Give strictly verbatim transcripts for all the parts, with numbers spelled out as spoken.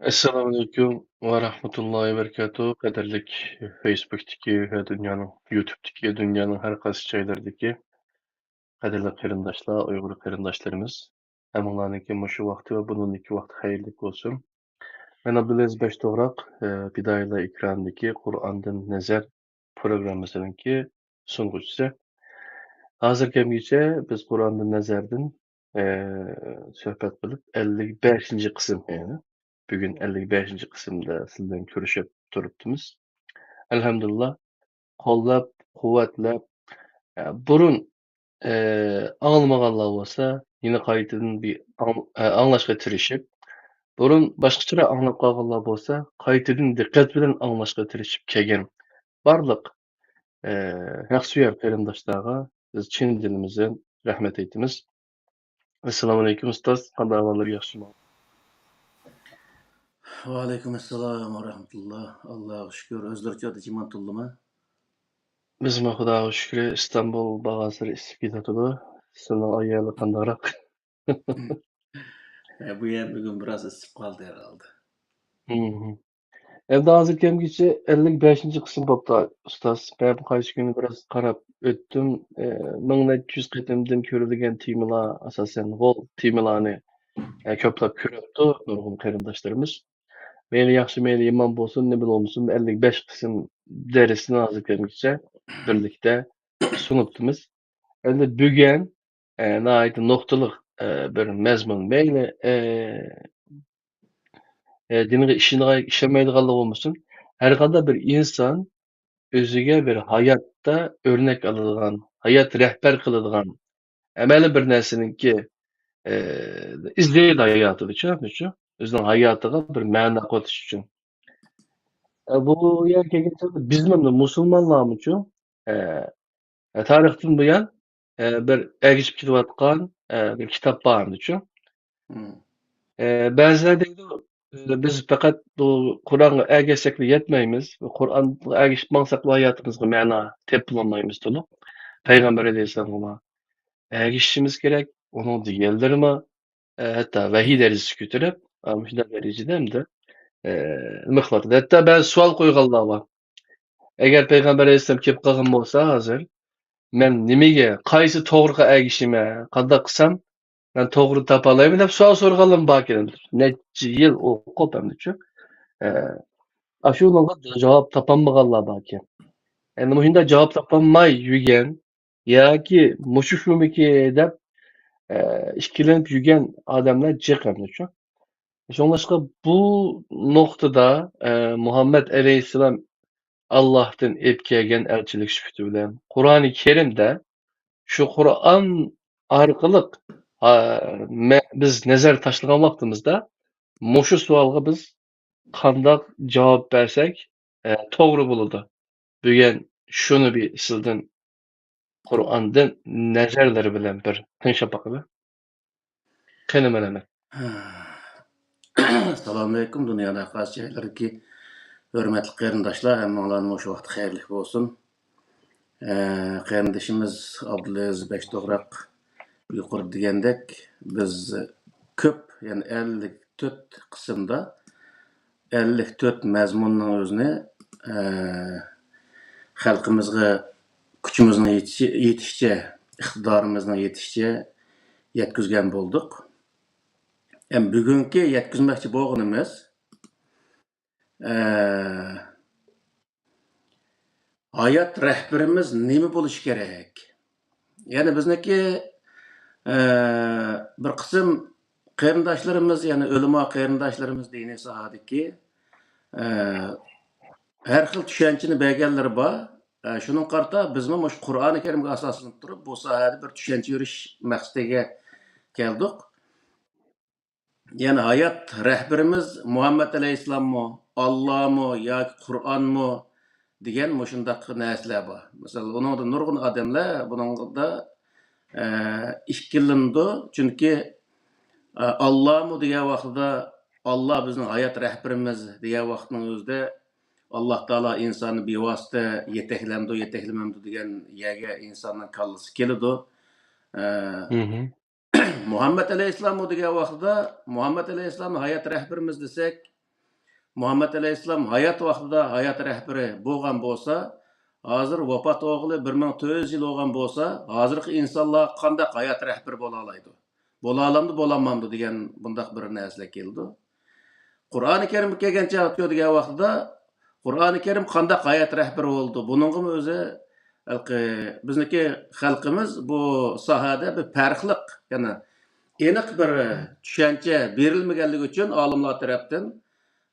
ئەسسالامۇئەلەيكۇم ۋە رەھمەتۇللاھى ۋە بەرىكاتۇھ. قەدىرلىك فېيسبۇكتىكى ۋە دۇنيانىڭ، يۇتۇبتىكى، دۇنيانىڭ ھەر قايسى جايلىرىدىكى قەدىرلىك قېرىنداشلار، ئۇيغۇر قېرىنداشلىرىمىز، ھەممىڭلارنىڭكى مۇشۇ ۋاقتى ۋە بۇنىڭدىكى ۋاقتى خەيرلىك بولسۇن. مەن ئابدۇلئەزىز بەشتوغراق، ئە، پىدائىيلار ئېكرانىدىكى قۇرئاندىن نەزەر پروگراممىسىنىڭكى سۇنغۇچىسى. ھازىر كەمگىچە بىز قۇرئاندىن نەزەردىن، ئە، سۆھبەت قىلىپ، ئەللىك بەشىنچى قىسىم، يەنى بۈگۈن ئەللىك بەشىنچى قىسىمدا سىز بىلەن كۆرۈشۈپ تۇرۇپتىمىز. ئەلھەمدۇلىللا، قوللاپ، قۇۋۋەتلەپ، ئە، بۇرۇن، ئە، ئاڭلىمىغانلار بولسا، يەنە قايتىدىن بىر ئاڭ-، ئە، ئاڭلاشقا تىرىشىپ، بۇرۇن باشقىچىراق ئاڭلاپ قالغانلار بولسا، قايتىدىن دىققەت بىلەن ئاڭلاشقا تىرىشىپ كەلگەن بارلىق، ئە، ھەقسۆيەر قېرىنداشلارغا بىز چىن دىلىمىزدىن رەھمەت ئېيتىمىز. ئەسسالامۇئەلەيكۇم ئۇستاز، قانداق ئەھۋاللار، ياخشىمۇ؟ ۋەئەلەيكۇم ئەسسالام ۋە رەھمەتۇللا. ئاللاغا شۈكۈر. ئۆزلىرىچۇ، جىمان تولدىمۇ؟ بىزمۇ خۇداغا شۈكرى، ئىستانبۇل بارغانسېرى ئىسسىپ كېتىۋاتىدۇ. سىزنىڭ ئايالى قانداقراق؟ ئە، بۇ يەر بۈگۈن بىراز ئىسسىپ قالدى ھەرھالدا. مم. ئەمدى ھازىر كەمگىچە ئەللىك بەشىنچى قىسىم بوپتۇ، ئۇستاز. مەن قايسى كۈنى بىراز قاراپ ئۆتتۈم. ئە، مىڭ نەچچە يۈز قېتىمدىن كۆرۈلگەن تېمىلار، ئاساسەن، غول تېمىلارنى، ئە، كۆپلەپ كۆرۈپتۇ نۇرغۇن قېرىنداشلىرىمىز. مەيلى ياخشى، مەيلى يامان بولسۇن، نېمە بولمىسۇن، ئەللىك بەش قىسىم دەرسنى ھازىر كەمگىچە بىرلىكتە سۇنۇپتىمىز. ئەمدى بۈگۈن، ئە، ناھايىتى نۇقتىلىق، ئە، بىر مەزمۇن. مەيلى، ئە، ئە، دىنغا ئىشىنىدىغان، ئىشەنمەيدىغانلار بولمىسۇن، ھەرقانداق بىر ئىنسان ئۆزىگە بىر ھاياتتا ئۆرنەك ئالىدىغان، ھايات رەھبەر قىلىدىغان ئەمەلىي بىر نەرسىنىڭكى، ئە، ئىزدەيدۇ ھاياتىدا، چۈشەندىڭىزچۇ؟ ئۆزىنىڭ ھاياتىغا بىر مەنە قوشۇش ئۈچۈن. ئە، بۇ يەرگە كەلگەن چاغدا بىزمۇ مۇسۇلمانلارمۇچۇ، ئە، ئە، تارىختىن بۇيان، ئە، بىر ئەگىشىپ كېتىۋاتقان، ئە، بىر كىتاب بار ئەمدىچۇ. مم. ئە، بەزىلەر دەيدۇ، ئە، بىز پەقەت بۇ قۇرئانغا ئەگەشسەكلا يەتمەيمىز. قۇرئانغا ئەگىشىپ ماڭساقلا ھاياتىمىزغا مەنا تېپىپ بولالمايمىز تولۇق. پەيغەمبەر ئەلەيھىسسالامغا ئەگىشىشىمىز كېرەك. ئۇنىڭ دېگەنلىرىمۇ، ئە، ھەتتا ۋەھىي دەرىجىسىگە كۆتۈرۈپ، ئە، مۇشۇنداق دەرىجىدە ئەمدى، ئە، نېمە قىلىۋاتىدۇ. ھەتتا بەزى سوئال قويغانلار بار. ئەگەر پەيغەمبەر ئەلەيھىسسالام كېلىپ قالغان بولسا ھازىر، مەن نېمىگە، قايسى توغرىغا ئەگىشىمەن، قانداق قىلسام مەن توغرا تاپالايمەن دەپ سوئال سورىغانلارمۇ باركەن. نەچچە يىل ئوقۇپ ئەمدىچۇ، ئە، ئاشۇنىڭغا جاۋاب تاپالمىغانلار باركەن. ئەمدى مۇشۇنداق جاۋاب تاپالماي يۈرگەن ياكى مۇشۇ شۇمىكى دەپ، ئە، ئىككىلىنىپ يۈرگەن ئادەملەر جىق ئەمدىچۇ. شۇڭلاشقا بۇ نۇقتىدا، ئە، مۇھەممەد ئەلەيھىسسالام ئاللاھتىن ئېلىپ كەلگەن ئەلچىلىك سۈپىتى بىلەن قۇرئانى كەرىمدە شۇ قۇرئان ئارقىلىق، ئا، مە-، بىز نەزەر تاشلىغان ۋاقتىمىزدا مۇشۇ سوئالغا بىز قانداق جاۋاب بەرسەك، ئە، توغرا بولىدۇ؟ بۈگۈن شۇنى بىر سىزدىن قۇرئاندىن نەزەرلىرى بىلەن بىر تىڭشاپ باقىلى. قېنى، مانا مەن. ئەسسالامۇئەلەيكۇم، دۇنيانىڭ ھەر قايسى جايلىرىدىكى ھۆرمەتلىك قېرىنداشلار، ھەممىڭلارنىڭ مۇشۇ ۋاقتى خەيرلىك بولسۇن. ئە، قېرىندىشىمىز ئابدۇلئەزىز بەشتوغراق يۇقىرىدا دېگەندەك، بىز كۆپ، يەنى ئەللىك تۆت قىسىمدا، ئەللىك تۆت مەزمۇننىڭ ئۆزىنى، ئە، خەلقىمىزغا كۈچىمىزنىڭ يېتىشى-، يېتىشىچە، ئىقتىدارىمىزنىڭ يېتىشىچە يەتكۈزگەن بولدۇق. ئەمما بۈگۈنكى يەتكۈزمەكچى بولغىنىمىز، ئە، ھايات رەھبىرىمىز نېمە بولۇشى كېرەك؟ يەنى بىزنىڭكى، ئە، بىر قىسىم قېرىنداشلىرىمىز، يەنى ئۆلىما قېرىنداشلىرىمىز دىنىي ساھەدىكى، ئە، ھەر خىل چۈشەنچىنى بەرگەنلىرى بار. ئە، شۇنىڭغا قارىتا بىزمۇ مۇشۇ قۇرئانى كەرىمگە ئاساسلىنىپ تۇرۇپ، بۇ ساھەدە بىر چۈشەنچە يۈرۈش مەقسىتىگە كەلدۇق. يەنى ھايات رەھبىرىمىز مۇھەممەد ئەلەيھىسسالاممۇ، ئاللامۇ ياكى قۇرئانمۇ دېگەن مۇشۇنداق نەرسىلەر بار. مىسال، ئۇنىڭدا نۇرغۇن ئادەملەر بۇنىڭدا، ئە، ئىككىلىنىدۇ. چۈنكى، ئە، ئاللامۇ دېگەن ۋاقتىدا، ئاللا بىزنىڭ ھايات رەھبىرىمىز دېگەن ۋاقىتنىڭ ئۆزىدە، ئاللا تائالا ئىنساننى بىۋاسىتە يېتەكلەمدۇ، يېتەكلىمەمدۇ دېگەن يەرگە ئىنساننىڭ كاللىسى كېلىدۇ. ئە، مۇھەممەد ئەلەيھىسسالاممۇ دېگەن ۋاقتىدا، مۇھەممەد ئەلەيھىسسالامنى ھايات رەھبىرىمىز دېسەك، مۇھەممەد ئەلەيھىسسالام ھايات ۋاقتىدا ھايات رەھبىرى بولغان بولسا، ھازىر ۋاپات بولغىلى بىر مىڭ تۆت يۈز يىل بولغان بولسا، ھازىرقى ئىنسانلار قانداق ھايات رەھبىرى بولالايدۇ؟ بولالامدۇ، بولالمامدۇ دېگەن بۇنداق بىر نەرسىلەر كېلىدۇ. قۇرئانى كەرىمگە كەلگەن چاغدا دېگەن ۋاقتىدا، قۇرئانى كەرىم قانداق ھايات رەھبىرى بولىدۇ؟ بۇنىڭغىمۇ ئۆزى ھېلىقى بىزنىڭكى خەلقىمىز بۇ ساھەدە بىر پەرقلىق، يەنى ئېنىق بىر چۈشەنچە بېرىلمىگەنلىكى ئۈچۈن ئالىملار تەرەپتىن،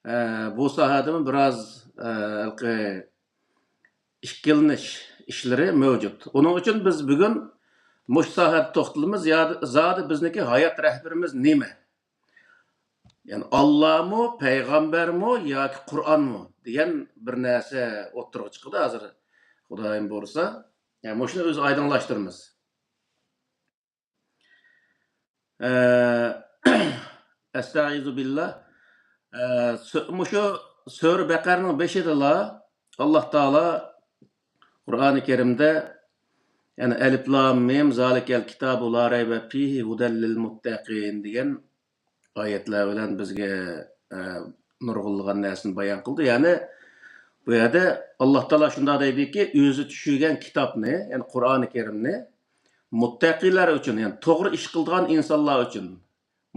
ئە، بۇ ساھەدىمۇ بىراز، ئە، ھېلىقى ئىككىلىنىش ئىشلىرى مەۋجۇت. ئۇنىڭ ئۈچۈن بىز بۈگۈن مۇشۇ ساھەدە توختىلىمىز. يا-، زادى بىزنىڭكى ھايات رەھبىرىمىز نېمە؟ يەنى ئاللامۇ، پەيغەمبەرمۇ ياكى قۇرئانمۇ دېگەن بىر نەرسە ئوتتۇرىغا چىقىدۇ ھازىر، خۇدايىم بۇيرۇسا. يەنى مۇشۇنى ئۆزى ئايدىڭلاشتۇرىمىز. ئە، ئەستەئىزۇ بىللا. ئە، سۆ-، مۇشۇ سۈرە بەقەرىنىڭ بېشىدىلا ئاللا تائالا قۇرئانى كەرىمدە، يەنى، ئەلىف لام مىم، زالىكەل كىتابۇ لا رەيبە فىھى ھۇدەل لىل مۇتتەقىن دېگەن ئايەتلەر بىلەن بىزگە، ئە، نۇرغۇنلىغان نەرسىنى بايان قىلدى. يەنى، بۇ يەردە ئاللا تائالا شۇنداق دەيدىكى، ئۆزى چۈشۈرگەن كىتابنى، يەنى قۇرئانى كەرىمنى مۇتتەقىلەر ئۈچۈن، يەنى توغرا ئىش قىلىدىغان ئىنسانلار ئۈچۈن،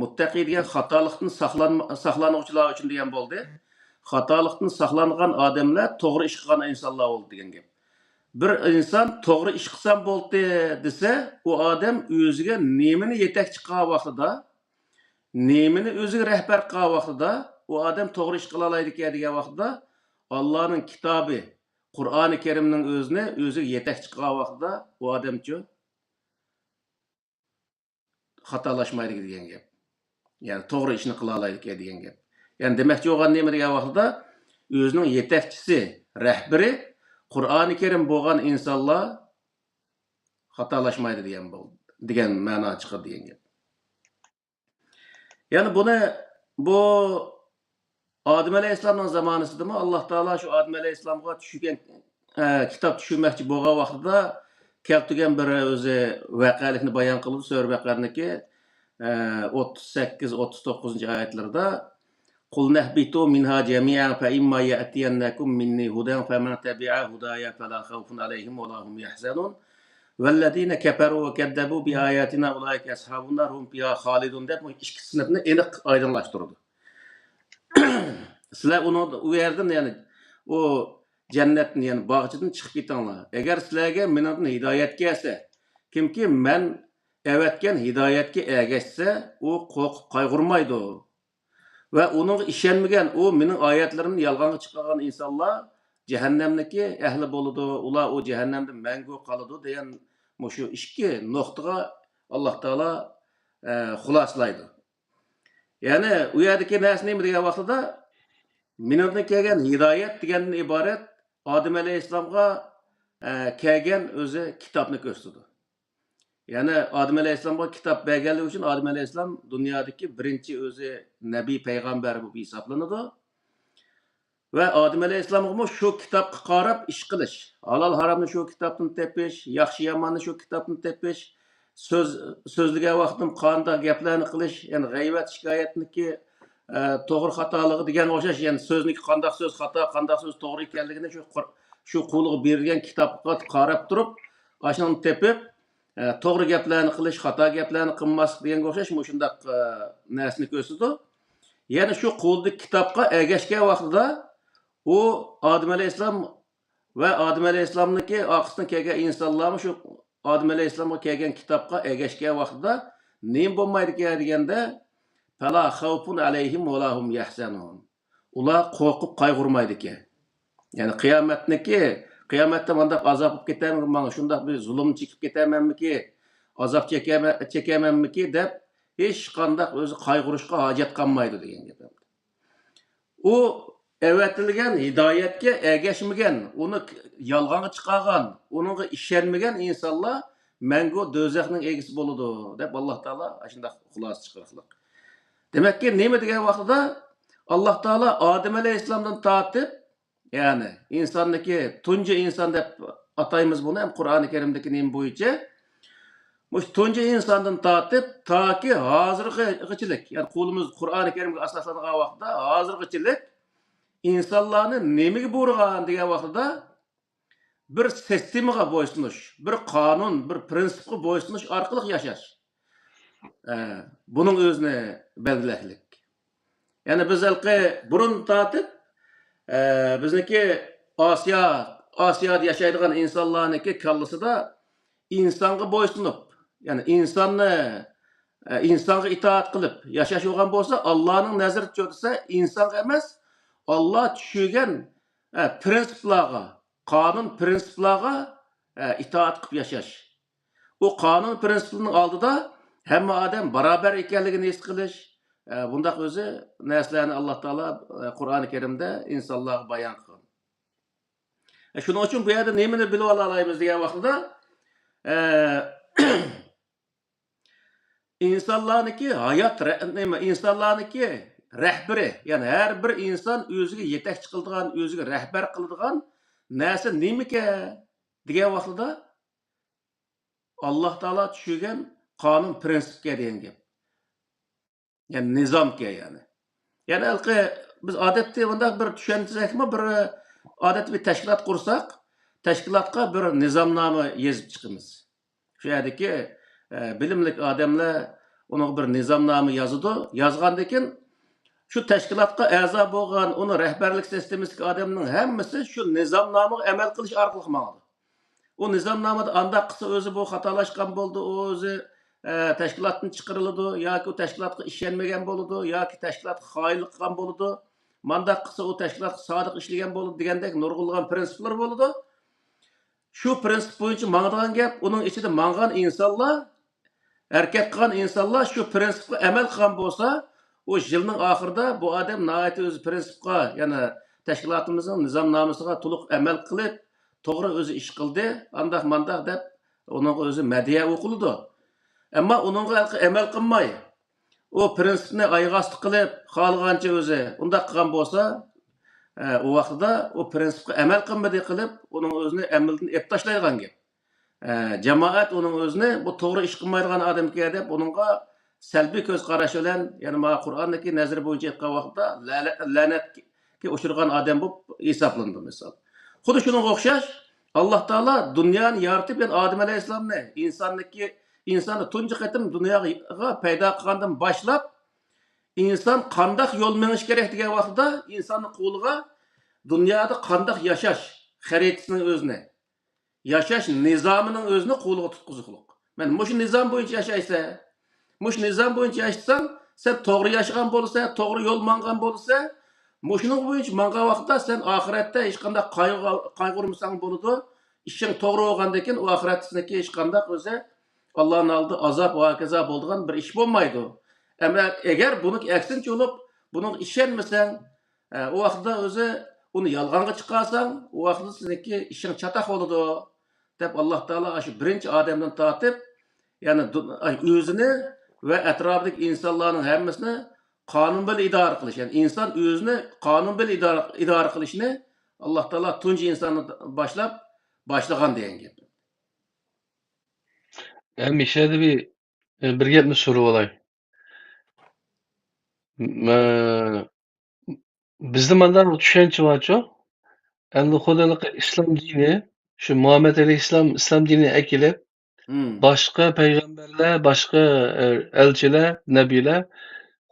مۇتتەقى دېگەن خاتالىقتىن ساقلانما-، ساقلانغۇچىلار ئۈچۈن دېگەن بولدى. خاتالىقتىن ساقلانغان ئادەملەر توغرا ئىش قىلغان ئىنسانلار بولدى دېگەن گەپ. بىر ئىنسان توغرا ئىش قىلسام بولدى دېسە، ئۇ ئادەم ئۆزىگە نېمىنى يېتەكچى قىلغان ۋاقتىدا، نېمىنى ئۆزىگە رەھبەر قىلغان ۋاقتىدا، ئۇ ئادەم توغرا ئىش قىلالايدىكەن دېگەن ۋاقتىدا، ئاللانىڭ كىتابى، قۇرئانى كەرىمنىڭ ئۆزىنى ئۆزىگە يېتەكچى قىلغان ۋاقتىدا، ئۇ ئادەمچۇ؟ خاتالاشمايدىكەن دېگەن گەپ. يەنى توغرا ئىشنى قىلالايدىكەن دېگەن گەپ. يەنى دېمەكچى بولغان نېمە دېگەن ۋاقتىدا، ئۆزىنىڭ يېتەكچىسى، رەھبىرى قۇرئانى كەرىم بولغان ئىنسانلار خاتالاشمايدۇ دېگەن بول-، دېگەن مەنا چىقىدۇ دېگەن گەپ. يەنى بۇنى، بۇ ئادەم ئەلەيھىسسالامنىڭ زامانىسىدىمۇ ئاللا تائالا شۇ ئادەم ئەلەيھىسسالامغا چۈشۈرگەن، ئە، كىتاب چۈشۈرمەكچى بولغان ۋاقتىدا كەلتۈرگەن بىر ئۆزى ۋەقەلىكنى بايان قىلىدۇ سۈرە بەقەرىنىڭكى، ئە، ئوتتۇز سەككىز، ئوتتۇز توققۇزىنچى ئايەتلىرىدە، قۇلنەھبىتۇ مىنھا جەمىئەن فەئىمما يەئتىيەننەكۇم مىننى ھۇدەن فەمەن تەبىئە ھۇدايا فەلا خەۋفۇن ئەلەيھىم ۋەلا ھۇم يەھزەنۇن ۋەللەزىنە كەفەرۇ ۋەكەززەبۇ بىئاياتىنا ئۇلائىكە ئەسھابۇن نار ھۇم فىھا خالىدۇن دەپ ئىككى سىنىپنى ئېنىق ئايدىڭلاشتۇرىدۇ. سىلەر ئۇنىڭ، ئۇ يەردىن، يەنى ئۇ جەننەتتىن، يەنى باغچىدىن چىقىپ كېتىڭلار. ئەگەر سىلەرگە مېنىڭدىن ھىدايەت كەلسە، كىمكى مەن ئەۋەتكەن ھىدايەتكە ئەگەشسە، ئۇ قورقۇپ قايغۇرمايدۇ. ۋە ئۇنىڭغا ئىشەنمىگەن، ئۇ مېنىڭ ئايەتلىرىمنى يالغانغا چىقارغان ئىنسانلار جەھەننەمنىڭكى ئەھلى بولىدۇ، ئۇلار ئۇ جەھەننەمدە مەڭگۈ قالىدۇ دېگەن مۇشۇ ئىككى نۇقتىغا ئاللا تائالا، ئە، خۇلاسىلايدۇ. يەنى ئۇ يەردىكى نەرسە نېمە دېگەن ۋاقتىدا، مېنىڭدىن كەلگەن ھىدايەت دېگەندىن ئىبارەت ئادەم ئەلەيھىسسالامغا، ئە، كەلگەن ئۆزى كىتابنى كۆرسىتىدۇ. يەنى ئادەم ئەلەيھىسسالامغا كىتاب بەرگەنلىكى ئۈچۈن ئادەم ئەلەيھىسسالام دۇنيادىكى بىرىنچى ئۆزى نەبىي پەيغەمبەر بولۇپ ھېسابلىنىدۇ. ۋە ئادەم ئەلەيھىسسالامغىمۇ شۇ كىتابقا قاراپ ئىش قىلىش، ھالال ھارامنى شۇ كىتابتىن تېپىش، ياخشى ياماننى شۇ كىتابتىن تېپىش، سۆز، سۆزلىگەن ۋاقتىم قانداق گەپلەرنى قىلىش، يەنى غەيۋەت، شىكايەتنىكى، ئە، توغرا خاتالىقى دېگەنگە ئوخشاش، يەنى سۆزنىكى قانداق سۆز خاتا، قانداق سۆز توغرا ئىكەنلىكىنى شۇ قۇر-، شۇ قۇلغا بېرىلگەن كىتابقا قاراپ تۇرۇپ، ئاشۇنى تېپىپ، ئە، توغرا گەپلەرنى قىلىش، خاتا گەپلەرنى قىلماسلىق دېگەنگە ئوخشاش مۇشۇنداق، ئە، نەرسىنى كۆرسىتىدۇ. يەنى شۇ قۇلدىكى كىتابقا ئەگەشكەن ۋاقتىدا ئۇ ئادەم ئەلەيھىسسالام ۋە ئادەم ئەلەيھىسسالامنىڭكى ئارقىسىدىن كەلگەن ئىنسانلارمۇ شۇ ئادەم ئەلەيھىسسالامغا كەلگەن كىتابقا ئەگەشكەن ۋاقتىدا نېمە بولمايدىكەن دېگەندە، فەلا خەۋپۇن ئەلەيھىم ۋەلا ھۇم يەھزەنۇن. ئۇلار قورقۇپ قايغۇرمايدىكەن. يەنى قىيامەتنىكى، قىيامەتتە مانداق ئازاب بولۇپ كېتەرمىكىن، ماڭا شۇنداق بىر زۇلۇم چېكىپ كېتەرمەنمىكى، ئازاب چېكەرمەن-، چېكەرمەنمىكى دەپ ھېچقانداق ئۆزى قايغۇرۇشقا ھاجەت قالمايدۇ دېگەن گەپ. ئۇ ئەۋەتىلگەن ھىدايەتكە ئەگەشمىگەن، ئۇنى يالغانغا چىقارغان، ئۇنىڭغا ئىشەنمىگەن ئىنسانلار مەڭگۈ دوزاخنىڭ ئىگىسى بولىدۇ، دەپ ئاللا تائالا ئاشۇنداق خۇلاسە چىقىرىقلىق. دېمەككى، نېمە دېگەن ۋاقتىدا ئاللا تائالا ئادەم ئەلەيھىسسالامدىن تارتىپ، يەنى ئىنساننىكى تۇنجى ئىنسان دەپ ئاتايمىز بۇنى، ھەم قۇرئانى كەرىمدىكى نېمە بويىچە مۇشۇ تۇنجى ئىنساندىن تارتىپ تاكى ھازىرغىچىلىك، يەنى قولىمىز قۇرئانى كەرىمگە ئاساسلانغان ۋاقىتتا ھازىرغىچىلىك ئىنسانلارنى نېمىگە بۇيرۇغان دېگەن ۋاقتىدا، بىر سىستېمىغا بويسۇنۇش، بىر قانۇن، بىر پىرىنسىپقا بويسۇنۇش ئارقىلىق ياشاش. ئە، بۇنىڭ ئۆزىنى بەلگىلەكلىك. يەنى بىز ھېلىقى بۇرۇن تارتىپ، ئە، بىزنىڭكى ئاسىيا، ئاسىيادا ياشايدىغان ئىنسانلارنىڭكى كاللىسىدا ئىنسانغا بويسۇنۇپ، يەنى ئىنساننى، ئە، ئىنسانغا ئىتائەت قىلىپ ياشاش بولغان بولسا، ئاللانىڭ نەزىرىچۇ دېسە، ئىنسانغا ئەمەس، ئاللا چۈشۈرگەن، ئە، پىرىنسىپلارغا، قانۇن پىرىنسىپلارغا، ئە، ئىتائەت قىلىپ ياشاش. ئۇ قانۇن پىرىنسىپلىرىنىڭ ئالدىدا ھەممە ئادەم باراۋەر ئىكەنلىكىنى ھېس قىلىش، ئە، بۇنداق ئۆزى نەرسىلەرنى ئاللا تائالا، ئە، قۇرئانى كەرىمدە ئىنسانلارغا بايان قىلغان. ئە، شۇنىڭ ئۈچۈن بۇ يەردە نېمىنى بىلىۋالالايمىز دېگەن ۋاقتىدا، ئە، ئىنسانلارنىڭكى ھايات رە-، نېمە، ئىنسانلارنىڭكى رەھبىرى، يەنى ھەر بىر ئىنسان ئۆزىگە يېتەكچى قىلىدىغان، ئۆزىگە رەھبەر قىلىدىغان نەرسە نېمىكەن دېگەن ۋاقتىدا، ئاللا تائالا چۈشۈرگەن قانۇن پىرىنسىپكە دېگەن گەپ. يەنى نىزامكەن يەنى. يەنى ھېلىقى بىز ئادەتتە مۇنداق بىر چۈشەنسەكمۇ، بىر ئادەتتە بىر تەشكىلات قۇرساق، تەشكىلاتقا بىر نىزامنامە يېزىپ چىقىمىز. شۇ يەردىكى، ئە، بىلىملىك ئادەملەر ئۇنىڭغا بىر نىزامنامە يازىدۇ. يازغاندىن كېيىن شۇ تەشكىلاتقا ئەزا بولغان، ئۇنىڭ رەھبەرلىك سىستېمىسىدىكى ئادەمنىڭ ھەممىسى شۇ نىزامنامىغا ئەمەل قىلىش ئارقىلىق ماڭىدۇ. ئۇ نىزامنامىدا ئانداق قىلسا ئۆزى بۇ خاتالاشقان بولىدۇ، ئۇ ئۆزى، ئە، تەشكىلاتتىن چىقىرىلىدۇ، ياكى ئۇ تەشكىلاتقا ئىشەنمىگەن بولىدۇ، ياكى تەشكىلاتقا خائىنلىق قىلغان بولىدۇ، مانداق قىلسا ئۇ تەشكىلاتقا سادىق ئىشلىگەن بولىدۇ دېگەندەك نۇرغۇنلىغان پىرىنسىپلار بولىدۇ. شۇ پىرىنسىپ بويىچە ماڭىدىغان گەپ، ئۇنىڭ ئىچىدە ماڭغان ئىنسانلار، ھەرىكەت قىلغان ئىنسانلار شۇ پىرىنسىپقا ئەمەل قىلغان بولسا، ئۇ يىلنىڭ ئاخىرىدا بۇ ئادەم ناھايىتى ئۆزى پىرىنسىپقا، يەنى تەشكىلاتىمىزنىڭ نىزامنامىسىغا تولۇق ئەمەل قىلىپ، توغرا ئۆزى ئىش قىلدى، ئانداق مانداق دەپ ئۇنىڭغا ئۆزى مەدھىيە ئوقۇلىدۇ. ئەمما ئۇنىڭغا ھېلىقى ئەمەل قىلماي، ئۇ پىرىنسىپنى ئاياغ ئاستى قىلىپ، خالىغانچە ئۆزى ئۇنداق قىلغان بولسا، ئە، ئۇ ۋاقتىدا ئۇ پىرىنسىپقا ئەمەل قىلمىدى قىلىپ، ئۇنىڭ ئۆزىنى ئەمەلدىن ئېلىپ تاشلايدىغان گەپ. ئە، جامائەت ئۇنىڭ ئۆزىنى بۇ توغرا ئىش قىلمايدىغان ئادەمكەن دەپ، ئۇنىڭغا سەلبىي كۆز قاراش بىلەن، يەنى مانا قۇرئاندىكى نەزىرى بويىچە ئېيتقان ۋاقىتتا لەنە-، لەنەتكە ئۇچرىغان ئادەم بولۇپ ھېسابلىنىدۇ، مىسال. خۇددى شۇنىڭغا ئوخشاش، ئاللا تائالا دۇنيانى يارىتىپ، يەنى ئادەم ئەلەيھىسسالامنى، ئىنساننىكى، ئىنساننى تۇنجى قېتىم دۇنياغا پەيدا قىلغاندىن باشلاپ، ئىنسان قانداق يول مېڭىش كېرەك دېگەن ۋاقتىدا، ئىنساننىڭ قولىغا دۇنيادا قانداق ياشاش خەرىتىسىنىڭ ئۆزىنى، ياشاش نىزامىنىڭ ئۆزىنى قولىغا تۇتقۇزۇقلۇق. مەن مۇشۇ نىزام بويىچە ياشايسەن، مۇشۇ نىزام بويىچە ياشىساڭ، سەن توغرا ياشىغان بولىسەن، توغرا يول ماڭغان بولىسەن، مۇشۇنىڭ بويىچە ماڭغان ۋاقىتتا سەن ئاخىرەتتە ھېچقانداق قايغۇ-، قايغۇرمىساڭ بولىدۇ. ئىشىڭ توغرا بولغاندىن كېيىن، ئۇ ئاخىرەتتە سېنىڭكى ھېچقانداق ئۆزى ئاللانىڭ ئالدىدا ئازاب، ھاكازا بولىدىغان بىر ئىش بولمايدۇ. ئەمما ئەگەر بۇنىڭ ئەكسىنچە بولۇپ، بۇنىڭغا ئىشەنمىسەڭ، ئە، ئۇ ۋاقىتتا ئۆزى ئۇنى يالغانغا چىقارساڭ، ئۇ ۋاقىتتا سېنىڭكى ئىشىڭ چاتاق بولىدۇ، دەپ ئاللا تائالا شۇ بىرىنچى ئادەمدىن تارتىپ، يەنى دۇ-، ئاي، ئۆزىنى ۋە ئەتراپىدىكى ئىنسانلارنىڭ ھەممىسىنى قانۇن بىلەن ئىدارە قىلىش، يەنى ئىنسان ئۆزىنى قانۇن بىلەن ئىدارە، ئىدارە قىلىشنى ئاللا تائالا تۇنجى ئىنساندىن باشلاپ باشلىغان دېگەن گەپ. ھەم مىشەدە بىر، بىر گەپنى سورىۋالاي. مە-، بىزدە مانداق چۈشەنچە بارچۇ؟ ئەمدى خۇددى ئىسلام دىنى، شۇ مۇھەممەد ئەلەيھىسسالام ئىسلام دىنىنى ئەكېلىپ، مم. باشقا پەيغەمبەرلەر، باشقا، ئە، ئەلچىلەر، نەبىيلەر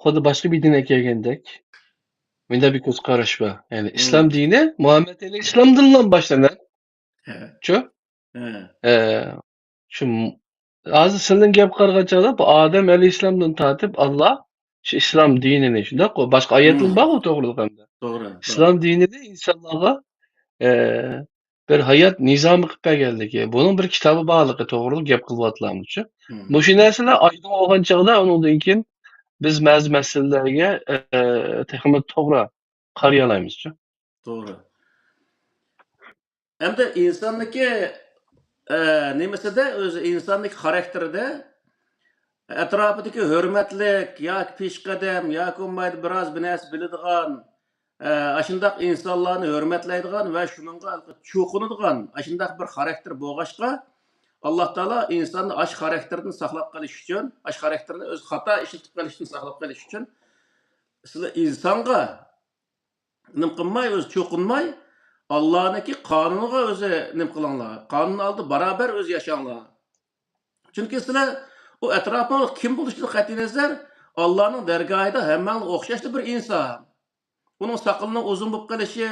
خۇددى باشقا بىر دىن ئەكەلگەندەك. مۇنداق بىر كۆز قاراش بار. يەنى مم. ئىسلام دىنى مۇھەممەد ئەلەيھىسسالامدىنلا باشلىنىدۇ. ھە. چۇ؟ ھە. ئە، شۇ م-، ھازىر سىلىنىڭ گەپ قارىغان چاغدا بۇ ئادەم ئەلەيھىسسالامدىن تارتىپ ئاللا شۇ ئىسلام دىنىنى، شۇنداققۇ؟ باشقا ئايەتلىرى مم. بارغۇ توغرىلىق ئەمدى. توغرا، توغرا. ئىسلام دىنىنى ئىنسانلارغا، ئە، بىر ھايات نىزامى قىلىپ بەرگەنلىكى، بۇنىڭ بىر كىتابى بارلىقى توغرىلىق گەپ قىلىۋاتىمىزچۇ؟ مم. مۇشۇ نەرسىلەر ئايدىڭ بولغان چاغدا ئۇنىڭدىن كېيىن بىز بەزى مەسىلىلەرگە، ئە، تېخىمۇ توغرا قارىيالايمىزچۇ؟ توغرا. ئەمدى ئىنساننىڭكى، ئە، نېمىسىدە، ئۆزى ئىنساننىڭكى خاراكتېرىدە ئەتراپىدىكى ھۆرمەتلىك ياكى پېشقەدەم ياكى بولمايدۇ بىراز بىر نەرسە بىلىدىغان، ئە، ئاشۇنداق ئىنسانلارنى ھۆرمەتلەيدىغان ۋە شۇنىڭغا چوقۇنىدىغان ئاشۇنداق بىر خاراكتېر بولغاچقا، ئاللا تائالا ئىنساننى ئاشۇ خاراكتېردىن ساقلاپ قېلىش ئۈچۈن، ئاشۇ خاراكتېرنى ئۆزى خاتا ئىشلىتىپ قېلىشتىن ساقلاپ قېلىش ئۈچۈن، سىلەر ئىنسانغا نېمە قىلماي، ئۆزى چوقۇنماي، ئاللانىڭكى قانۇنىغا ئۆزى نېمە قىلىڭلار. قانۇن ئالدىدا باراۋەر ئۆزى ياشاڭلار. چۈنكى سىلەر ئۇ ئەتراپىڭلار كىم بولۇشىدىن قەتئىينەزەر، ئاللانىڭ دەرگاھىدا ھەممەڭلار ئوخشاشلا بىر ئىنسان. ئۇنىڭ ساقىلىنىڭ ئۇزۇن بولۇپ قېلىشى،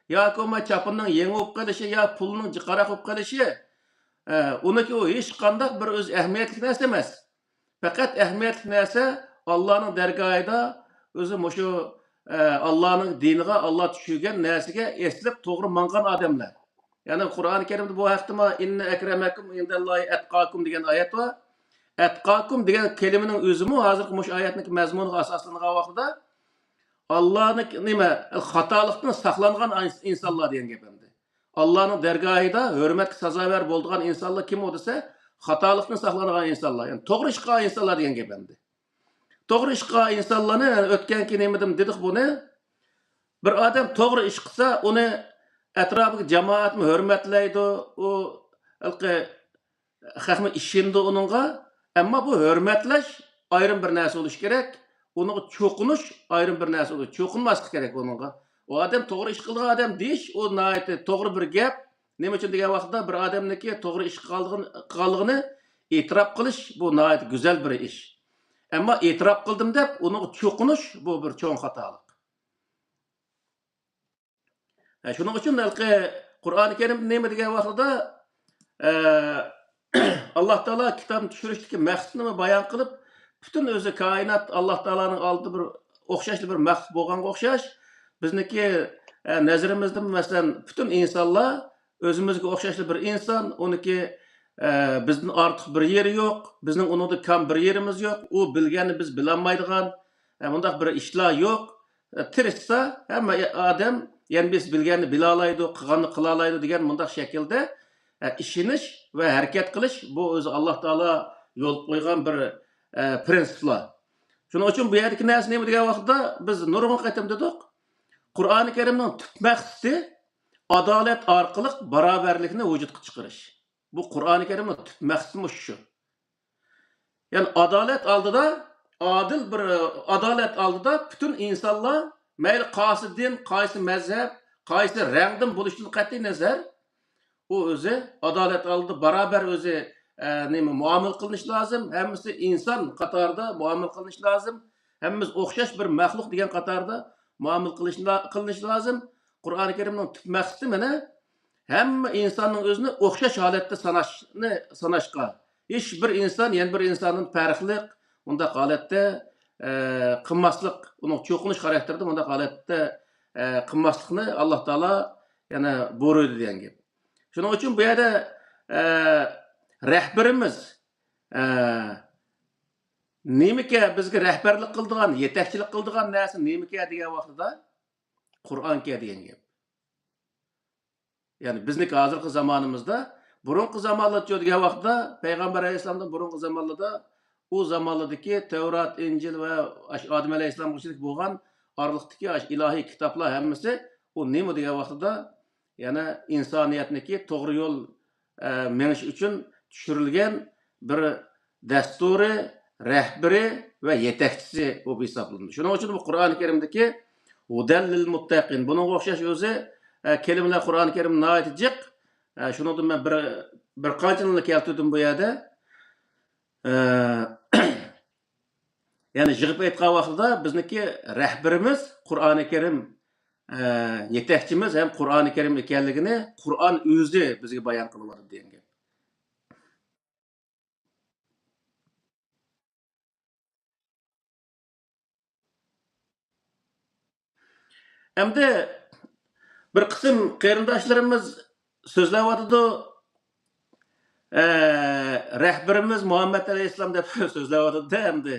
ياكى بولماي چاپىنىنىڭ يېڭى بولۇپ قېلىشى، يا پۇلىنىڭ جىقراق بولۇپ قېلىشى، ئە، ئۇنىڭكى ئۇ ھېچقانداق بىر ئۆزى ئەھمىيەتلىك نەرسە ئەمەس. پەقەت ئەھمىيەتلىك نەرسە ئاللانىڭ دەرگاھىدا ئۆزى مۇشۇ، ئە، ئاللانىڭ دىنىغا، ئاللا چۈشۈرگەن نەرسىگە ئېسىلىپ توغرا ماڭغان ئادەملەر. يەنى قۇرئانى كەرىمدە بۇ ھەقتىمۇ «ئىننە ئەكرەمەكۇم ئىندەللاھى ئەتقاكۇم» دېگەن ئايەت بار. ئەتقاكۇم دېگەن كەلىمىنىڭ ئۆزىمۇ ھازىرقى مۇشۇ ئايەتنىڭكى مەزمۇنىغا ئاساسلانغان ۋاقتىدا ئاللانىڭ نېمە، خاتالىقتىن ساقلانغان ئىنسانلار دېگەن گەپ ئەمدى. ئاللانىڭ دەرگاھىدا ھۆرمەتكە سازاۋەر بولىدىغان ئىنسانلار كىم ئۇ دېسە، خاتالىقتىن ساقلانغان ئىنسانلار، يەنى توغرا ئىش قىلغان ئىنسانلار دېگەن گەپ ئەمدى. توغرا ئىش قىلغان ئىنسانلارنى، يەنى ئۆتكەنكى نېمىدىمۇ دېدۇق بۇنى. بىر ئادەم توغرا ئىش قىلسا، ئۇنى ئەتراپىدىكى جامائەتمۇ ھۆرمەتلەيدۇ، ئۇ ھېلىقى خەقمۇ ئىشىنىدۇ ئۇنىڭغا. ئەمما بۇ ھۆرمەتلەش ئايرىم بىر نەرسە بولۇشى كېرەك، ئۇنىڭغا چوقۇنۇش ئايرىم بىر نەرسە بولۇشى، چوقۇنماسلىق كېرەك ئۇنىڭغا. ئۇ ئادەم توغرا ئىش قىلغان ئادەم دېيىش، ئۇ ناھايىتى توغرا بىر گەپ. نېمە ئۈچۈن دېگەن ۋاقىتتا، بىر ئادەمنىڭكى توغرا ئىش قىلغانلىقىنى، قىلغانلىقىنى ئېتىراپ قىلىش، بۇ ناھايىتى گۈزەل بىر ئىش. ئەمما ئېتىراپ قىلدىم دەپ، ئۇنىڭغا چوقۇنۇش، بۇ بىر چوڭ خاتالىق. ھە، شۇنىڭ ئۈچۈن ھېلىقى قۇرئانى كەرىمدە نېمە دېگەن ۋاقتىدا، ئە، ئاللا تائالا كىتابنى چۈشۈرۈشتىكى مەقسىتىنى بايان قىلىپ، پۈتۈن ئۆزى كائىنات ئاللا تائالانىڭ ئالدىدا بىر ئوخشاشلا بىر مەخلۇق بولغانغا ئوخشاش، بىزنىڭكى، ئە، نەزىرىمىزدىمۇ، مەسىلەن، پۈتۈن ئىنسانلار ئۆزىمىزگە ئوخشاشلا بىر ئىنسان، ئۇنىڭكى، ئە، بىزدىن ئارتۇق بىر يېرى يوق، بىزنىڭ ئۇنىڭدىن كەم بىر يېرىمىز يوق، ئۇ بىلگەننى بىز بىلەلمەيدىغان، ئە، مۇنداق بىر ئىشلار يوق. تىرىشسا، ھەممە ئادەم يەنە بىرسى بىلگەننى بىلالايدۇ، قىلغاننى قىلالايدۇ دېگەن مۇنداق شەكىلدە، ئە، ئىشىنىش ۋە ھەرىكەت قىلىش، بۇ ئۆزى ئاللا تائالا يولغا قويغان بىر، ئە، پرىنسىپلار. شۇنىڭ ئۈچۈن بۇ يەردىكى نەرسە نېمە دېگەن ۋاقىتتا، بىز نۇرغۇن قېتىم دېدۇق، قۇرئانى كەرىمنىڭ تۈپ مەقسىتى ئادالەت ئارقىلىق باراۋەرلىكنى ۋۇجۇدقا چىقىرىش. بۇ قۇرئانى كەرىمنىڭ تۈپ مەقسىتى مۇشۇ. يەنى ئادالەت ئالدىدا، ئادىل بىر، ئادالەت ئالدىدا پۈتۈن ئىنسانلار، مەيلى قايسى دىن، قايسى مەزھەپ، قايسى رەڭدىن بولۇشىدىن قەتئىينەزەر، ئۇ ئۆزى ئادالەت ئالدىدا باراۋەر ئۆزى، ئە، نېمە، مۇئامىلە قىلىنىشى لازىم. ھەممىسى ئىنسان قاتارىدا مۇئامىلە قىلىنىشى لازىم. ھەممىمىز ئوخشاش بىر مەخلۇق دېگەن قاتاردا مۇئامىلە قىلىشلا-، قىلىنىشى لازىم. قۇرئانى كەرىمنىڭ تۈپ مەقسىتى مانا ھەممە ئىنساننىڭ ئۆزىنى ئوخشاش ھالەتتە ساناشنى، ساناشقا، ھېچ بىر ئىنسان يەنە بىر ئىنساندىن پەرقلىق مۇنداق ھالەتتە، ئە، قىلماسلىق، ئۇنىڭ چوقۇنۇش خاراكتېرىدە مۇنداق ھالەتتە، ئە، قىلماسلىقنى ئاللا تائالا يەنە بۇيرۇيدۇ دېگەن گەپ. شۇنىڭ ئۈچۈن بۇ يەردە، ئە، رەھبىرىمىز، ئە، نېمىكە بىزگە رەھبەرلىك قىلىدىغان، يېتەكچىلىك قىلىدىغان نەرسە نېمىكە دېگەن ۋاقتىدا، قۇرئانكە دېگەن گەپ. يەنى بىزنىڭكى ھازىرقى زامانىمىزدا، بۇرۇنقى زامانلارچۇ دېگەن ۋاقىتتا، پەيغەمبەر ئەلەيھىسسالامدىن بۇرۇنقى زامانلاردا، ئۇ زامانلاردىكى تەۋرات، ئىنجىل ۋە ئاشۇ ئادەم ئەلەيھىسسالامغا چېلىك بولغان ئارىلىقتىكى ئاشۇ ئىلاھىي كىتابلار ھەممىسى ئۇ نېمە دېگەن ۋاقتىدا، يەنە ئىنسانىيەتنىڭكى توغرا يول، ئە، مېڭىش ئۈچۈن چۈشۈرۈلگەن بىر دەستۇرى، رەھبىرى ۋە يېتەكچىسى بولۇپ ھېسابلىنىدۇ. شۇنىڭ ئۈچۈن بۇ قۇرئانى كەرىمدىكى ھۇدەل لىل مۇتتەقىن، بۇنىڭغا ئوخشاش ئۆزى، ئە، كەلىمىلەر قۇرئانى كەرىمدە ناھايىتى جىق. ئە، شۇنىڭدىن مەن بىر، بىر قانچىنى كەلتۈردۈم بۇ يەردە. ئە، يەنى يىغىپ ئېيتقان ۋاقتىدا بىزنىڭكى رەھبىرىمىز قۇرئانى كەرىم، ئە، يېتەكچىمىز ھەم قۇرئانى كەرىم ئىكەنلىكىنى قۇرئان ئۆزى بىزگە بايان قىلىۋاتىدۇ دېگەن گەپ. ئەمدى بىر قىسىم قېرىنداشلىرىمىز سۆزلەۋاتىدۇ، ئە، رەھبىرىمىز مۇھەممەد ئەلەيھىسسالام دەپ سۆزلەۋاتىدۇ-دە ئەمدى.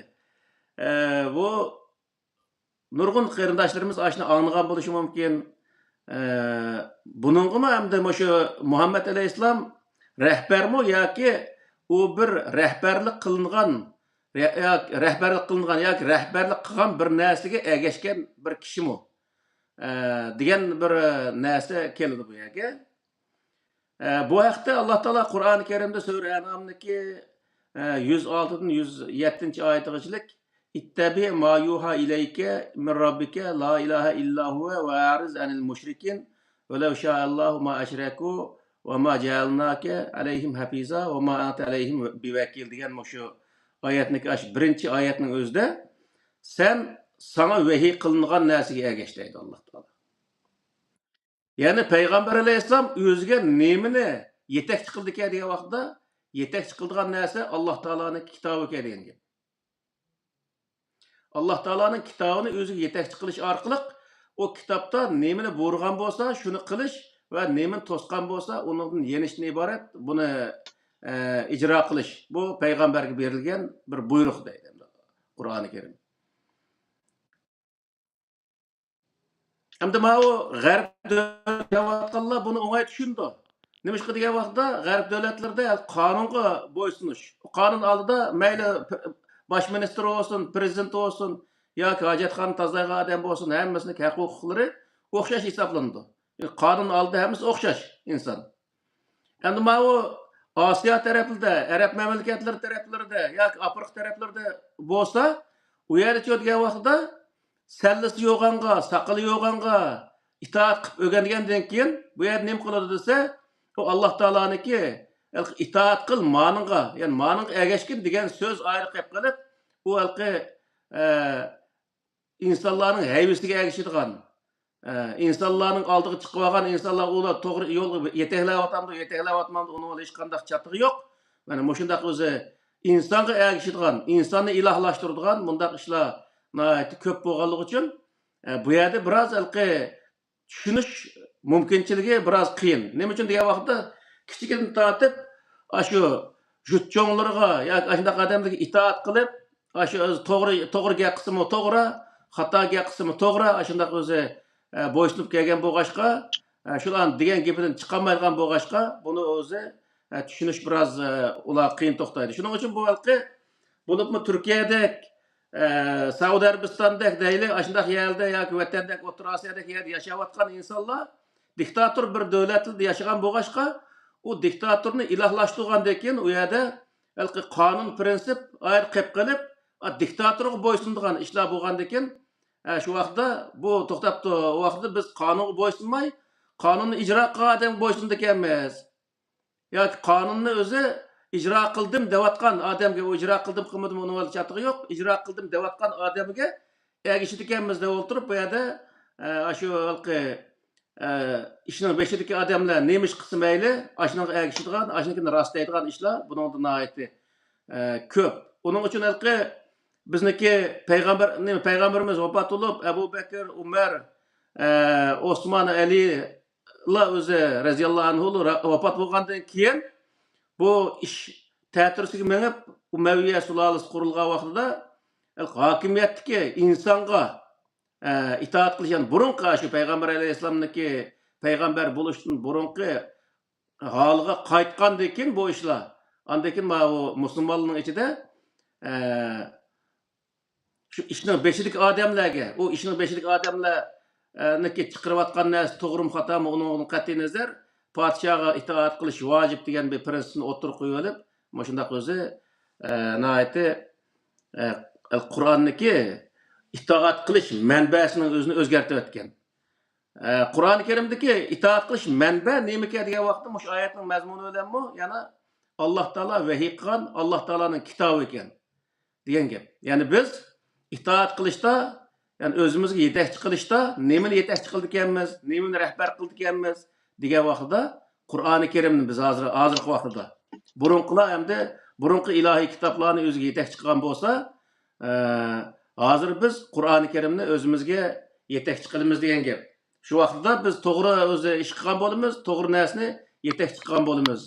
ئە، بۇ نۇرغۇن قېرىنداشلىرىمىز ئاشۇنى ئاڭلىغان بولۇشى مۇمكىن. ئە، بۇنىڭغىمۇ ئەمدى مۇشۇ مۇھەممەد ئەلەيھىسسالام رەھبەرمۇ ياكى ئۇ بىر رەھبەرلىك قىلىنغان، رە-، يا-، رەھبەرلىك قىلىنغان ياكى رەھبەرلىك قىلغان بىر نەرسىگە ئەگەشكەن بىر كىشىمۇ، ئە، دېگەن بىر نەرسە كېلىدۇ بۇ يەرگە. ئە، بۇ ھەقتە ئاللا تائالا قۇرئانى كەرىمدە سۈرە ئەنئامدىكى، ئە، يۈز ئالتىدىن يۈز يەتتىنچى ئايىتىغىچىلىك اتبع ما يوحى إليك من ربك لا إله إلا هو وأعرض عن المشركين ولو شاء الله ما أشركوا وما جعلناك عليهم حفيظا وما أنت عليهم بوكيل دېگەن مۇشۇ ئايەتنىڭ، ئاشۇ بىرىنچى ئايەتنىڭ ئۆزىدە سەن ساڭا ۋەھىي قىلىنغان نەرسىگە ئەگەش دەيدۇ ئاللاھ تائالا. يەنى پەيغەمبەر ئەلەيھىسسالام ئۆزىگە نېمىنى يېتەكچى قىلىدىكەن دېگەن ۋاقىتتا، يېتەكچى قىلىدىغان نەرسە ئاللاھ تائالانىڭ كىتابىكەن دېگەن گەپ. ئاللاھ تائالانىڭ كىتابىنى ئۆزىگە يېتەكچى قىلىش ئارقىلىق، ئۇ كىتابتا نېمىنى بۇيرۇغان بولسا، شۇنى قىلىش ۋە نېمىنى توسقان بولسا، ئۇنىڭدىن يېنىشتىن ئىبارەت، بۇنى، ئە، ئىجرا قىلىش. بۇ پەيغەمبەرگە بېرىلگەن بىر بۇيرۇق دەيدۇ قۇرئانى كەرىم. ئەمدى ماۋۇ غەرب دۆلەت ياشاۋاتقانلار بۇنى ئوڭاي چۈشىنىدۇ. نېمىشقا دېگەن ۋاقىتتا، غەرب دۆلەتلىرىدە قانۇنغا بويسۇنۇش. قانۇن ئالدىدا مەيلى پ-، باش مىنىستىر بولسۇن، پىرېزىدېنت بولسۇن ياكى ھاجەتخانا تازىلايدىغان ئادەم بولسۇن، ھەممىسىنىڭ ھەق ھوقۇقلىرى ئوخشاش ھېسابلىنىدۇ. قانۇن ئالدىدا ھەممىسى ئوخشاش ئىنسان. ئەمدى ماۋۇ ئاسىيا تەرەپلىرىدە، ئەرەب مەملىكەتلىرى تەرەپلىرىدە ياكى ئافرىقا تەرەپلىرىدە بولسا، ئۇ يەردىچۇ دېگەن ۋاقتىدا سەللىسى يوغانغا، ساقىلى يوغانغا ئىتائەت قىلىپ ئۆگەنگەندىن كېيىن، بۇ يەردە نېمە قىلىدۇ دېسە، ئۇ ئاللاھ تائالانىڭكى، ھېلىقى ئىتائەت قىل مانىڭغا، يەنى مانىڭغا ئەگەشكىن دېگەن سۆز ئايرى قېلىپ قېلىپ، ئۇ ھېلىقى، ئە، ئىنسانلارنىڭ ھەيۋىسىگە ئەگىشىدىغان، ئە، ئىنسانلارنىڭ ئالدىغا چىقىۋالغان ئىنسانلار ئۇلار توغرا يولغا يېتەكلەۋاتامدۇ، يېتەكلەۋاتمامدۇ، ئۇنىڭغا ھېچقانداق چاتىقى يوق. مانا مۇشۇنداق ئۆزى ئىنسانغا ئەگىشىدىغان، ئىنساننى ئىلاھلاشتۇرىدىغان مۇنداق ئىشلار ناھايىتى كۆپ بولغانلىقى ئۈچۈن، ئە، بۇ يەردە بىراز ھېلىقى چۈشىنىش مۇمكىنچىلىكى بىراز قىيىن. نېمە ئۈچۈن دېگەن ۋاقىتتا، كىچىكىدىن تارتىپ ئاشۇ جۇتچوڭلىرىغا ياكى ئاشۇنداق ئادەملەرگە ئىتائەت قىلىپ، ئاشۇ ئۆزى توغرا، توغرا گەپ قىلسىمۇ توغرا، خاتا گەپ قىلسىمۇ توغرا، ئاشۇنداق ئۆزى، ئە، بويسۇنۇپ كەلگەن بولغاچقا، ئە، شۇلارنىڭ دېگەن گېپىدىن چىقالمايدىغان بولغاچقا، بۇنى ئۆزى، ئە، چۈشىنىش بىراز، ئە، ئۇلار قىيىن توختايدۇ. شۇنىڭ ئۈچۈن بۇ ھېلىقى بولۇپمۇ تۈركىيەدەك، ئە، سەئۇدى ئەرەبىستاندەك دەيلى، ئاشۇنداق يەردە ياكى ۋەتەندەك ئوتتۇرا ئاسىيادەك يەردە ياشاۋاتقان ئىنسانلار دىكتاتور بىر دۆلەتتە ياشىغان بولغاچقا، ئۇ دىكتاتورنى ئىلاھلاشتۇرغاندىن كېيىن، ئۇ يەردە ھېلىقى قانۇن پرىنسىپ ئايرى قېلىپ قېلىپ، ئا، دىكتاتورغا بويسۇنىدىغان ئىشلار بولغاندىن كېيىن، ئە، شۇ ۋاقىتتا بۇ توختاپتۇ. ئۇ ۋاقىتتا بىز قانۇنغا بويسۇنماي، قانۇننى ئىجرا قىلغان ئادەمگە بويسۇنىدىكەنمىز. ياكى قانۇننى ئۆزى ئىجرا قىلدىم دەۋاتقان ئادەمگە، ئۇ ئىجرا قىلدىم قىلمىدىم ئۇنىڭ چاتىقى يوق. ئىجرا قىلدىم دەۋاتقان ئادەمگە ئەگىشىدىكەنمىز دەپ ئولتۇرۇپ، بۇ يەردە، ئە، ئاشۇ ھېلىقى، ئە، ئىشنىڭ بېشىدىكى ئادەملەر نېمە ئىش قىلسا مەيلى، ئاشۇنىڭغا ئەگىشىدىغان، ئاشۇنىڭكىنى راست دەيدىغان ئىشلار بۇنىڭدا ناھايىتى، ئە، كۆپ. ئۇنىڭ ئۈچۈن ھېلىقى بىزنىڭكى پەيغەمبەر، نېمە، پەيغەمبىرىمىز ۋاپات بولۇپ، ئەبۇ بەكىر، ئۇمەر، ئە، ئوسمان، ئەلى، ئۇلار ئۆزى رەزىياللاھۇ ئەنھۇلار ۋاپات بولغاندىن كېيىن، بۇ ئىش تەتۈرىسىگە مېڭىپ، ئۇمەۋىيە سۇلالىسى قۇرۇلغان ۋاقتىدا ھاكىمىيەتتىكى ئىنسانغا، ئە، ئىتائەت قىلىش، يەنى بۇرۇنقى شۇ پەيغەمبەر ئەلەيھىسسالامنىڭكى پەيغەمبەر بولۇشتىن بۇرۇنقى ھالىغا قايتقاندىن كېيىن بۇ ئىشلار، ئاندىن كېيىن ماۋۇ مۇسۇلمانلارنىڭ ئىچىدە، ئە، شۇ ئىشنىڭ بېشىدىكى ئادەملەرگە، ئۇ ئىشنىڭ بېشىدىكى ئادەملەرنىڭكى چىقىرىۋاتقان نەرسە توغرىمۇ خاتامۇ، ئۇنىڭدىن قەتئىينەزەر، پادىشاھقا ئىتائەت قىلىش ۋاجىپ دېگەن بىر پرىنسىپنى ئوتتۇرىغا قويۇۋېلىپ، مۇشۇنداق ئۆزى، ئە، ناھايىتى، ئە، قۇرئاندىكى ئىتائەت قىلىش مەنبەسىنىڭ ئۆزىنى ئۆزگەرتىۋەتكەن. ئە، قۇرئان كەرىمدىكى ئىتائەت قىلىش مەنبە نېمىكەن دېگەن ۋاقىتتا، مۇشۇ ئايەتنىڭ مەزمۇنى بىلەنمۇ يەنە ئاللاھ تائالا ۋەھىي قىلغان، ئاللاھ تائالانىڭ كىتابى ئىكەن دېگەن گەپ. يەنى بىز ئىتائەت قىلىشتا، يەنى ئۆزىمىزگە يېتەكچى قىلىشتا نېمىنى يېتەكچى قىلىدىكەنمىز، نېمىنى رەھبەر قىلىدىكەنمىز دېگەن ۋاقتىدا، قۇرئانى كەرىمنى بىز ھازىر، ھازىرقى ۋاقتىدا، بۇرۇنقىلار ئەمدى بۇرۇنقى ئىلاھىي كىتابلارنى ئۆزىگە يېتەكچى قىلغان بولسا، ئە، ھازىر بىز قۇرئانى كەرىمنى ئۆزىمىزگە يېتەكچى قىلىمىز دېگەن گەپ. شۇ ۋاقىتتا بىز توغرا ئۆزى ئىش قىلغان بولىمىز، توغرا نەرسىنى يېتەكچى قىلغان بولىمىز.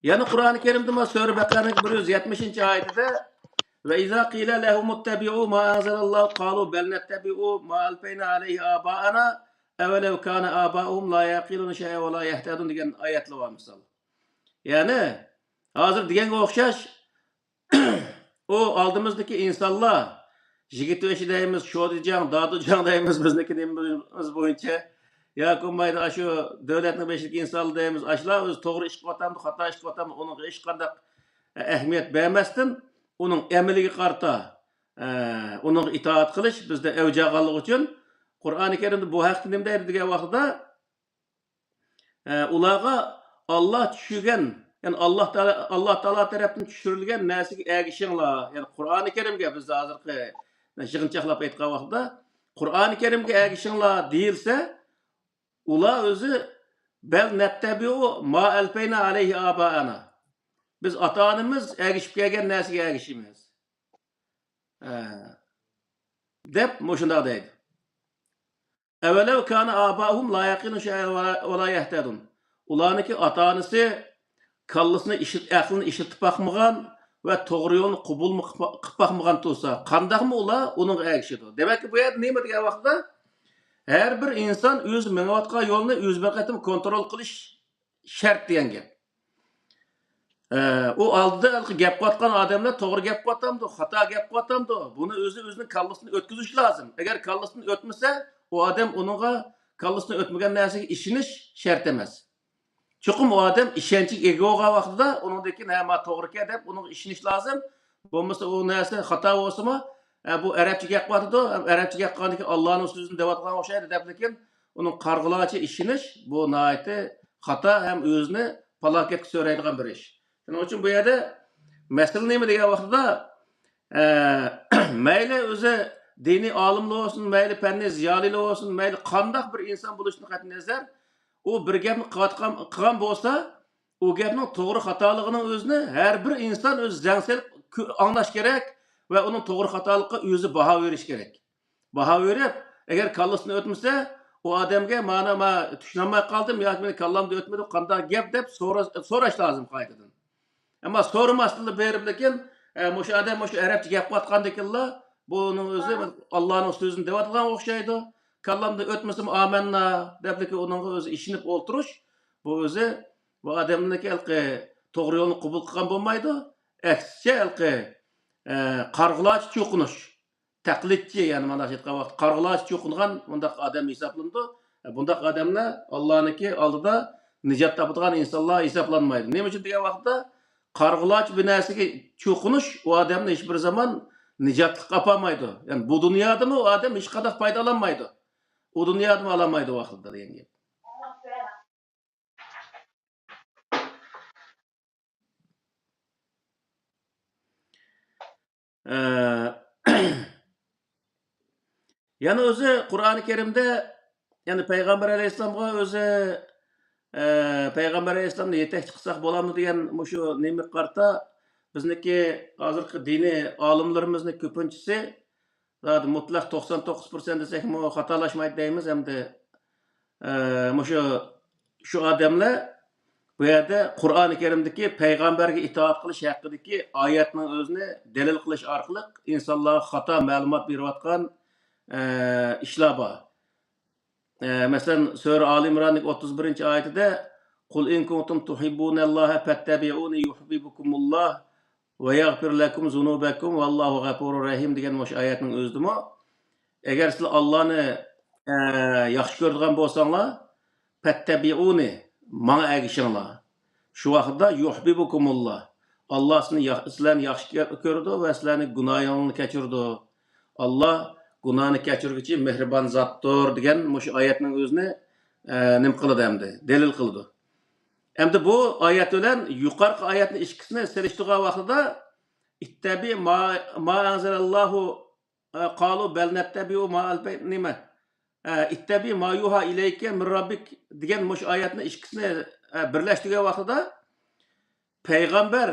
يەنە قۇرئانى كەرىمدە ما سۈرە بەقەرەنىڭ بىر يۈز يەتمىشىنچى ئايىتىدە، وَإِذَا قِيلَ لَهُمُ اتَّبِعُوا مَا أَنزَلَ اللَّهُ قَالُوا بَلْ نَتَّبِعُ مَا أَلْفَيْنَا عَلَيْهِ آبَاءَنَا أَوَلَوْ كَانَ آبَاؤُهُمْ لَا يَعْقِلُونَ شَيْئًا وَلَا يَهْتَدُونَ دېگەن ئايەتلەر بار مىسال. يەنى ھازىر دېگەنگە ئوخشاش، ئۇ ئالدىمىزدىكى ئىنسانلار، يىگىت بېشى دەيمىز، شودىجاڭ، دادۇجاڭ دەيمىز، بىزنىڭكى نېمىمىز بويىچە. ياكى بولمايدۇ، ئاشۇ دۆلەتنىڭ بېشىدىكى ئىنسانلار دەيمىز، ئاشۇلار ئۆزى توغرا ئىش قىلىۋاتامدۇ، خاتا ئىش قىلىۋاتامدۇ، ئۇنىڭغا ھېچقانداق، ئەھمىيەت بەرمەستىن، ئۇنىڭ ئەمىلىگە قارىتا، ئە، ئۇنىڭغا ئىتائەت قىلىش بىزدە ئەۋج ئالغانلىقى ئۈچۈن، قۇرئانى كەرىمدە بۇ ھەقتە نېمە دەيدۇ دېگەن ۋاقتىدا، ئە، ئۇلارغا ئاللا چۈشۈرگەن، يەنى ئاللا تائالا، ئاللا تائالا تەرەپتىن چۈشۈرۈلگەن نەرسىگە ئەگىشىڭلار، يەنى قۇرئانى كەرىمگە، بىز ھازىرقى يىغىنچاقلاپ ئېيتقان ۋاقتىدا، قۇرئانى كەرىمگە ئەگىشىڭلار دېيىلسە، ئۇلار ئۆزى، بەل نەتتەبىئۇ ما ئەلفەينا ئەلەيھى ئابائانا. بىز ئاتا-ئانىمىز ئەگىشىپ كەلگەن نەرسىگە ئەگىشىمىز. ئە، دەپ مۇشۇنداق دەيدۇ. ئەۋەلەۋ كانە ئاباؤھۇم لا يەقىلۇن شەيئەن ۋە لا، ۋە لا يەھتەدۇن. ئۇلارنىڭكى ئاتا-ئانىسى كاللىسىنى ئىشلىت-، ئەقلىنى ئىشلىتىپ باقمىغان ۋە توغرا يولنى قوبۇلمۇ قىپ-، قىپ باقمىغان تۇرسا، قانداقمۇ ئۇلار ئۇنىڭغا ئەگىشىدۇ؟ دېمەككى، بۇ يەردە نېمە دېگەن ۋاقىتتا، ھەر بىر ئىنسان ئۆزى مېڭىۋاتقان يولنى ئۆزى بىر قېتىم كونترول قىلىش شەرت دېگەن گەپ. ئە، ئۇ ئالدىدا ھېلىقى گەپ قىلىۋاتقان ئادەملەر توغرا گەپ قىلىۋاتامدۇ، خاتا گەپ قىلىۋاتامدۇ، بۇنى ئۆزى ئۆزىنىڭ كاللىسىدىن ئۆتكۈزۈش لازىم. ئەگەر كاللىسىدىن ئۆتمىسە، ئۇ ئادەم ئۇنىڭغا، كاللىسىدىن ئۆتمىگەن نەرسىگە ئىشىنىش شەرت ئەمەس. چوقۇم ئۇ ئادەم ئىشەنچكە ئىگە بولغان ۋاقتىدا ئۇنىڭدىن كېيىن، ھە، ما توغرىكەن دەپ ئۇنىڭغا ئىشىنىش لازىم. بولمىسا ئۇ نەرسە خاتا بولسىمۇ، ھە، بۇ ئەرەبچە گەپ قىلىۋاتىدۇ، ھەم ئەرەبچە گەپ قىلغاندىكىن ئاللانىڭ سۆزىنى دەۋاتقان ئوخشايدۇ دەپ، لېكىن ئۇنىڭ قارىغۇلارچە ئىشىنىش، بۇ ناھايىتى خاتا ھەم ئۆزىنى پالاكەتكە سۆرەيدىغان بىر ئىش. شۇنىڭ ئۈچۈن بۇ يەردە مەسىلە نېمە دېگەن ۋاقتىدا، ئە، مەيلى ئۆزى دىنىي ئالىملا بولسۇن، مەيلى پەننىي زىيالىيلا بولسۇن، مەيلى قانداق بىر ئىنسان بولۇشىدىن قەتئىينەزەر، ئۇ بىر گەپنى قىلىۋاتقان، قىلغان بولسا، ئۇ گەپنىڭ توغرا خاتالىقىنىڭ ئۆزىنى ھەر بىر ئىنسان ئۆزى زەڭ سېلىپ كۆ-، ئاڭلاش كېرەك ۋە ئۇنىڭ توغرا خاتالىقىغا ئۆزى باھا بېرىش كېرەك. باھا بېرىپ، ئەگەر كاللىسىدىن ئۆتمىسە، ئۇ ئادەمگە، مانا، ما، چۈشىنەلمەي قالدىم ياكى مېنىڭ كاللامدا ئۆتمىدى، قانداق گەپ دەپ سورا-، سوراش لازىم قايتىدىن. ئەمما سورىماستىنلا بېرىپ، لېكىن، ئە، مۇشۇ ئادەم مۇشۇ ئەرەبچە گەپ قىلىۋاتقاندىكىنلا، بۇنىڭ ئۆزى ئاللانىڭ سۆزىنى دەۋاتىدىغان ئوخشايدۇ. كاللامدا ئۆتمىسىمۇ ئامەننا دەپلىكى ئۇنىڭغا ئۆزى ئىشىنىپ ئولتۇرۇش، بۇ ئۆزى بۇ ئادەمنىڭكى ھېلىقى توغرا يولنى قوبۇل قىلغان بولمايدۇ. ئەكسىچە ھېلىقى، ئە، قارىغۇلارچە چوقۇنۇش. تەقلىدچى، يەنى مانا ئېيتقان ۋاقىت قارىغۇلارچە چوقۇنغان بۇنداق ئادەم ھېسابلىنىدۇ. بۇنداق ئادەملەر ئاللانىڭكى ئالدىدا نىجات تاپىدىغان ئىنسانلار ھېسابلانمايدۇ. نېمە ئۈچۈن دېگەن ۋاقىتتا، قارىغۇلارچە بىر نەرسىگە چوقۇنۇش ئۇ ئادەمنى ھېچ بىر زامان نىجاتلىققا ئاپارمايدۇ. يەنى بۇ دۇنيادىمۇ ئۇ ئادەم ھېچقانداق پايدا ئالالمايدۇ. ئۇ دۇنيادىمۇ ئالالمايدۇ ۋاقتىدا دېگەن گەپ. ئە، يەنە ئۆزى قۇرئانى كەرىمدە، يەنى پەيغەمبەر ئەلەيھىسسالامغا ئۆزى، ئە، پەيغەمبەر ئەلەيھىسسالامنى يېتەكچى قىلساق بولامدۇ دېگەن مۇشۇ نېمىگە قارىتا، بىزنىڭكى ھازىرقى دىنىي ئالىملىرىمىزنىڭ كۆپىنچىسى، زادى مۇتلەق توقسان توققۇز پىرسەنت دېسەكمۇ خاتالاشمايدۇ دەيمىز، ئەمدى ئە، مۇشۇ، شۇ ئادەملەر بۇ يەردە قۇرئانى كەرىمدىكى پەيغەمبەرگە ئىتائەت قىلىش ھەققىدىكى ئايەتنىڭ ئۆزىنى دەلىل قىلىش ئارقىلىق ئىنسانلارغا خاتا مەلۇمات بېرىۋاتقان، ئە، ئىشلار بار. ئە، مەسىلەن، سۈرە ئالى ئىمراندىكى ئوتتۇز بىرىنچى ئايىتىدە، قۇل ئىن كۇنتۇم تۇھىببۇنەللاھە فەتتەبىئۇنى يۇھبىبكۇمۇللاھ ۋە يەغفىر لەكۇم زۇنۇبەكۇم ۋەللاھۇ غەفۇرۇر رەھىم دېگەن مۇشۇ ئايەتنىڭ ئۆزىدىمۇ، ئەگەر سىلەر ئاللانى، ئە، ياخشى كۆرىدىغان بولساڭلار، پەتتەبىئۇنى، ماڭا ئەگىشىڭلار. شۇ ۋاقىتتا يۇھبىبكۇمۇللاھ، ئاللا سىلەرنى ياخ-، سىلەرنى ياخشى كۆ-، كۆرىدۇ ۋە سىلەرنى گۇناھىڭلارنى كەچۈرىدۇ. ئاللا گۇناھنى كەچۈرگۈچى مېھرىبان زاتتۇر دېگەن مۇشۇ ئايەتنىڭ ئۆزىنى، ئە، نېمە قىلىدۇ ئەمدى؟ دەلىل قىلىدۇ. ئەمدى بۇ ئايەت بىلەن يۇقىرىقى ئايەتنى ئىككىسىنى سېلىشتۇرغان ۋاقتىدا، ئىتتەبىئ ما، ما ئەنزەلەللاھۇ، ئە، قالۇ بەل نەتتەبىئۇ ما ئەلپەي-، نېمە؟ ئە، ئىتتەبىئ ما يۇھا ئىلەيكە مىن رەببىك دېگەن مۇشۇ ئايەتنى ئىككىسىنى، ئە، بىرلەشتۈرگەن ۋاقتىدا، پەيغەمبەر،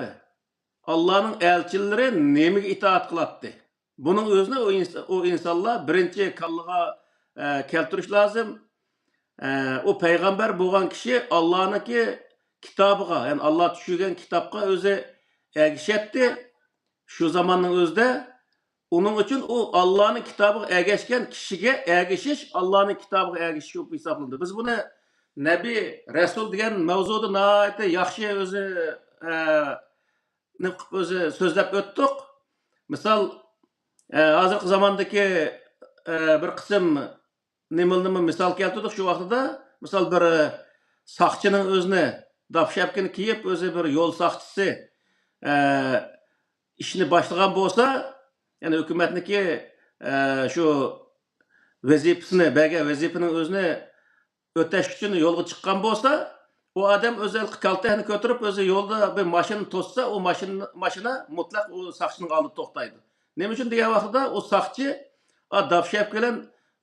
ئاللانىڭ ئەلچىلىرى نېمىگە ئىتائەت قىلاتتى؟ بۇنىڭ ئۆزىنى ئۇ ئىنس-، ئۇ ئىنسانلار بىرىنچى كاللىغا، ئە، كەلتۈرۈش لازىم. ئە، ئۇ پەيغەمبەر بولغان كىشى ئاللانىڭكى كىتابىغا، يەنى ئاللا چۈشۈرگەن كىتابقا ئۆزى ئەگىشەتتى. شۇ زاماننىڭ ئۆزىدە ئۇنىڭ ئۈچۈن ئۇ ئاللانىڭ كىتابىغا ئەگەشكەن كىشىگە ئەگىشىش ئاللانىڭ كىتابىغا ئەگىشىش بولۇپ ھېسابلىنىدۇ. بىز بۇنى نەبىي، رەسۇل دېگەن مەۋزۇدا ناھايىتى ياخشى ئۆزى، ئە، نېمە قىلىپ ئۆزى سۆزلەپ ئۆتتۇق. مىسال، ئە، ھازىرقى زاماندىكى، ئە، بىر قىسىم نېمىلىرىنىمۇ مىسال كەلتۈردۇق شۇ ۋاقتىدا. مىسال، بىر ساقچىنىڭ ئۆزىنى داپشەپكىنى كىيىپ، ئۆزى بىر يول ساقچىسى، ئە، ئىشنى باشلىغان بولسا، يەنى ھۆكۈمەتنىڭكى، ئە، شۇ ۋەزىپىسىنى، بەرگەن ۋەزىپىنىڭ ئۆزىنى ئۆتەش ئۈچۈن يولغا چىققان بولسا، ئۇ ئادەم ئۆزى ھېلىقى كالتەكنى كۆتۈرۈپ، ئۆزى يولدا بىر ماشىنا توسسا، ئۇ ماشىنا، ماشىنا مۇتلەق ئۇ ساقچىنىڭ ئالدىدا توختايدۇ. نېمە ئۈچۈن دېگەن ۋاقتىدا، ئۇ ساقچى، ئا، داپشەپ بىلەن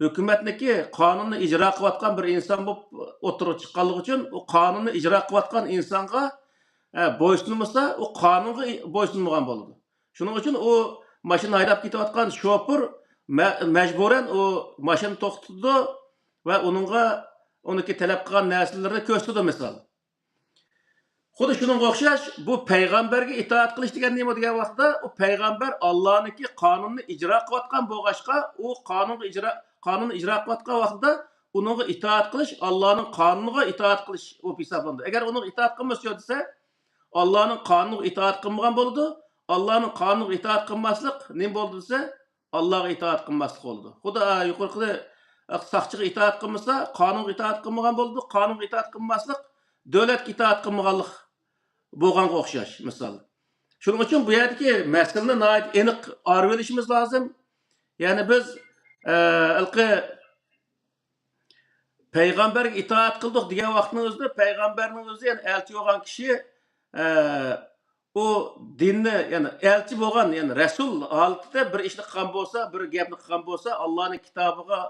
ھۆكۈمەتنىڭكى قانۇننى ئىجرا قىلىۋاتقان بىر ئىنسان بولۇپ ئوتتۇرىغا چىققانلىقى ئۈچۈن، ئۇ قانۇننى ئىجرا قىلىۋاتقان ئىنسانغا، ئە، بويسۇنمىسا، ئۇ قانۇنغا بويسۇنمىغان بولىدۇ. شۇنىڭ ئۈچۈن ئۇ ماشىنا ھەيدەپ كېتىۋاتقان شوپۇر مە-، مەجبۇرەن ئۇ ماشىنا توختىتىدۇ ۋە ئۇنىڭغا، ئۇنىڭكى تەلەپ قىلغان نەرسىلىرىنى كۆرسىتىدۇ، مىسال. خۇددى شۇنىڭغا ئوخشاش، بۇ پەيغەمبەرگە ئىتائەت قىلىش دېگەن نېمە دېگەن ۋاقىتتا، ئۇ پەيغەمبەر ئاللانىڭكى قانۇنىنى ئىجرا قىلىۋاتقان بولغاچقا، ئۇ قانۇنغا ئىجرا، قانۇننى ئىجرا قىلىۋاتقان ۋاقتىدا ئۇنىڭغا ئىتائەت قىلىش، ئاللانىڭ قانۇنىغا ئىتائەت قىلىش بولۇپ ھېسابلىنىدۇ. ئەگەر ئۇنىڭغا ئىتائەت قىلمىسا دېسە، ئاللانىڭ قانۇنىغا ئىتائەت قىلمىغان بولىدۇ. ئاللانىڭ قانۇنىغا ئىتائەت قىلماسلىق نېمە بولىدۇ دېسە، ئاللاغا ئىتائەت قىلماسلىق بولىدۇ. خۇدا يۇقىرىقى ساقچىغا ئىتائەت قىلمىسا، قانۇنغا ئىتائەت قىلمىغان بولىدۇ، قانۇنغا ئىتائەت قىلماسلىق دۆلەتكە ئىتائەت قىلمىغانلىق بولغانغا ئوخشاش، مىسال. شۇنىڭ ئۈچۈن بۇ يەردىكى مەسىلىنى ناھايىتى ئېنىق ئايرىۋېلىشىمىز لازىم. يەنى بىز، ئە، ھېلىقى پەيغەمبەرگە ئىتائەت قىلدۇق دېگەن ۋاقىتنىڭ ئۆزىدە پەيغەمبەرنىڭ ئۆزى، يەنى ئەلچى بولغان كىشى، ئە، ئۇ دىننى، يەنى ئەلچى بولغان، يەنى رەسۇل ھالىتىدە بىر ئىشنى قىلغان بولسا، بىر گەپنى قىلغان بولسا، ئاللانىڭ كىتابىغا،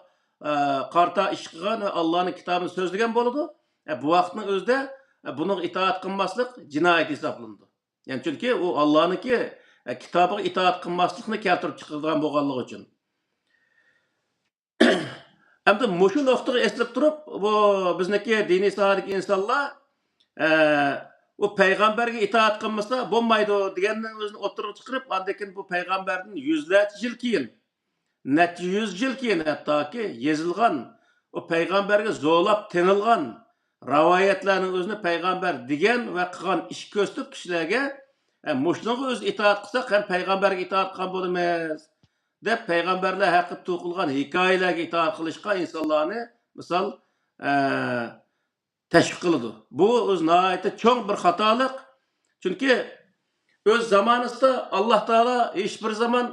ئە، قارىتا ئىش قىلغان ۋە ئاللانىڭ كىتابىنى سۆزلىگەن بولىدۇ. ئە، بۇ ۋاقىتنىڭ ئۆزىدە، ئە، بۇنىڭغا ئىتائەت قىلماسلىق جىنايەت ھېسابلىنىدۇ. يەنى چۈنكى ئۇ ئاللانىڭكى، ئە، كىتابىغا ئىتائەت قىلماسلىقنى كەلتۈرۈپ چىقىرىدىغان بولغانلىقى ئۈچۈن. ئەمدى مۇشۇ نۇقتىغا ئېسىلىپ تۇرۇپ، بۇ بىزنىڭكى دىنىي ساھەدىكى ئىنسانلار، ئە، ئۇ پەيغەمبەرگە ئىتائەت قىلمىسا بولمايدۇ دېگەننى ئۆزىنى ئوتتۇرىغا چىقىرىپ، ئاندىن كېيىن بۇ پەيغەمبەردىن يۈزلەرچە يىل كېيىن، نەچچە يۈز يىل كېيىن ھەتتاكى يېزىلغان، ئۇ پەيغەمبەرگە زورلاپ تېڭىلغان رىۋايەتلەرنىڭ ئۆزىنى پەيغەمبەر دېگەن ۋە قىلغان ئىش كۆرسىتىپ كىشىلەرگە، ئە، مۇشۇنىڭغا ئۆزى ئىتائەت قىلساق، ھەم پەيغەمبەرگە ئىتائەت قىلغان بولىمىز، دەپ پەيغەمبەرلەر ھەققىدە توقۇلغان ھېكايىلەرگە ئىتائەت قىلىشقا ئىنسانلارنى، مىسال، ئە، تەشۋىق قىلىدۇ. بۇ ئۆزى ناھايىتى چوڭ بىر خاتالىق. چۈنكى ئۆز زامانىسىدا ئاللا تائالا ھېچ بىر زامان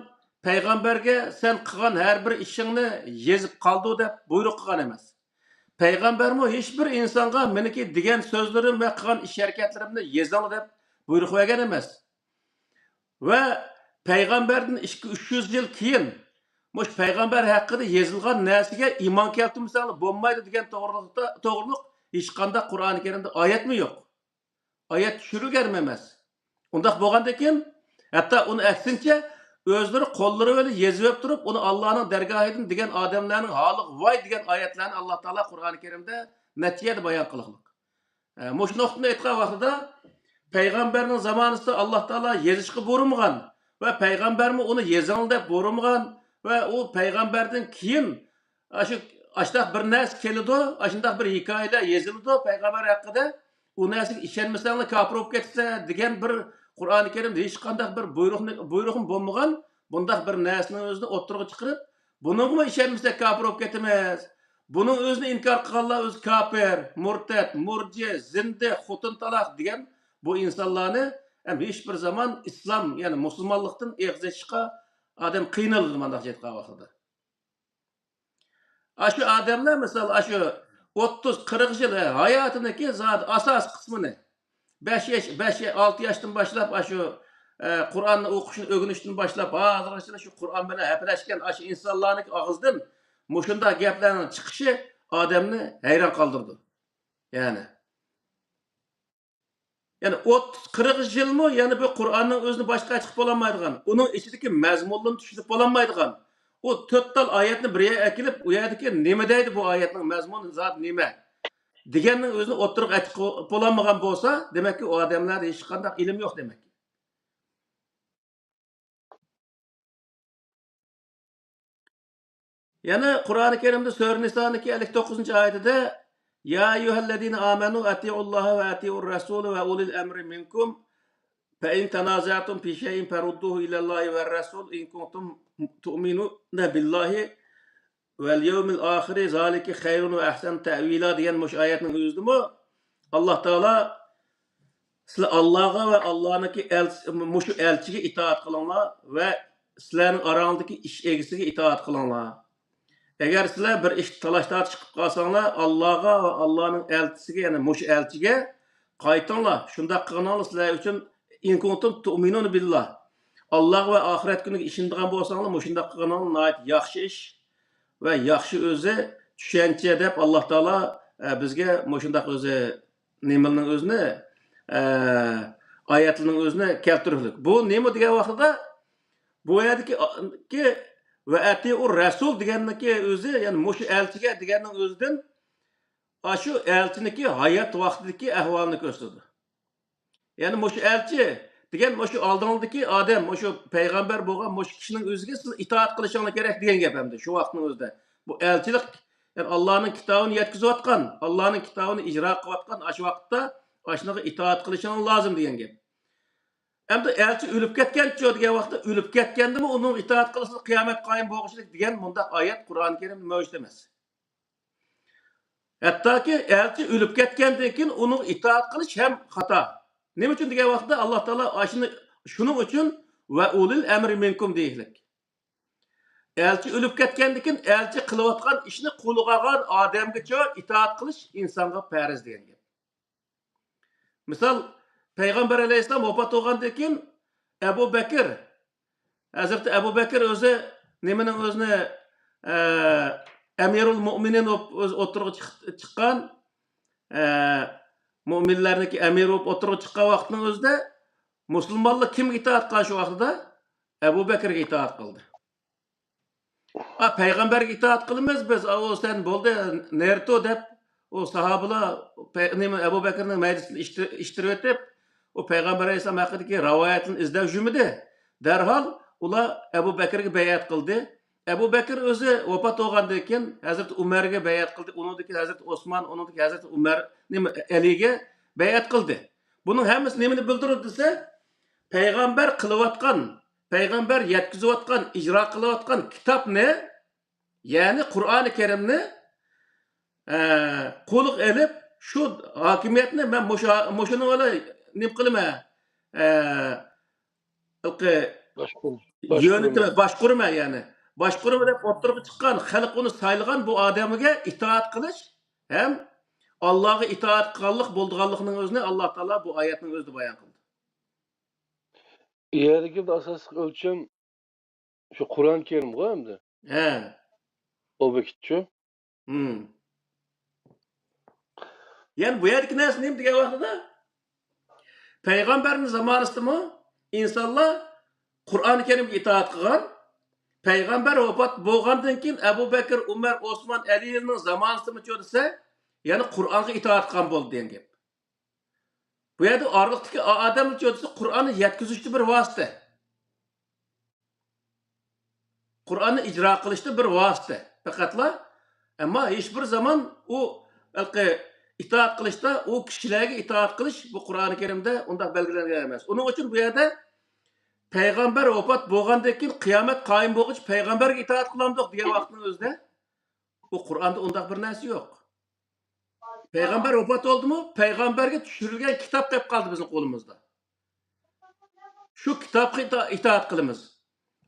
پەيغەمبەرگە سەن قىلغان ھەر بىر ئىشىڭنى يېزىپ قالدۇر دەپ بۇيرۇق قىلغان ئەمەس. پەيغەمبەرمۇ ھېچ بىر ئىنسانغا مېنىڭكى دېگەن سۆزلىرىم ۋە قىلغان ئىش ھەرىكەتلىرىمنى يېزىڭلار دەپ بۇيرۇق بەرگەن ئەمەس. ۋە پەيغەمبەردىن ئىككى، ئۈچ يۈز يىل كېيىن، مۇشۇ پەيغەمبەر ھەققىدە يېزىلغان نەرسىگە ئىمان كەلتۈرمىسەڭلار بولمايدۇ دېگەن توغرىلىقتا، توغرۇلۇق ھېچقانداق قۇرئانى كەرىمدە ئايەتمۇ يوق. ئايەت چۈشۈرۈلگەنمۇ ئەمەس. ئۇنداق بولغاندىكىن، ھەتتا ئۇنى ئەكسىنچە، ئۆزلىرى قوللىرى بىلەن يېزىۋېلىپ تۇرۇپ، ئۇنى ئاللانىڭ دەرگاھىدىن دېگەن ئادەملەرنىڭ ھالىغا ۋاي دېگەن ئايەتلەرنى ئاللا تائالا قۇرئانى كەرىمدە نەچچە يەردە بايان قىلغانلىق. ئە، مۇشۇ نۇقتىنى ئېيتقان ۋاقتىدا، پەيغەمبەرنىڭ زامانىسىدا ئاللا تائالا يېزىشقا بۇيرۇمىغان ۋە پەيغەمبەرمۇ ئۇنى يېزىڭ دەپ بۇيرۇمىغان ۋە ئۇ پەيغەمبەردىن كېيىن ئاشۇ، ئاشۇنداق بىر نەرسە كېلىدۇ، ئاشۇنداق بىر ھېكايىلەر يېزىلىدۇ پەيغەمبەر ھەققىدە، ئۇ نەرسىگە ئىشەنمىسەڭلار كاپىر بولۇپ كېتىسىلەر دېگەن بىر قۇرئانى كەرىمدە ھېچقانداق بىر بۇيرۇقنى، بۇيرۇقمۇ بولمىغان، بۇنداق بىر نەرسىنىڭ ئۆزىنى ئوتتۇرىغا چىقىرىپ، بۇنىڭغىمۇ ئىشەنمىسەك كاپىر بولۇپ كېتىمىز. بۇنىڭ ئۆزىنى ئىنكار قىلغانلار ئۆزى كاپىر، مۇرتەت، مۇرجى، زىندىق، خوتۇن تالاق دېگەن بۇ ئىنسانلارنى ھەم ھېچ بىر زامان ئىسلام، يەنى مۇسۇلمانلىقتىن ئېغىز ئېچىشقا ئادەم قىينىلىدۇ مانداق ئېيتقان ۋاقتىدا. ئاشۇ ئادەملەر مىسال ئاشۇ ئوتتۇز، قىرىق يىل ھاياتىنىڭكى زادى ئاساسىي قىسمىنى، بەش ياش، بەش يا-، ئالتە ياشتىن باشلاپ ئاشۇ، ئە، قۇرئاننى ئوقۇشنى ئۆگىنىشتىن باشلاپ ھازىرغىچە شۇ قۇرئان بىلەن ھەپىلەشكەن ئاشۇ ئىنسانلارنىڭ ئاغزىدىن مۇشۇنداق گەپلەرنىڭ چىقىشى ئادەمنى ھەيران قالدۇرىدۇ. يەنى، يەنى ئوتتۇز، قىرىق يىلمۇ يەنى بۇ قۇرئاننىڭ ئۆزىنى باشقا چىقىپ بولالمايدىغان، ئۇنىڭ ئىچىدىكى مەزمۇنلىرىنى چۈشىنىپ بولالمايدىغان، ئۇ تۆت تال ئايەتنى بىر يەرگە ئەكېلىپ، ئۇ يەردىكى نېمە دەيدۇ، بۇ ئايەتنىڭ مەزمۇنى زادى نېمە دېگەننىڭ ئۆزىنى ئوتتۇرىغا ئەكىپ بولالمىغان بولسا، دېمەككى، ئۇ ئادەملەردە ھېچقانداق ئىلىم يوق دېمەككى. يەنە قۇرئانى كەرىمدە سۈرە نىسانىڭكى ئەللىك توققۇزىنچى ئايىتىدە، يا أيها الذين آمنوا أطيعوا الله وأطيعوا الرسول وأولي الأمر منكم فإن تنازعتم في شيء فردوه إلى الله والرسول إن كنتم تؤمنون بالله واليوم الآخر ذلك خير وأحسن تأويلا دېگەن مۇشۇ ئايەتنىڭ ئۆزىدىمۇ ئاللا تائالا سىلەر ئاللاغا ۋە ئاللانىڭكى ئەلچى-، مۇشۇ ئەلچىگە ئىتائەت قىلىڭلار ۋە سىلەرنىڭ ئاراڭلاردىكى ئىش ئىگىسىگە ئىتائەت قىلىڭلار. ئەگەر سىلەر بىر ئىش تالاش-تارتىش قىلىپ قالساڭلار، ئاللاغا ۋە ئاللانىڭ ئەلچىسىگە، يەنى مۇشۇ ئەلچىگە قايتىڭلار. شۇنداق قىلغىنىڭلار سىلەر ئۈچۈن، ئىن كۇنتۇم تۇئمىنۇنە بىللا، ئاللاغا ۋە ئاخىرەت كۈنىگە ئىشىنىدىغان بولساڭلار، مۇشۇنداق قىلغىنىڭلار ناھايىتى ياخشى ئىش ۋە ياخشى ئۆزى چۈشەنچە دەپ، ئاللا تائالا، ئە، بىزگە مۇشۇنداق ئۆزى نېمىنىڭ ئۆزىنى، ئە، ئايەتلىرىنىڭ ئۆزىنى كەلتۈرۈپلۈك. بۇ نېمە دېگەن ۋاقتىدا، بۇ يەردىكى، كى، ۋە ئەتىئۇر رەسۇل دېگەننىڭكى ئۆزى، يەنى مۇشۇ ئەلچىگە دېگەننىڭ ئۆزىدىن ئاشۇ ئەلچىنىڭكى ھايات ۋاقتىدىكى ئەھۋالىنى كۆرسىتىدۇ. يەنى مۇشۇ ئەلچى دېگەن مۇشۇ ئالدىڭدىكى ئادەم، مۇشۇ پەيغەمبەر بولغان مۇشۇ كىشىنىڭ ئۆزىگە سىز ئىتائەت قىلىشىڭلار كېرەك دېگەن گەپ ئەمدى شۇ ۋاقىتنىڭ ئۆزىدە. بۇ ئەلچىلىك، يەنى ئاللانىڭ كىتابىنى يەتكۈزۈۋاتقان، ئاللانىڭ كىتابىنى ئىجرا قىلىۋاتقان ئاشۇ ۋاقىتتا ئاشۇنىڭغا ئىتائەت قىلىشىڭلار لازىم دېگەن گەپ. ئەمدى ئەلچى ئۆلۈپ كەتكەنچۇ دېگەن ۋاقىتتا، ئۆلۈپ كەتكەندىمۇ ئۇنىڭغا ئىتائەت قىلسىلا قىيامەت قايىم بولغۇچىلىك دېگەن مۇنداق ئايەت قۇرئان كەرىمدە مەۋجۇت ئەمەس. ھەتتاكى ئەلچى ئۆلۈپ كەتكەندىن كېيىن ئۇنىڭغا ئىتائەت قىلىش ھەم خاتا. نېمە ئۈچۈن دېگەن ۋاقىتتا ئاللا تائالا ئاشۇنى، شۇنىڭ ئۈچۈن ۋە ئۇلىل ئەمرى مىنكۇم دېيىشلىك. ئەلچى ئۆلۈپ كەتكەندىن كېيىن ئەلچى قىلىۋاتقان ئىشنى قولغا ئالغان ئادەمگىچە ئىتائەت قىلىش ئىنسانغا پەرز دېگەن گەپ. مىسال، پەيغەمبەر ئەلەيھىسسالام ۋاپات بولغاندىن كېيىن ئەبۇ بەكىر، ھەزرىتى ئەبۇ بەكىر ئۆزى نېمىنىڭ ئۆزىنى، ئە، ئەمىرۇل مۆمىنىن بولۇپ ئۆزى ئوتتۇرىغا چىق-، چىققان، ئە، مۆمىنلەرنىڭكى ئەمىرى بولۇپ ئوتتۇرىغا چىققان ۋاقىتنىڭ ئۆزىدە مۇسۇلمانلار كىمگە ئىتائەت قىلغان شۇ ۋاقتىدا؟ ئەبۇ بەكرگە ئىتائەت قىلدى. ئا، پەيغەمبەرگە ئىتائەت قىلىمىز بىز، ئا، ئۇ سەن بولدى، نېرتو دەپ، ئۇ ساھابىلار پەي-، نېمە، ئەبۇ بەكرىنىڭ مەيدىسىنى ئىشتە-، ئىشتىرىۋېتىپ، ئۇ پەيغەمبەر ئەلەيھىسسالام ھەققىدىكى رىۋايەتنى ئىزدەپ يۈرمىدى. دەرھال ئۇلار ئەبۇ بەكرگە بەيئەت قىلدى. ئەبۇ بەكر ئۆزى ۋاپات بولغاندىن كېيىن، ھەزرىتى ئۇمەرگە بەيئەت قىلدى، ئۇنىڭدىن كېيىن ھەزرىتى ئوسمان، ئۇنىڭدىن كېيىن ھەزرىتى ئۇمەر، نېمە، ئەلىگە بەيئەت قىلدى. بۇنىڭ ھەممىسى نېمىنى بىلدۈرىدۇ دېسە، پەيغەمبەر قىلىۋاتقان، پەيغەمبەر يەتكۈزۈۋاتقان، ئىجرا قىلىۋاتقان كىتابنى، يەنى قۇرئانى كەرىمنى، ئە، قولغا ئېلىپ، شۇ ھاكىمىيەتنى مەن مۇشۇ، مۇشۇنىڭ بىلەن نېمە قىلىمەن، ئە، ھېلىقى باشقۇر-، يۆنىتىمەن، باشقۇرىمەن. باشقۇرىمەن، يەنى. باشقۇرىمەن دەپ ئوتتۇرىغا چىققان، خەلق ئۇنى سايلىغان بۇ ئادەمگە ئىتائەت قىلىش ھەم ئاللاغا ئىتائەت قىلغانلىق بولىدىغانلىقىنىڭ ئۆزىنى ئاللا تائالا بۇ ئايەتنىڭ ئۆزىدە بايان قىلدى. يەردىكى ئاساسلىق ئۆلچەم شۇ قۇرئان كەرىمغۇ ئەمدى. ھە. ئوبيېكتچۇ؟ ھىم. يەنى بۇ يەردىكى نەرسە نېمە دېگەن ۋاقتىدا، پەيغەمبەرنىڭ زامانىسىدىمۇ ئىنسانلار قۇرئان كەرىمگە ئىتائەت قىلغان. پەيغەمبەر ۋاپات بولغاندىن كېيىن ئەبۇ بەكىر، ئۇمەر، ئوسمان، ئەلىنىڭ زامانىسىدىمۇچۇ دېسە، يەنى قۇرئانغا ئىتائەت قىلغان بولدى دېگەن گەپ. بۇ يەردە ئارىلىقتىكى ئا-، ئادەمچۇ دېسە، قۇرئاننى يەتكۈزۈشتە بىر ۋاسىتە. قۇرئاننى ئىجرا قىلىشتا بىر ۋاسىتە پەقەتلا. ئەمما ھېچبىر زامان ئۇ ھېلىقى ئىتائەت قىلىشتا، ئۇ كىشىلەرگە ئىتائەت قىلىش بۇ قۇرئانى كەرىمدە ئۇنداق بەلگىلەنگەن ئەمەس. ئۇنىڭ ئۈچۈن بۇ يەردە پەيغەمبەر ۋاپات بولغاندىن كېيىن قىيامەت قايىم بولغۇچە پەيغەمبەرگە ئىتائەت قىلامدۇق دېگەن ۋاقىتنىڭ ئۆزىدە، ئۇ قۇرئاندا ئۇنداق بىر نەرسە يوق. پەيغەمبەر ۋاپات بولدىمۇ، پەيغەمبەرگە چۈشۈرۈلگەن كىتاب دەپ قالدى بىزنىڭ قولىمىزدا. شۇ كىتابقا ئىتا-، ئىتائەت قىلىمىز.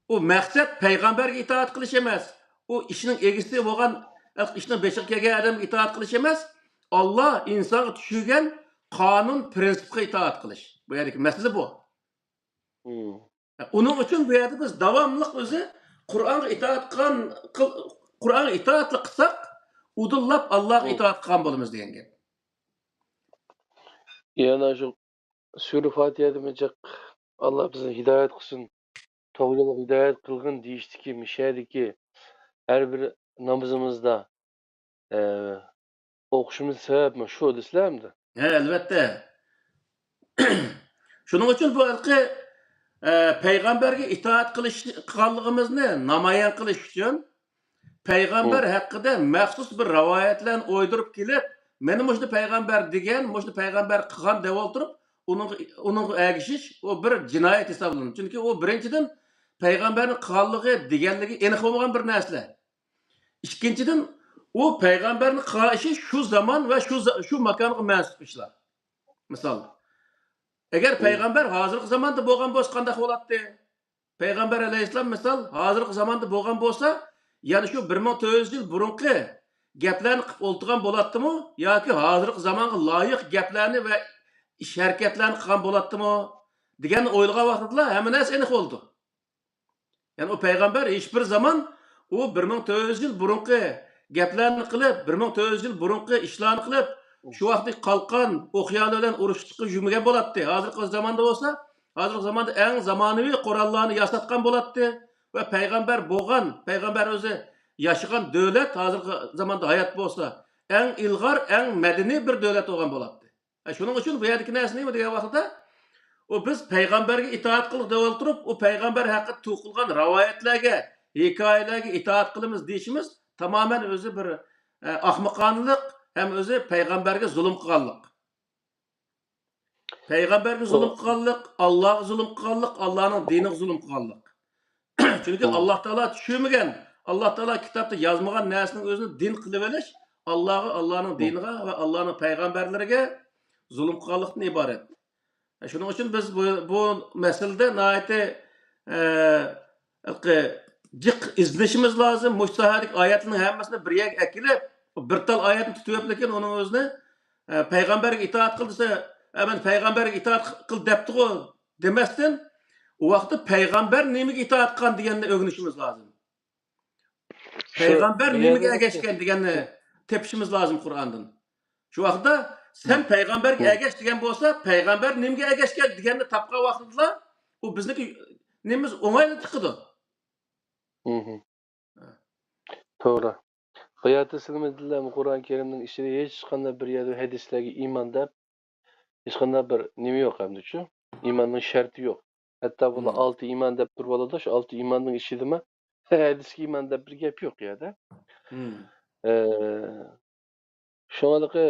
ئۇ مەقسەت پەيغەمبەرگە ئىتائەت قىلىش ئەمەس. ئۇ ئىشنىڭ ئىگىسى بولغان، ئىشنىڭ بېشىغا كەلگەن ئادەمگە ئىتائەت قىلىش ئەمەس. ئاللا ئىنسانغا چۈشۈرگەن قانۇن، پرىنسىپقا ئىتائەت قىلىش. بۇ يەردىكى مەسىلە بۇ. مم. ئۇنىڭ ئۈچۈن بۇ يەردە بىز داۋاملىق ئۆزى قۇرئانغا ئىتائەت قىلغان، قىل-، قۇرئانغا ئىتائەتلا قىلساق، ئۇدۇللاپ ئاللاغا مم. ئىتائەت قىلغان بولىمىز دېگەن گەپ. يەنە شۇ سۈرە فاتىھەدىمۇ جىق، ئاللا بىزنى ھىدايەت قىلسۇن، توغرا يولغا ھىدايەت قىلغىن دېيىشتىكى، مىشەدىكى ھەر بىر نامىزىمىزدا، ئە، ئوقۇشىمىز سەۋەبمۇ شۇ دېسىلە ئەمدى. ھە، ئەلۋەتتە. شۇنىڭ ئۈچۈن بۇ ھېلىقى، ئە، پەيغەمبەرگە ئىتائەت قىلىش، قىلغانلىقىمىزنى نامايان قىلىش ئۈچۈن، پەيغەمبەر ھەققىدە مەخسۇس بىر رىۋايەتلەرنى ئويدۇرۇپ كېلىپ، مېنى مۇشۇنى پەيغەمبەر دېگەن، مۇشۇنى پەيغەمبەر قىلغان دەۋالتۇرۇپ، ئۇنىڭغا، ئۇنىڭغا ئەگىشىش، ئۇ بىر جىنايەت ھېسابلىنىدۇ. چۈنكى ئۇ بىرىنچىدىن، پەيغەمبەرنىڭ قىلغانلىقى، دېگەنلىكى ئېنىق بولمىغان بىر نەرسىلەر. ئىككىنچىدىن، ئۇ پەيغەمبەرنىڭ قىلغان ئىشى شۇ زامان ۋە شۇ زا-، شۇ ماكانغا مەنسۇپ ئىشلار. مىسال، ئەگەر پەيغەمبەر ھازىرقى زاماندا بولغان بولسا قانداق بولاتتى؟ پەيغەمبەر ئەلەيھىسسالام مىسال ھازىرقى زاماندا بولغان بولسا، يەنە شۇ بىر مىڭ تۆت يۈز يىل بۇرۇنقى گەپلەرنى قىلىپ ئولتۇرغان بولاتتىمۇ ياكى ھازىرقى زامانغا لايىق گەپلەرنى ۋە ئىش ھەرىكەتلەرنى قىلغان بولاتتىمۇ دېگەننى ئويلىغان ۋاقتىدىلا ھەممە نەرسە ئېنىق بولىدۇ. يەنى ئۇ پەيغەمبەر ھېچبىر زامان ئۇ بىر مىڭ تۆت يۈز يىل بۇرۇنقى گەپلەرنى قىلىپ، بىر مىڭ تۆت يۈز يىل بۇرۇنقى ئىشلارنى قىلىپ، شۇ ۋاقىتتىكى قالقان ئوقيانلار بىلەن ئۇرۇشۇشقا يۈرمىگەن بولاتتى. ھازىرقى زاماندا بولسا، ھازىرقى زاماندا ئەڭ زامانىۋى قوراللارنى ياساتقان بولاتتى. ۋە پەيغەمبەر بولغان، پەيغەمبەر ئۆزى ياشىغان دۆلەت، ھازىرقى زاماندا ھايات بولسا، ئەڭ ئىلغار، ئەڭ مەدەنىي بىر دۆلەت بولغان بولاتتى. ھە، شۇنىڭ ئۈچۈن بۇ يەردىكى نەرسە نېمە دېگەن ۋاقىتتا، ئۇ بىز پەيغەمبەرگە ئىتائەت قىلدۇق دەپ ئولتۇرۇپ، ئۇ پەيغەمبەر ھەققىدە توقۇلغان رىۋايەتلەرگە، ھېكايىلەرگە ئىتائەت قىلىمىز دېيىشىمىز تامامەن ئۆزى بىر، ئە، ئەخمىقانىلىق ھەم ئۆزى پەيغەمبەرگە زۇلۇم قىلغانلىق. پەيغەمبەرگە زۇلۇم قىلغانلىق، ئاللاغا زۇلۇم قىلغانلىق، ئاللانىڭ دىنىغا زۇلۇم قىلغانلىق. چۈنكى ئاللا تائالا چۈشۈرمىگەن، ئاللا تائالا كىتابتا يازمىغان نەرسىنىڭ ئۆزىنى دىن قىلىۋېلىش، ئاللاغا، ئاللانىڭ دىنىغا ۋە ئاللانىڭ پەيغەمبەرلىرىگە زۇلۇم قىلغانلىقتىن ئىبارەت. شۇنىڭ ئۈچۈن بىز بۇ، بۇ مەسىلىدە ناھايىتى، ئە، ھېلىقى جىق ئىزدىنىشىمىز لازىم. مۇشۇ ساھەدىكى ئايەتلەرنىڭ ھەممىسىنى بىر يەرگە ئەكېلىپ، بىر تال ئايەتنى تۇتۇۋېلىپ، لېكىن ئۇنىڭ ئۆزىنى، ئە، پەيغەمبەرگە ئىتائەت قىل دېسە، ئە، مەن پەيغەمبەرگە ئىتائەت قىل دەپتىغۇ دېمەستىن، ئۇ ۋاقىتتا پەيغەمبەر نېمىگە ئىتائەت قىلغان دېگەننى ئۆگىنىشىمىز لازىم. پەيغەمبەر نېمىگە ئەگەشكەن دېگەننى تېپىشىمىز لازىم قۇرئاندىن. شۇ ۋاقىتتا سەن پەيغەمبەرگە ئەگەش دېگەن بولسا، پەيغەمبەر نېمىگە ئەگەشكەن دېگەننى تاپقان ۋاقتىدىلا ئۇ بىزنىڭكى نېمىمىز ئوڭايلا چىقىدۇ. توغرا. باياتى سىلىمىزدىلا قۇرئان كەرىمنىڭ ئىچىدە ھېچقانداق بىر يەردە ھەدىسلەرگە ئىمان دەپ، ھېچقانداق بىر نېمە يوق ئەمدىچۇ؟ ئىماننىڭ شەرتى يوق. ھەتتا بۇلار ئالتە ئىمان دەپ تۇرۇۋالىدۇ، شۇ ئالتە ئىماننىڭ ئىچىدىمۇ ھەدىسكە ئىمان دەپ بىر گەپ يوق يەردە. ئە، شۇڭالىقى،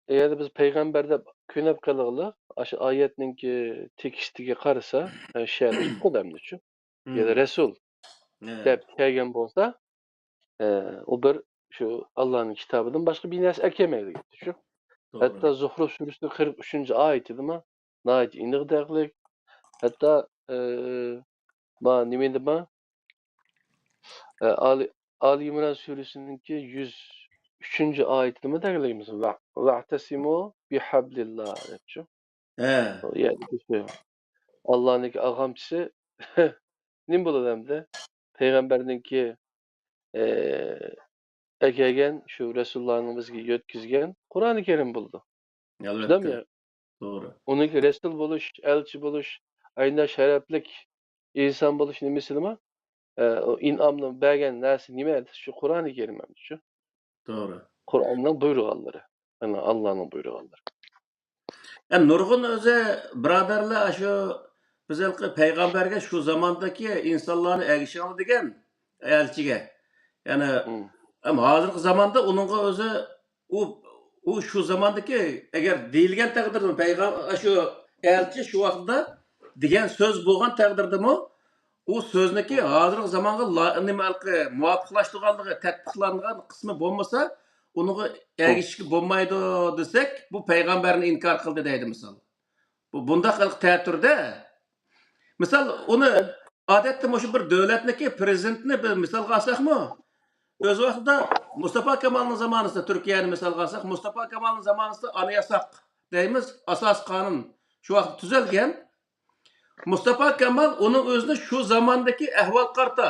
ئەگەر بىز پەيغەمبەر دەپ كۆنۈپ قېلىغلى، ئاشۇ ئايەتنىڭكى تېكىستىگە قارىسا، ئە، شەرتى قىلىمدىچۇ؟ يەنى رەسۇل دەپ كەلگەن بولسا، ئە، ئۇ بىر شۇ ئاللانىڭ كىتابىدىن باشقا بىر نەرسە ئەكەلمەيدۇ دېگەنچۇ. ھەتتا زۇخرۇف سۈرىسىنىڭ قىرىق ئۈچىنچى ئايىتىدىمۇ ناھايىتى ئېنىق دەقلىق. ھەتتا، ئە، ما نېمىدىما؟ ئە، ئالى، ئالى ئىمران سۈرىسىنىڭكى يۈز ئۈچىنچى ئايىتىدىمۇ دەقلىقمىز. ۋە، ۋەئتەسىمۇ بىھەبلىللا دەپچۇ. ھە. يەنى شۇ ئاللانىڭكى ئاغامچىسى نېمە بولىدۇ ئەمدى؟ پەيغەمبەرنىڭكى، ئە، ئەكەلگەن شۇ رەسۇللارنىڭ بىزگە يەتكۈزگەن قۇرئانى كەرىم بولىدۇ. شۇنداقمۇ؟ توغرا. ئۇنىڭكى رەسۇل بولۇش، ئەلچى بولۇش، ئاينا شەرەپلىك ئىنسان بولۇش نېمىسىدىمۇ، ئە، ئۇ ئىنئامنى بەرگەن نەرسە نېمە دېسە، شۇ قۇرئانى كەرىم ئەمدى شۇ. توغرا. قۇرئاننىڭ بۇيرۇغانلىرى. يەنى ئاللانىڭ بۇيرۇغانلىرى. ئە، نۇرغۇن ئۆزى بۇرادەرلەر ئاشۇ بىز ھېلىقى پەيغەمبەرگە شۇ زاماندىكى ئىنسانلارنى ئەگىشىڭلار دېگەن ئەلچىگە. يەنى ھازىرقى زاماندا ئۇنىڭغا ئۆزى ئۇ، ئۇ شۇ زاماندىكى ئەگەر دېيىلگەن تەقدىردە پەيغەم-، شۇ ئەلچى شۇ ۋاقتىدا دېگەن سۆز بولغان تەقدىردىمۇ، ئۇ سۆزنىكى ھازىرقى زامانغا لا-، نېمە ھېلىقى مۇۋاپىقلاشتۇرغانلىقى، تەتبىقلانغان قىسمى بولمىسا، ئۇنىڭغا ئەگىشىشكە بولمايدۇ دېسەك، بۇ پەيغەمبەرنى ئىنكار قىلدى دەيدۇ مىسال. بۇ، بۇنداق ھېلىقى تەتۈردە، مىسال، ئۇنى ئادەتتە مۇشۇ بىر دۆلەتنىكى پرېزىدېنتىنى بىر مىسالغا ئالساقمۇ، ئۆز ۋاقتىدا مۇستافا كامالنىڭ زامانىسىدا، تۈركىيەنى مىسالغا ئالساق، مۇستافا كامالنىڭ زامانىسىدا ئاناياساق دەيمىز، ئاساسىي قانۇن شۇ ۋاقىتتا تۈزۈلگەن. مۇستافا كامال ئۇنىڭ ئۆزىنى شۇ زاماندىكى ئەھۋالغا قارىتا،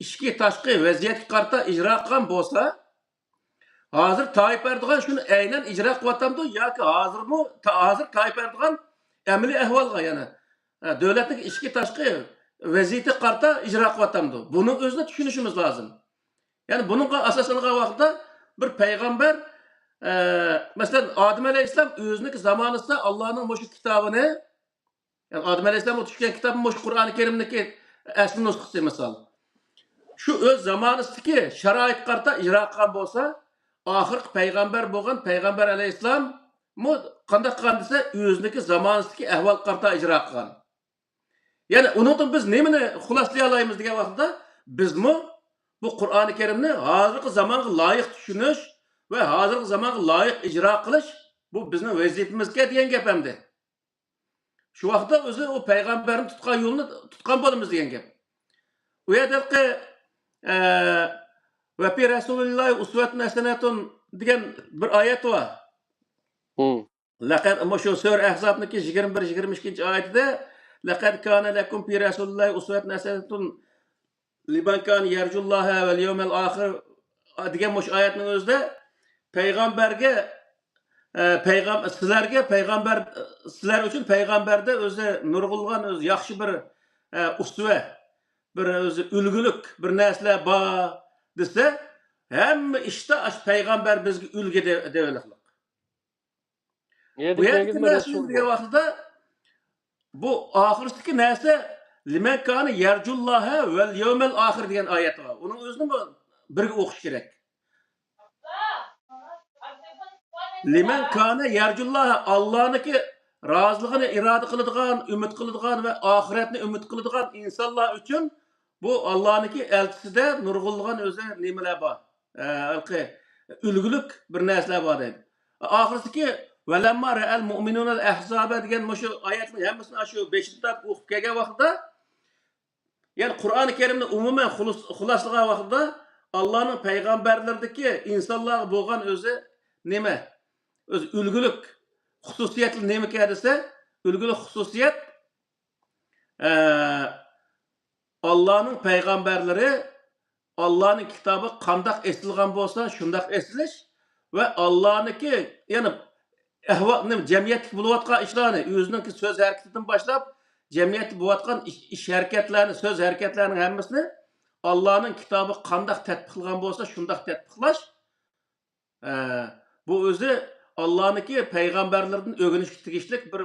ئىچكى، تاشقى ۋەزىيەتكە قارىتا ئىجرا قىلغان بولسا، ھازىر تايىپ ئەردوغان شۇنى ئەينەن ئىجرا قىلىۋاتامدۇ ياكى ھازىرمۇ، تا-، ھازىر تايىپ ئەردوغان ئەمەلىي ئەھۋالغا، يەنى، ئە، دۆلەتنىڭ ئىچكى، تاشقى ۋەزىيىتىگە قارىتا ئىجرا قىلىۋاتامدۇ؟ بۇنىڭ ئۆزىنى چۈشىنىشىمىز لازىم. يەنى بۇنىڭغا ئاساسلانغان ۋاقىتتا بىر پەيغەمبەر، ئە، مەسىلەن، ئادەم ئەلەيھىسسالام ئۆزىنىڭكى زامانىسىدا ئاللانىڭ مۇشۇ كىتابىنى، يەنى ئادەم ئەلەيھىسسالامغا چۈشكەن كىتاب مۇشۇ قۇرئانى كەرىمنىڭكى ئەسلى نۇسخىسى مىسال. شۇ ئۆز زامانىسىدىكى شارائىتقا قارىتا ئىجرا قىلغان بولسا، ئاخىرقى پەيغەمبەر بولغان پەيغەمبەر ئەلەيھىسسالاممۇ قانداق قىلغان دېسە، ئۆزىنىڭكى زامانىسىدىكى ئەھۋالغا قارىتا ئىجرا قىلغان. يەنى ئۇنىڭدىن بىز نېمىنى خۇلاسىلىيالايمىز دېگەن ۋاقىتتا، بىزمۇ بۇ قۇرئانى كەرىمنى ھازىرقى زامانغا لايىق چۈشىنىش ۋە ھازىرقى زامانغا لايىق ئىجرا قىلىش، بۇ بىزنىڭ ۋەزىپىمىزكەن دېگەن گەپ ئەمدى. شۇ ۋاقىتتا ئۆزى ئۇ پەيغەمبەرنى تۇتقان يولنى تۇتقان بولىمىز دېگەن گەپ. ئۇ يەردە ھېلىقى، ئە، «ۋەفى رەسۇلىللاھى ئۇسۋەتۇن ھەسەنەتۇن» دېگەن بىر ئايەت بار. لەقەد، مۇشۇ سۈرە ئەھزابنىڭكى يىگىرمە بىر، يىگىرمە ئىككىنچى ئايىتىدە، «لەقەد كانە لەكۇم فى رەسۇلىللاھى ئۇسۋەتۇن ھەسەنەتۇن لىمەن كانە يەرجۇللاھە ۋەل يەۋمەل ئاخىر» دېگەن مۇشۇ ئايەتنىڭ ئۆزىدە پەيغەمبەرگە، ئە، پەيغەم-، سىلەرگە پەيغەمبەر، سىلەر ئۈچۈن پەيغەمبەردە ئۆزى نۇرغۇنلىغان ئۆزى ياخشى بىر، ئە، ئۇسۋە، بىر ئۆزى ئۈلگىلىك بىر نەرسىلەر بار دېسە، ھەممە ئىشتا ئاشۇ پەيغەمبەر بىزگە ئۈلگە دە-، دەۋېلىقلىق. بۇ يەردىكى نەرسىنى دېگەن ۋاقىتتا، بۇ ئاخىرىدىكى نەرسە «لىمەن كانە يەرجۇللاھە ۋەل يەۋمەل ئاخىر» دېگەن ئايەت بار. ئۇنىڭ ئۆزىنى بىرگە ئوقۇش كېرەك. «لىمەن كانە يەرجۇللاھە»، ئاللانىڭكى رازىلىقىنى ئىرادە قىلىدىغان، ئۈمىد قىلىدىغان ۋە ئاخىرەتنى ئۈمىد قىلىدىغان ئىنسانلار ئۈچۈن بۇ ئاللانىڭكى ئەلچىسىدە نۇرغۇنلىغان ئۆزى نېمىلەر بار. ئە، ھېلىقى ئۈلگىلىك بىر نەرسىلەر بار دەيدۇ. ئاخىرىسىكى «ۋەلەمما رەئەل مۇئمىنۇنەل ئەھزابە» دېگەن مۇشۇ ئايەتنىڭ ھەممىسىنى شۇ بېشىدىن تارتىپ ئوقۇپ كەلگەن ۋاقتىدا، يەنى قۇرئانى كەرىمنى ئومۇمەن خۇلۇس-، خۇلاسىلىغان ۋاقتىدا، ئاللانىڭ پەيغەمبەرلىرىدىكى ئىنسانلارغا بولغان ئۆزى نېمە؟ ئۆزى ئۈلگىلىك خۇسۇسىيەتلىك نېمىكەن دېسە، ئۈلگىلىك خۇسۇسىيەت، ئە، ئاللانىڭ پەيغەمبەرلىرى ئاللانىڭ كىتابى قانداق ئېسىلغان بولسا، شۇنداق ئېسىلىش ۋە ئاللانىڭكى، يەنى ئەھۋال، نېمە، جەمئىيەتتىكى بولۇۋاتقان ئىشلارنى، ئۆزىنىڭكى سۆز ھەرىكىتىدىن باشلاپ، جەمئىيەتتە بولۇۋاتقان ئىش، ئىش ھەرىكەتلەرنى، سۆز ھەرىكەتلەرنىڭ ھەممىسىنى ئاللانىڭ كىتابى قانداق تەتبىقلىغان بولسا، شۇنداق تەتبىقلاش. ئە، بۇ ئۆزى ئاللانىڭكى پەيغەمبەرلىرىدىن ئۆگىنىشكە تېگىشلىك بىر،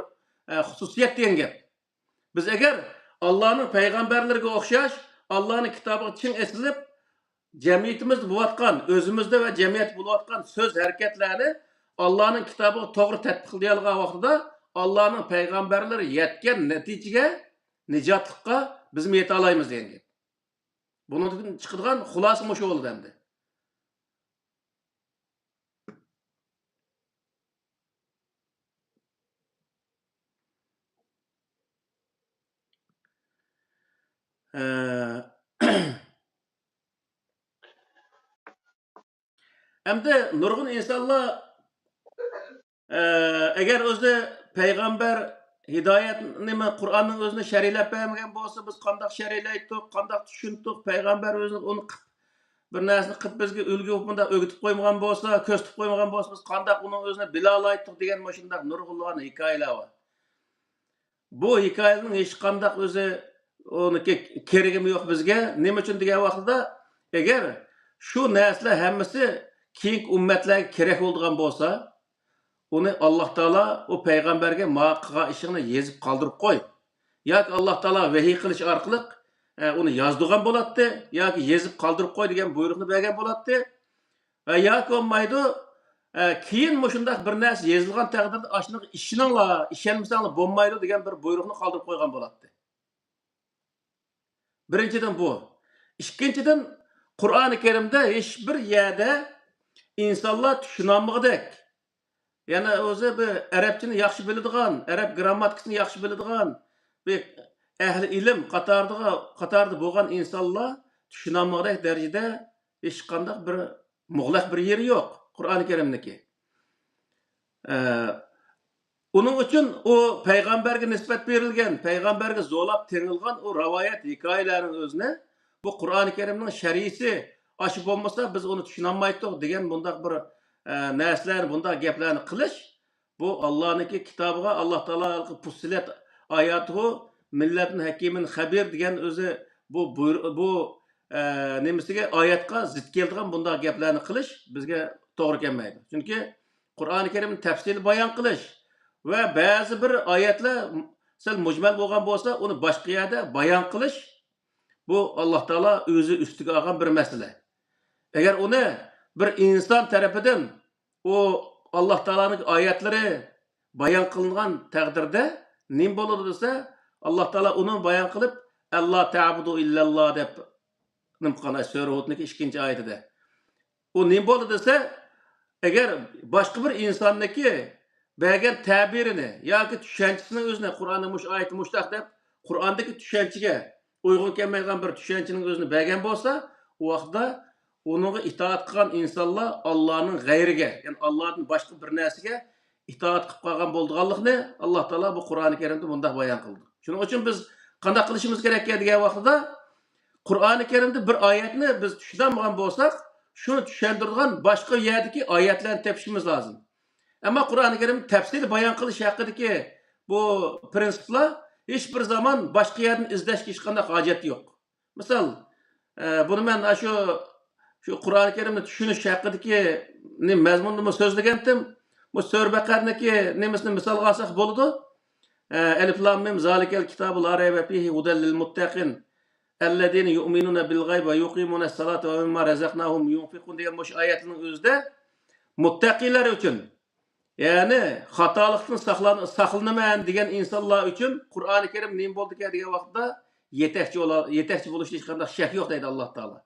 ئە، خۇسۇسىيەت دېگەن گەپ. بىز ئەگەر ئاللانىڭ پەيغەمبەرلىرىگە ئوخشاش، ئاللانىڭ كىتابىغا چىڭ ئېسىلىپ، جەمئىيىتىمىزدە بولۇۋاتقان، ئۆزىمىزدە ۋە جەمئىيەتتە بولۇۋاتقان سۆز ھەرىكەتلەرنى ئاللانىڭ كىتابىغا توغرا تەتبىقلىيالىغان ۋاقتىدا، ئاللانىڭ پەيغەمبەرلىرى يەتكەن نەتىجىگە، نىجاتلىققا بىزمۇ يېتەلايمىز دېگەن گەپ. بۇنىڭدىن چىقىدىغان خۇلاسە مۇشۇ بولىدۇ ئەمدى. ئەمدى نۇرغۇن ئىنسانلار، ئەگەر ئۆزى پەيغەمبەر ھىدايەت، نېمە، قۇرئاننىڭ ئۆزىنى شەرھلەپ بەرمىگەن بولسا، بىز قانداق شەرھلەيتتۇق، قانداق چۈشىنىتتۇق؟ پەيغەمبەر ئۆزى ئۇنى قىپ، بىر نەرسىنى قىپ بىزگە ئۈلگە بولۇپ مۇنداق ئۆگىتىپ قويمىغان بولسا، كۆرسىتىپ قويمىغان بولسا، بىز قانداق ئۇنىڭ ئۆزىنى بىلالايتتۇق دېگەن مۇشۇنداق نۇرغۇنلىغان ھېكايىلەر بار. بۇ ھېكايىنىڭ ھېچقانداق ئۆزى ئۇنىڭكى كېرىكىمۇ يوق بىزگە. نېمە ئۈچۈن دېگەن ۋاقتىدا، ئەگەر شۇ نەرسىلەر ھەممىسى كېيىنكى ئۈممەتلەرگە كېرەك بولىدىغان بولسا، ئۇنى ئاللاھ تائالا ئۇ پەيغەمبەرگە ما قىلغان ئىشىڭنى يېزىپ قالدۇرۇپ قوي. ياكى ئاللاھ تائالا ۋەھىي قىلىش ئارقىلىق، ئە، ئۇنى يازدۇرغان بولاتتى، ياكى يېزىپ قالدۇرۇپ قوي دېگەن بۇيرۇقنى بەرگەن بولاتتى. ۋە ياكى بولمايدۇ، ئە، كېيىن مۇشۇنداق بىر نەرسە يېزىلغان تەقدىردە ئاشۇنىڭغا ئىشىنىڭلار، ئىشەنمىسەڭلار بولمايدۇ دېگەن بىر بۇيرۇقنى قالدۇرۇپ قويغان بولاتتى. بىرىنچىدىن بۇ. ئىككىنچىدىن، قۇرئانى كەرىمدە ھېچبىر يەردە ئىنسانلار چۈشىنەلمىگۈدەك، يەنى ئۆزى بىر ئەرەبچىنى ياخشى بىلىدىغان، ئەرەب گرامماتىكىسىنى ياخشى بىلىدىغان، بىر ئەھلى ئىلىم قاتارىدىغا-، قاتارىدا بولغان ئىنسانلار چۈشىنەلمىگۈدەك دەرىجىدە ھېچقانداق بىر مۇغلەق بىر يېرى يوق قۇرئانى كەرىمنىڭكى. ئە، ئۇنىڭ ئۈچۈن ئۇ پەيغەمبەرگە نىسبەت بېرىلگەن، پەيغەمبەرگە زورلاپ تېڭىلغان ئۇ رىۋايەت، ھېكايىلەرنىڭ ئۆزىنى، بۇ قۇرئانى كەرىمنىڭ شەرھىسى ئاشۇ بولمىسا، بىز ئۇنى چۈشىنەلمەيتتۇق دېگەن بۇنداق بىر، ئە، نەرسىلەرنى، بۇنداق گەپلەرنى قىلىش، بۇ ئاللانىڭكى كىتابىغا، ئاللا تائالا ھېلىقى پۇسسىلەت ئاياتىھۇ مىللەتۇن ھەكىمىن خەبىر دېگەن ئۆزى بۇ بۇيرۇ-، بۇ، ئە، نېمىسىگە، ئايەتقا زىت كېلىدىغان بۇنداق گەپلەرنى قىلىش بىزگە توغرا كەلمەيدۇ. چۈنكى قۇرئانى كەرىمنى تەپسىلىي بايان قىلىش ۋە بەزى بىر ئايەتلەر سەل مۇجمەل بولغان بولسا، ئۇنى باشقا يەردە بايان قىلىش، بۇ ئاللا تائالا ئۆزى ئۈستىگە ئالغان بىر مەسىلە. ئەگەر ئۇنى بىر ئىنسان تەرىپىدىن ئۇ ئاللا تائالانىڭ ئايەتلىرى بايان قىلىنغان تەقدىردە نېمە بولىدۇ دېسە، ئاللا تائالا ئۇنى بايان قىلىپ، «ئەللا تەبۇدۇ ئىللەللا» دەپ نېمە قىلغان، سۈرە ھۇدنىڭكى ئىككىنچى ئايىتىدە. ئۇ نېمە بولدى دېسە، ئەگەر باشقا بىر ئىنساننىڭكى بەرگەن تەبىرىنى ياكى چۈشەنچىسىنىڭ ئۆزىنى، قۇرئاندا مۇشۇ ئايەتتە مۇشۇنداق دەپ، قۇرئاندىكى چۈشەنچىگە ئۇيغۇن كەلمەيدىغان بىر چۈشەنچىنىڭ ئۆزىنى بەرگەن بولسا، ئۇ ۋاقىتتا ئۇنىڭغا ئىتائەت قىلغان ئىنسانلار ئاللانىڭ غەيرىگە، يەنى ئاللادىن باشقا بىر نەرسىگە ئىتائەت قىلىپ قالغان بولىدىغانلىقىنى ئاللا تائالا بۇ قۇرئانى كەرىمدە مۇنداق بايان قىلدى. شۇنىڭ ئۈچۈن بىز قانداق قىلىشىمىز كېرەككەن دېگەن ۋاقتىدا، قۇرئانى كەرىمدە بىر ئايەتنى بىز چۈشىنەلمىگەن بولساق، شۇنى چۈشەندۈرىدىغان باشقا يەردىكى ئايەتلەرنى تېپىشىمىز لازىم. ئەمما قۇرئانى كەرىم تەپسىلىي بايان قىلىش ھەققىدىكى بۇ پىرىنسىپلار ھېچ بىر زامان باشقا يەردىن ئىزدەشكە ھېچقانداق ھاجەت يوق. مىسال، ئە، بۇنى مەن ئاشۇ، شۇ قۇرئانى كەرىمنى چۈشىنىش ھەققىدىكى نېمە مەزمۇندىمۇ سۆزلىگەنتىم. بۇ سۈرە بەقەرىنىكى نېمىسىنى مىسالغا ئالساق بولىدۇ. ئە، ئەلىف لام مىم زالىكەل كىتابۇ لا رەيبە فىھى ھۇدەل لىل مۇتتەقىن. ئەللەزىنە يۇئمىنۇنە بىل غەيب ۋە يۇقىمۇنەس سالاتە ۋە مىمما رەزەقناھۇم يۇنفىقۇن دېگەن مۇشۇ ئايەتنىڭ ئۆزىدە مۇتتەقىلەر ئۈچۈن، يەنى خاتالىقتىن ساقلان-، ساقلىنىمەن دېگەن ئىنسانلار ئۈچۈن قۇرئانى كەرىم نېمە بولىدىكەن دېگەن ۋاقىتتا يېتەكچى بولا-، يېتەكچى بولۇشتا ھېچقانداق شەك يوق دەيدۇ ئاللا تائالا.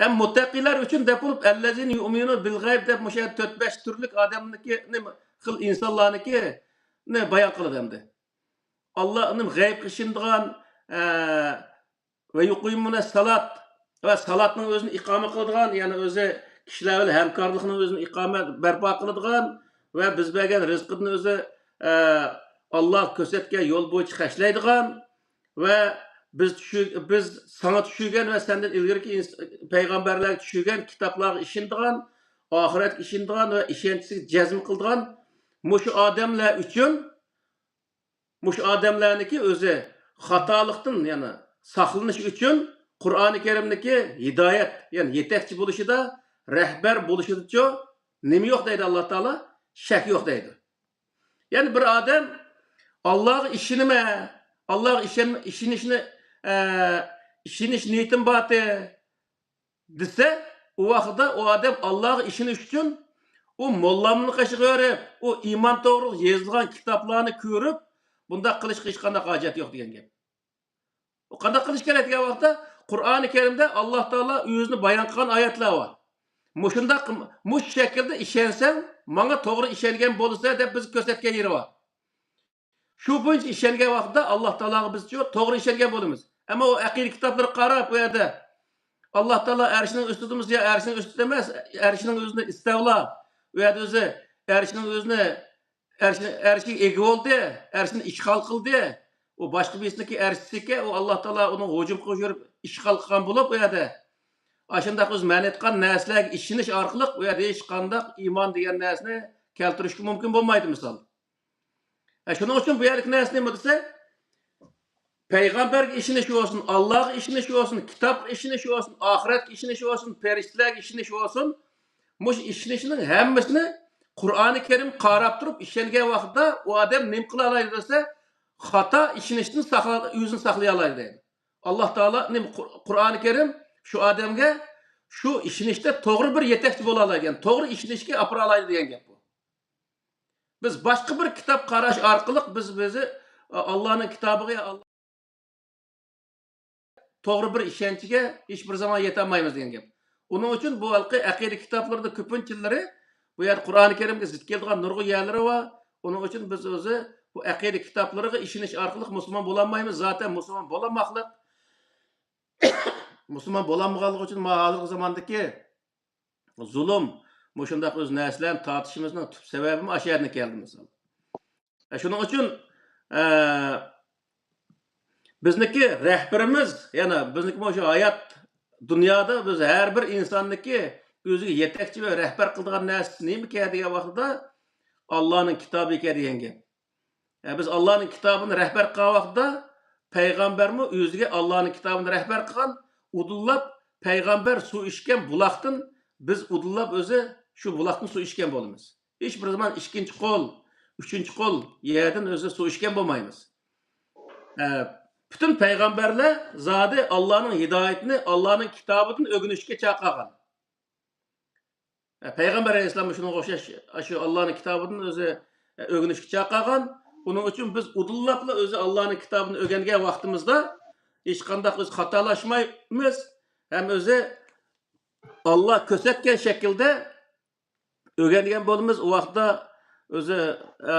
ئەم مۇتتەقىلەر ئۈچۈن دەپ بولۇپ، ئەللەزىنە يۇئمىنۇنە بىل غەيب دەپ مۇشۇ يەردە تۆت بەش تۈرلۈك ئادەمنىڭكى، نېمە خىل ئىنسانلارنىڭكىنى بايان قىلىدۇ ئەمدى. ئاللا نېمە غەيبقا ئىشىنىدىغان، ئە، ۋە يۇقىمۇنە سالات ۋە سالاتنىڭ ئۆزىنى ئىقامە قىلىدىغان، يەنى ئۆزى كىشىلەر بىلەن ھەمكارلىقنىڭ ئۆزىنى ئىقامە بەرپا قىلىدىغان ۋە بىز بەرگەن رىزقىدىن ئۆزى، ئە، ئاللا كۆرسەتكەن يول بويىچە خەجلەيدىغان ۋە بىز چۈشۈ-، بىز ساڭا چۈشۈرگەن ۋە سەندىن ئىلگىرىكى ئىنس-، پەيغەمبەرلەرگە چۈشۈرگەن كىتابلارغا ئىشىنىدىغان، ئاخىرەتكە ئىشىنىدىغان ۋە ئىشەنچىسىگە جەزم قىلىدىغان مۇشۇ ئادەملەر ئۈچۈن، مۇشۇ ئادەملەرنىڭكى ئۆزى خاتالىقتىن، يەنى ساقلىنىش ئۈچۈن قۇرئانى كەرىمدىكى ھىدايەت، يەنى يېتەكچى بولۇشىدا، رەھبەر بولۇشىدىچۇ نېمە يوق دەيدۇ ئاللا تائالا؟ شەك يوق دەيدۇ. يەنى بىر ئادەم ئاللاغا ئىشىنىمەن، ئاللاغا ئىشەن-، ئىشىنىشنى، ئە، ئىشىنىش نىيىتىم بارتى، دېسە، ئۇ ۋاقىتتا ئۇ ئادەم ئاللاغا ئىشىنىش ئۈچۈن ئۇ موللامنىڭ قېشىغا بېرىپ، ئۇ ئىمان توغرۇلۇق يېزىلغان كىتابلارنى كۆرۈپ، بۇنداق قىلىشقا ھېچقانداق ھاجەت يوق دېگەن گەپ. ئۇ قانداق قىلىش كېرەك دېگەن ۋاقىتتا، قۇرئانى كەرىمدە ئاللا تائالا ئۆزىنى بايان قىلغان ئايەتلەر بار. مۇشۇنداق، مۇشۇ شەكىلدە ئىشەنسەڭ، ماڭا توغرا ئىشەنگەن بولىسەن دەپ بىزگە كۆرسەتكەن يېرى بار. شۇ بويىچە ئىشەنگەن ۋاقىتتا ئاللا تائالاغا بىز شۇ توغرا ئىشەنگەن بولىمىز. ئەمما ئۇ ئەقىدە كىتابلىرىغا قاراپ، ئۇ يەردە ئاللا تائالا ئەرشىنىڭ ئۈستىدىمۇ يا ئەرشىنىڭ ئۈستىدە ئەمەس، ئەرشىنىڭ ئۆزىنى ئىستەۋلا، ئۇ يەردە ئۆزى ئەرشىنىڭ ئۆزىنى، ئەرشى، ئەرشىگە ئىگە بولدى، ئەرشىنى ئىشغال قىلدى. ئۇ باشقا بىرسىنىڭكى ئەرشىسىكەن، ئۇ ئاللا تائالا ئۇنىڭغا ھۇجۇم قىلىپ يۈرۈپ ئىشغال قىلغان بولۇپ، ئۇ يەردە ئاشۇنداق ئۆزى مەن ئېيتقان نەرسىلەرگە ئىشىنىش ئارقىلىق ئۇ يەردە ھېچقانداق ئىمان دېگەن نەرسىنى كەلتۈرۈشكە مۇمكىن بولمايدۇ، مىسال. ھە، شۇنىڭ ئۈچۈن بۇ يەردىكى نەرسە نېمە دېسە، پەيغەمبەرگە ئىشىنىش بولسۇن، ئاللاغا ئىشىنىش بولسۇن، كىتابقا ئىشىنىش بولسۇن، ئاخىرەتكە ئىشىنىش بولسۇن، پەرىشتىلەرگە ئىشىنىش بولسۇن، مۇشۇ ئىشىنىشنىڭ ھەممىسىنى قۇرئانى كەرىم قاراپ تۇرۇپ ئىشەنگەن ۋاقىتتا ئۇ ئادەم نېمە قىلالايدۇ دېسە، خاتا ئىشىنىشتىن ساقلا-، ئۆزىنى ساقلىيالايدۇ دەيدۇ. ئاللا تائالا نېمە، قۇر-، قۇرئانى كەرىم شۇ ئادەمگە شۇ ئىشىنىشتە توغرا بىر يېتەكچى بولالايدۇ، يەنى توغرا ئىشىنىشكە ئاپىرالايدۇ دېگەن گەپ بۇ. بىز باشقا بىر كىتاب قاراش ئارقىلىق بىز، بىزى، ئاللانىڭ كىتابىغا، توغرا بىر ئىشەنچكە ھېچ بىر زامان يېتەلمەيمىز دېگەن گەپ. ئۇنىڭ ئۈچۈن بۇ ھالقى ئەقىدە كىتابلىرىدا كۆپىنچىلىرى بۇ يەردە قۇرئانى كەرىمگە زىت كېلىدىغان نۇرغۇن يەرلىرى بار. ئۇنىڭ ئۈچۈن بىز ئۆزى بۇ ئەقىدە كىتابلىرىغا ئىشىنىش ئارقىلىق مۇسۇلمان بولالمايمىز. زاتەن مۇسۇلمان بولالماقلىق، مۇسۇلمان بولالمىغانلىقى ئۈچۈن مانا ھازىرقى زاماندىكى زۇلۇم، مۇشۇنداق ئۆز نەرسىلەرنى تارتىشىمىزنىڭ تۈپ سەۋەبىمۇ ئاشۇ يەردىن كەلدى، مىسال. ئە، شۇنىڭ ئۈچۈن، ئە، بىزنىكى رەھبىرىمىز، يەنى بىزنىكى مۇشۇ ھايات دۇنيادا بىز ھەر بىر ئىنساننىكى ئۆزىگە يېتەكچى ۋە رەھبەر قىلىدىغان نەرسىسى نېمىكەن دېگەن ۋاقتىدا، ئاللانىڭ كىتابىكەن دېگەن گەپ. ئە، بىز ئاللانىڭ كىتابىنى رەھبەر قىلغان ۋاقىتتا، پەيغەمبەرمۇ ئۆزىگە ئاللانىڭ كىتابىنى رەھبەر قىلغان، ئۇدۇللاپ پەيغەمبەر سۇ ئىچكەن بۇلاقتىن بىز ئۇدۇللاپ ئۆزى شۇ بۇلاقتىن سۇ ئىچكەن بولىمىز. ھېچ بىر زامان ئىككىنچى قول، ئۈچىنچى قول يەردىن ئۆزى سۇ ئىچكەن بولمايمىز. ئە، پۈتۈن پەيغەمبەرلەر زادى ئاللانىڭ ھىدايىتىنى، ئاللانىڭ كىتابىدىن ئۆگىنىشكە چاقىرغان. ئە، پەيغەمبەر ئەلەيھىسسالام شۇنىڭغا ئوخشاش، شۇ ئاللانىڭ كىتابىدىن ئۆزى، ئە، ئۆگىنىشكە چاقىرغان. ئۇنىڭ ئۈچۈن بىز ئۇدۇللاپلا ئۆزى ئاللانىڭ كىتابىنى ئۆگەنگەن ۋاقتىمىزدا ھېچقانداق ئۆزى خاتالاشمايمىز. ھەم ئۆزى ئاللا كۆرسەتكەن شەكىلدە ئۆگەنگەن بولىمىز. ئۇ ۋاقىتتا ئۆزى، ئە،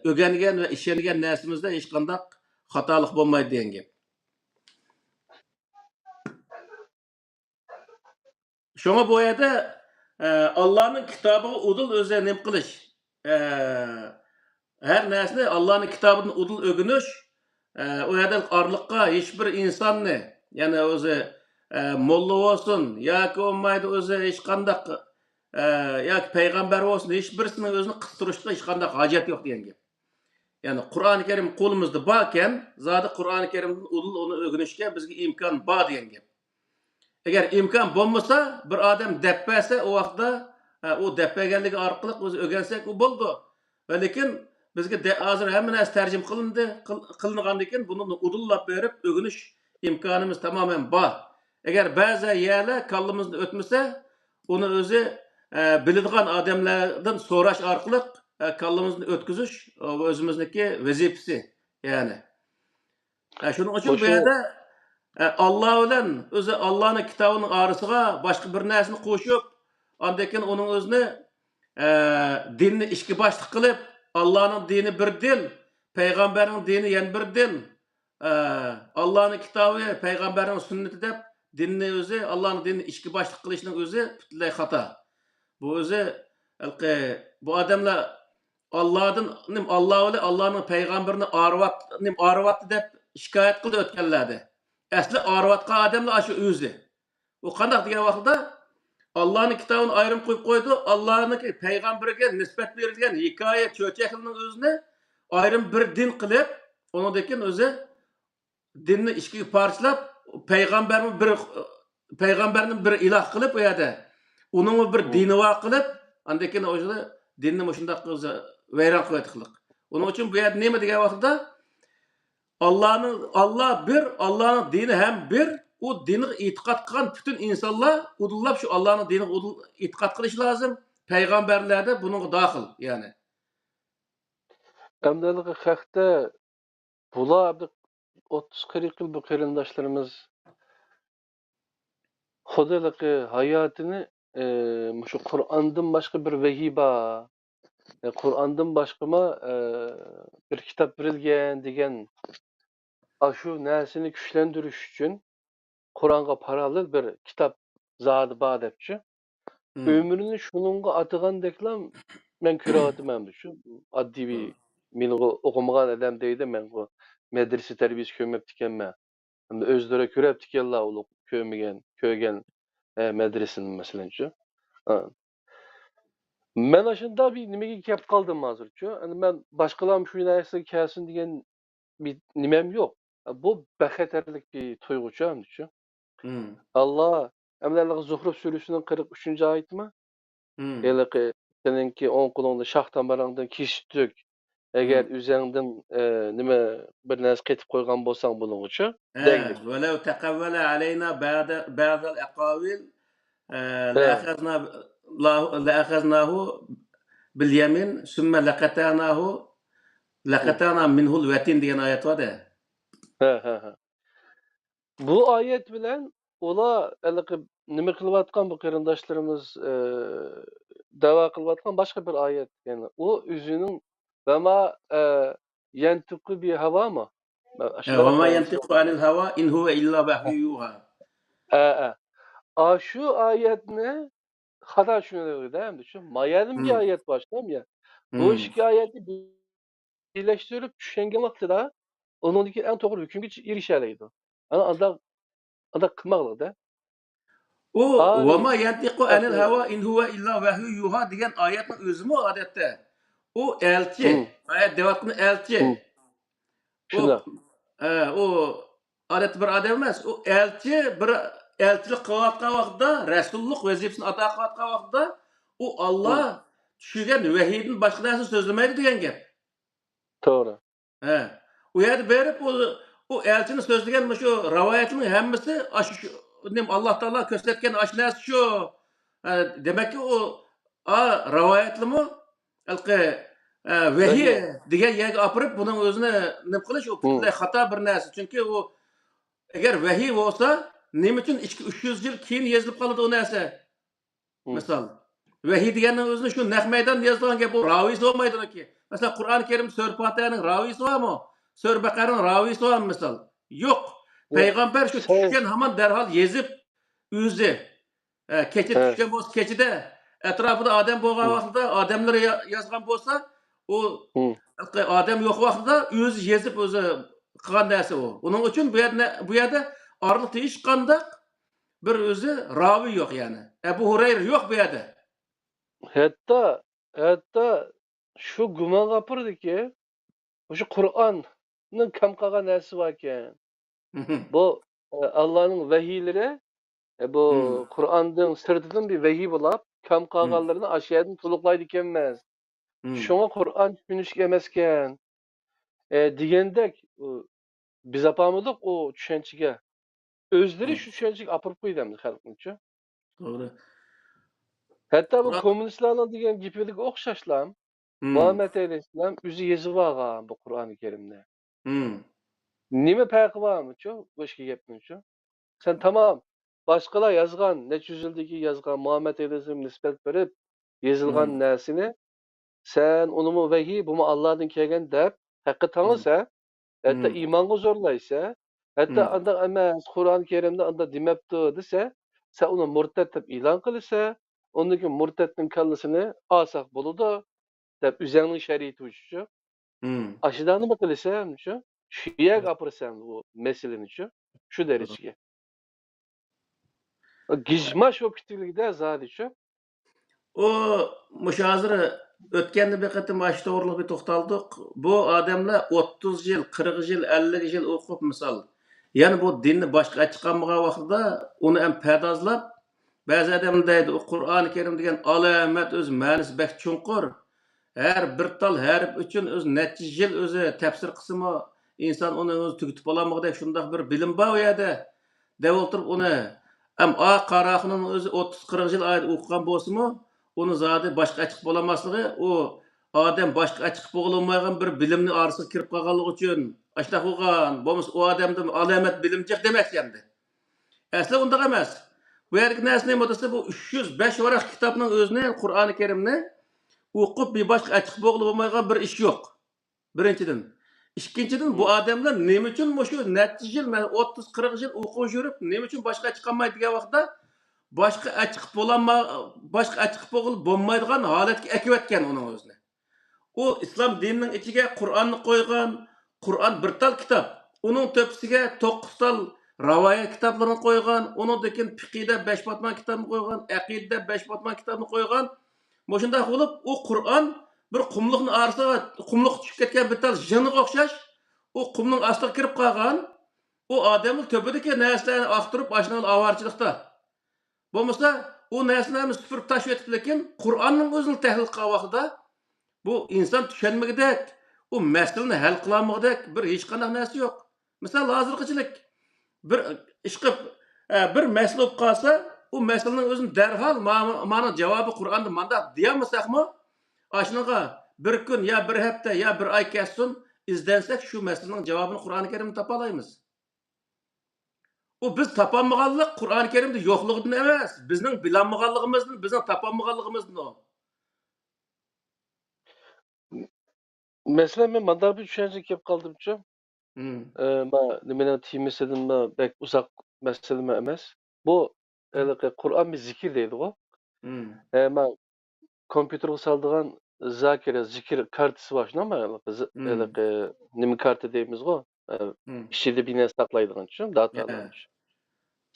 ئۆگەنگەن ۋە ئىشەنگەن نەرسىمىزدە ھېچقانداق خاتالىق بولمايدۇ دېگەن گەپ. شۇڭا بۇ يەردە، ئە، ئاللانىڭ كىتابىغا ئۇدۇل ئۆزى نېمە قىلىش؟ ئە، ھەر نەرسىنى ئاللانىڭ كىتابىدىن ئۇدۇل ئۆگىنىش، ئە، ئۇ يەردە ئارىلىققا ھېچبىر ئىنساننى، يەنى ئۆزى، ئە، موللا بولسۇن ياكى بولمايدۇ ئۆزى ھېچقانداق، ئە، ياكى پەيغەمبەر بولسۇن، ھېچبىرسىنىڭ ئۆزىنى قىستۇرۇشقا ھېچقانداق ھاجەت يوق دېگەن گەپ. يەنى قۇرئانى كەرىم قولىمىزدا باركەن، زادى قۇرئانى كەرىمدىن ئۇدۇل ئۇنى ئۆگىنىشكە بىزگە ئىمكان بار دېگەن گەپ. ئەگەر ئىمكان بولمىسا، بىر ئادەم دەپ بەرسە، ئۇ ۋاقىتتا، ئە، ئۇ دەپ بەرگەنلىكى ئارقىلىق بىز ئۆگەنسەك، ئۇ بولىدۇ. ۋە لېكىن بىزگە دە-، ھازىر ھەممە نەرسە تەرجىمە قىلىندى، قىل-، قىلىنغاندىن كېيىن بۇنى ئۇدۇللاپ بېرىپ ئۆگىنىش ئىمكانىمىز تامامەن بار. ئەگەر بەزى يەرلەر كاللىمىزدىن ئۆتمىسە، ئۇنى ئۆزى، ئە، بىلىدىغان ئادەملەردىن سوراش ئارقىلىق، ئە، كاللىمىزدىن ئۆتكۈزۈش، ئە، ئۆزىمىزنىڭكى ۋەزىپىسى، يەنى. ئە، شۇنىڭ ئۈچۈن بۇ يەردە، ئە، ئاللا بىلەن ئۆزى ئاللانىڭ كىتابىنىڭ ئارىسىغا باشقا بىر نەرسىنى قوشۇپ، ئاندىن كېيىن ئۇنىڭ ئۆزىنى، ئە، دىننى ئىككى باشلىق قىلىپ، ئاللانىڭ دىنى بىر دىن، پەيغەمبەرنىڭ دىنى يەنە بىر دىن، ئە، ئاللانىڭ كىتابى، پەيغەمبەرنىڭ سۈننىتى دەپ دىننى ئۆزى، ئاللانىڭ دىنىنى ئىككى باشلىق قىلىشنىڭ ئۆزى پۈتۈنلەي خاتا. بۇ ئۆزى، ھېلىقى، بۇ ئادەملەر ئاللادىن، نېمە، ئاللا بىلەن ئاللانىڭ پەيغەمبىرىنى ئارىۋات-، نېمە، ئارىۋاتتى دەپ شىكايەت قىلدى ئۆتكەنلەردە. ئەسلى ئارىۋاتقان ئادەملەر ئاشۇ ئۆزى. ئۇ قانداق دېگەن ۋاقىتتا، ئاللانىڭ كىتابىنى ئايرىم قويۇپ قويدى، ئاللانىڭكى پەيغەمبىرىگە نىسبەت بېرىلگەن ھېكايە، چۆچەكلىرىنىڭ ئۆزىنى ئايرىم بىر دىن قىلىپ، ئۇنىڭدىن كېيىن ئۆزى دىننى ئىككىگە پارچىلاپ، پەيغەمبەرمۇ بىر، پەيغەمبەرنى بىر ئىلاھ قىلىپ ئۇ يەردە، ئۇنىڭمۇ بىر دىنى بار قىلىپ، ئاندىن كېيىن ئۇ دىننى مۇشۇنداق قىلىپ ۋەيران قىلىۋەتتى خەلق. ئۇنىڭ ئۈچۈن بۇ يەردە نېمە دېگەن ۋاقتىدا، ئاللانىڭ، ئاللا بىر، ئاللانىڭ دىنى ھەم بىر، ئۇ دىنغا ئېتىقاد قىلغان پۈتۈن ئىنسانلار ئۇدۇللاپ شۇ ئاللانىڭ دىنىغا ئۇدۇل ئېتىقاد قىلىشى لازىم. پەيغەمبەرلەر دە بۇنىڭغا داخىل، يەنى. ئەمدى ھېلىقى خەقتە بۇلار بىر ئوتتۇز قىرىق يىل بۇ قېرىنداشلىرىمىز خۇددى ھېلىقى ھاياتىنى، ئى، مۇشۇ قۇرئاندىن باشقا بىر ۋەھىي بار، ئى، قۇرئاندىن باشقىمۇ، ئى، بىر كىتاب بېرىلگەن دېگەن ئاشۇ نەرسىنى كۈچلەندۈرۈش ئۈچۈن قۇرئانغا پاراللېل بىر كىتاب زادى بار دەپچۇ. مم. ئۆمرىنى شۇنىڭغا ئاتىغاندەكلا مەن كۆرۈۋاتىمەن شۇ ئاددىي بىر، مم، مېنىغۇ ئوقۇمىغان ئادەم دەيدۇ، مەنغۇ مەدرىسە تەربىيەسى كۆرمەپتىكەنمەن. ئەمدى ئۆزلىرى كۆرەپتىكەنلا ئۇلۇغ كۆرمىگەن، كۆرگەن، ئە، مەدرىسىنى مەسىلەنچۇ. ئا. مەن ئاشۇنداق بىر نېمىگە كەپ قالدىم ھازىرچۇ. ئەمدى مەن باشقىلارمۇ شۇ نەرسىگە كەلسۇن دېگەن بىر نېمەم يوق. بۇ بەخەتەرلىك بىر تۇيغۇچۇ ئەمدىچۇ. مم. ئاللا، ئەمدى ھېلىقى زۇخرۇف سۈرىسىنىڭ قىرىق ئۈچىنچى ئايىتىما؟ مم. ھېلىقى سېنىڭكى ئوڭ قولۇڭدا شاھ دامىرىڭدىن كېسىك تۈك. ئەگەر، مم، ئۆزۈڭدىن، ئە، نېمە، بىر نەرسە قېتىپ قويغان بولساڭ بۇنىڭغىچۇ، ھە، دەيلى. ولو تقول علينا بعض، بعض الأقاويل، ئە، ھە. لأخذنا، لأخذناه باليمين ثم لقطعناه، لقطعنا منه الوتين دېگەن ئايەت بار-دە. ھە، ھە، ھە. بۇ ئايەت بىلەن ئۇلار ھېلىقى نېمە قىلىۋاتقان بۇ قېرىنداشلىرىمىز، ئى، دەۋا قىلىۋاتقان باشقا بىر ئايەت. يەنى ئۇ ئۆزىنىڭ ۋەما، ئى، يەنتىقۇ بىل ھاۋامۇ؟ ئە، ئاشۇنداق وما ينطق عن الهوى إن هو إلا وحي يوحى. ئە، ئە. ئاشۇ ئايەتنى خاتا چۈشىنىۋالدى ئەمدى شۇ. مايەلىمگە، مم، ئايەت باشلام يا. بۇ، مم، ئىككى ئايەتنى بىرلەشتۈرۈپ چۈشەنگەن ۋاقتىدا ئۇنىڭدىكى ئەڭ توغرا ھۆكۈمگە ئېرىشەلەيدۇ. ئانا ئانداق، ئانداق قىلماقلىقتا. ئۇ، ھا، ۋما يەنتىقۇ ئەنىل ھەۋا ئىن ھۇۋە ئىللا ۋەھيۇ يۇھا دېگەن ئايەتنىڭ ئۆزىمۇ ئادەتتە ئۇ ئەلچى، ھىم، ئايەت دەۋاتقىنى ئەلچى. ھىم. ئۇ، شۇنداق. ئە، ئۇ ئادەتتە بىر ئادەم ئەمەس. ئۇ ئەلچى، بىر ئەلچىلىك قىلىۋاتقان ۋاقتىدا، رەسۇللۇق ۋەزىپىسىنى ئادا قىلىۋاتقان ۋاقتىدا، ئۇ ئاللا، ھىم، چۈشۈرگەن ۋەھىيدىن باشقا نەرسە سۆزلىمەيدۇ دېگەن گەپ. توغرا. ھە. ئۇ يەردە بېرىپ ئۇ، ئۇ ئەلچىنى سۆزلىگەن مۇشۇ رىۋايەتنىڭ ھەممىسى ئاشۇ شۇ، نېمە، ئاللا تائالا كۆرسەتكەن ئاشۇ نەرسە شۇ. ھە، دېمەككى ئۇ، ئا، رىۋايەتلىمۇ ھېلىقى، ئە، ۋەھىي، ۋەھىي، دېگەن يەرگە ئاپىرىپ بۇنىڭ ئۆزىنى نېمە قىلىش، ئۇ، ھىم، پۈتۈنلەي خاتا بىر نەرسە. چۈنكى ئۇ ئەگەر ۋەھىي بولسا، نېمە ئۈچۈن ئىككى، ئۈچ يۈز يىل كېيىن يېزىلىپ قالىدۇ ئۇ نەرسە؟ ھىم. مىسال. ۋەھىي دېگەننىڭ ئۆزىنى شۇ نەق مەيداندا يازىدىغان گەپ، ئۇ راۋىيسى بولمايدۇ ئۇنىڭكى. مەسىلەن، قۇرئان كەرىم سۈرە پاتىھەنىڭ راۋىيسى بارمۇ؟ سۈرە بەقەرىنىڭ راۋىيسى بارمۇ، مىسال؟ يوق. پەيغەمبەر شۇ چۈشكەن ھامان دەرھال يېزىپ، ئۆزى، ئە، كېچە چۈشكەن بولسا، كېچىدە ئەتراپىدا ئادەم بولغان ۋاقتىدا، ئادەملەر يا-، يازغان بولسا، ئۇ ئادەم يوق ۋاقتىدا ئۆزى يېزىپ، ئۆزى قىلغان نەرسە ئۇ. ئۇنىڭ ئۈچۈن بۇ يەردە، بۇ يەردە ئارىلىقتا ھېچقانداق بىر ئۆزى راۋى يوق، يەنى ئەبۇ ھۇرەيرە يوق بۇ يەردە. ھەتتا، ھەتتا شۇ گۇمانغا ئاپىرىدۇكى، مۇشۇ قۇرئاننىڭ كەم قالغان نەرسىسى باركەن. بۇ، ئە، ئاللانىڭ ۋەھىيلىرى، ئە، بۇ قۇرئاندىن سىرتىدىن بىر ۋەھىي بولاپ، كەم قالغانلىرىنى ئاشۇ يەردىن تولۇقلايدىكەنمىز. شۇڭا قۇرئان چۈشىنىشلىك ئەمەسكەن، ئە، دېگەندەك، ئۇ، بىز ئاپارمىدۇق ئۇ چۈشەنچىگە. ئۆزلىرى شۇ چۈشەنچىگە ئاپىرىپ قويدى ئەمدى خەلقنىچۇ. توغرا. ھەتتا بۇ كوممۇنىستلارنىڭ دېگەن گېپىگە ئوخشاشلا، مۇھەممەد ئەلەيھىسسالام ئۆزى يېزىۋالغان بۇ قۇرئانى كەرىمنى. نېمە پەرقى بارمىچۇ بۇ ئىككى گەپنىچۇ؟ سەن تامام باشقىلار يازغان، نەچچە يۈز يىلدىن كېيىن يازغان، مۇھەممەد ئەلەيھىسسالام نىسبەت بېرىپ يېزىلغان نەرسىنى سەن ئۇنىمۇ ۋەھىي، بۇمۇ ئاللادىن كەلگەن دەپ ھەققە تاڭىسەن، ھەتتا ئىمانغا زورلايسەن، ھەتتا ئانداق ئەمەس، قۇرئان كەرىمدە ئانداق دېمەپتۇ دېسە، سەن ئۇنى مۇرتەت دەپ ئېلان قىلىسەن، ئۇندىن كېيىن مۇرتەتنىڭ كاللىسىنى ئالساق بولىدۇ دەپ ئۆزەڭنىڭ شەرىئىتى بويىچىچۇ. ئاشۇنداق نېمە قىلىسەن شۇ؟ شۇ يەرگە ئاپىرىسەن بۇ مەسىلىنىچۇ، شۇ دەرىجىگە. گىژماش بولۇپ كېتىۋېرىدۇ زادىچۇ. ئۇ مۇشۇ ھازىر ئۆتكەندە بىر قېتىم ئاشۇ توغرىلىق بىر توختالدۇق. بۇ ئادەملەر ئوتتۇز يىل، قىرىق يىل، ئەللىك يىل ئوقۇپ مىسال، يەنە بۇ دىننى باشقا ئاچىقالمىغان ۋاقتىدا ئۇنى ھەم پەردازلاپ، بەزى ئادەم دەيدۇ، ئۇ قۇرئانى كەرىم دېگەن ئالامەت، ئۆز مەنىسى بەك چوڭقۇر. ھەر بىر تال ھەرپ ئۈچۈن ئۆزى نەچچە يىل ئۆزى تەپسىر قىلسىمۇ، ئىنسان ئۇنى ئۆزى تۈگىتىپ بولالمىغۇدەك شۇنداق بىر بىلىم بار ئۇ يەردە، دەپ ئولتۇرۇپ ئۇنى، ھەم ئا قاراخاننىڭ ئۆزى ئوتتۇز قىرىق يىل ئايدا ئوقۇغان بولسىمۇ، ئۇنى زادى باشقا ئاچىقىپ بولالماسلىقى، ئۇ ئادەم باشقا ئاچىقىپ بولالمايدىغان بىر بىلىمنى ئارىسىغا كىرىپ قالغانلىقى ئۈچۈن ئاشۇنداق بولغان، بولمىسا ئۇ ئادەمدە ئالامەت بىلىم جىق دېمەكچى ئەمدى. ئەسلى ئۇنداق ئەمەس. بۇ يەردىكى نەرسە نېمە دېسە، بۇ ئۈچ يۈز بەش ۋاراق كىتابنىڭ ئۆزىنى، قۇرئانى كەرىمنى ئوقۇپ بىر باشقا ئاچىقىپ بولغىلى بولمايدىغان بىر ئىش يوق. بىرىنچىدىن. ئىككىنچىدىن، بۇ ئادەملەر نېمە ئۈچۈن مۇشۇ نەچچە يىل، مەن ئوتتۇز، قىرىق يىل ئوقۇپ يۈرۈپ، نېمە ئۈچۈن باشقا ئاچىقالمايدۇ دېگەن ۋاقىتتا، باشقا ئاچىقىپ بولالما-، باشقا ئاچىقىپ بولغىلى بولمايدىغان ھالەتكە ئەكىۋەتكەن ئۇنىڭ ئۆزىنى. ئۇ ئىسلام دىنىنىڭ ئىچىگە قۇرئاننى قويغان، قۇرئان بىر تال كىتاب، ئۇنىڭ تۆپىسىگە توققۇز تال راۋايەت كىتابلىرىنى قويغان، ئۇنىڭدىن كېيىن پىقىدە بەش پاتمان كىتابنى قويغان، ئەقىدىدە بەش پاتمان كىتابنى قويغان. مۇشۇنداق بولۇپ، ئۇ قۇرئان بىر قۇملۇقنىڭ ئارىسىغا، قۇملۇققا چۈشۈپ كەتكەن بىر تال يىڭنىغا ئوخشاش، ئۇ قۇمنىڭ ئاستىغا كىرىپ قالغان، ئۇ ئادەمنىڭ تۆپىدىكى نەرسىلەرنى ئاختۇرۇپ، ئاشۇنداق ئاۋارىچىلىكتە. بولمىسا، ئۇ نەرسىنى ھەممە سۈپۈرۈپ تاشلىۋېتىپ، لېكىن قۇرئاننىڭ ئۆزىنى تەھلىل قىلغان ۋاقتىدا، بۇ ئىنسان چۈشەنمىگۈدەك، ئۇ مەسىلىنى ھەل قىلالمىغۇدەك بىر ھېچقانداق نەرسە يوق. مىسال، ھازىرقىچىلىك بىر ئىشقىپ، ئە، بىر مەسىلە بولۇپ قالسا، ئۇ مەسىلىنىڭ ئۆزىنى دەرھال ما-، مانا جاۋابى قۇرئاندا مانداق دېيەلمىسەكمۇ، ئاشۇنىڭغا بىر كۈن يا بىر ھەپتە يا بىر ئاي كەتسۇن، ئىزدەنسەك، شۇ مەسىلىنىڭ جاۋابىنى قۇرئانى كەرىمدە تاپالايمىز. ئۇ بىز تاپالمىغانلىق قۇرئانى كەرىمدە يوقلۇقىدىن ئەمەس، بىزنىڭ بىلالمىغانلىقىمىزدىن، بىزنىڭ تاپالمىغانلىقىمىزدىن ئۇ. مەسىلەن، مەن مانداق بىر چۈشەنچىگە كېلىپ قالدىمچۇ. ئە، ما، نېمىنىڭ تېمىسىدىنمۇ بەك ئۇزاق مەسىلىمۇ ئەمەس. بۇ ھېلىقى قۇرئان بىر زىكىر دەيدىغۇ. ئە، ما، كومپيۇتېرغا سالىدىغان زاكىرە، زىكىر كارتىسى بار، شۇنداقمۇ؟ ھېلىقى زى-، ھېلىقى نېمە كارتا دەيمىزغۇ؟ ئە، ئىچىدە بىر نەرسە ساقلايدىغان، شۇ داتا.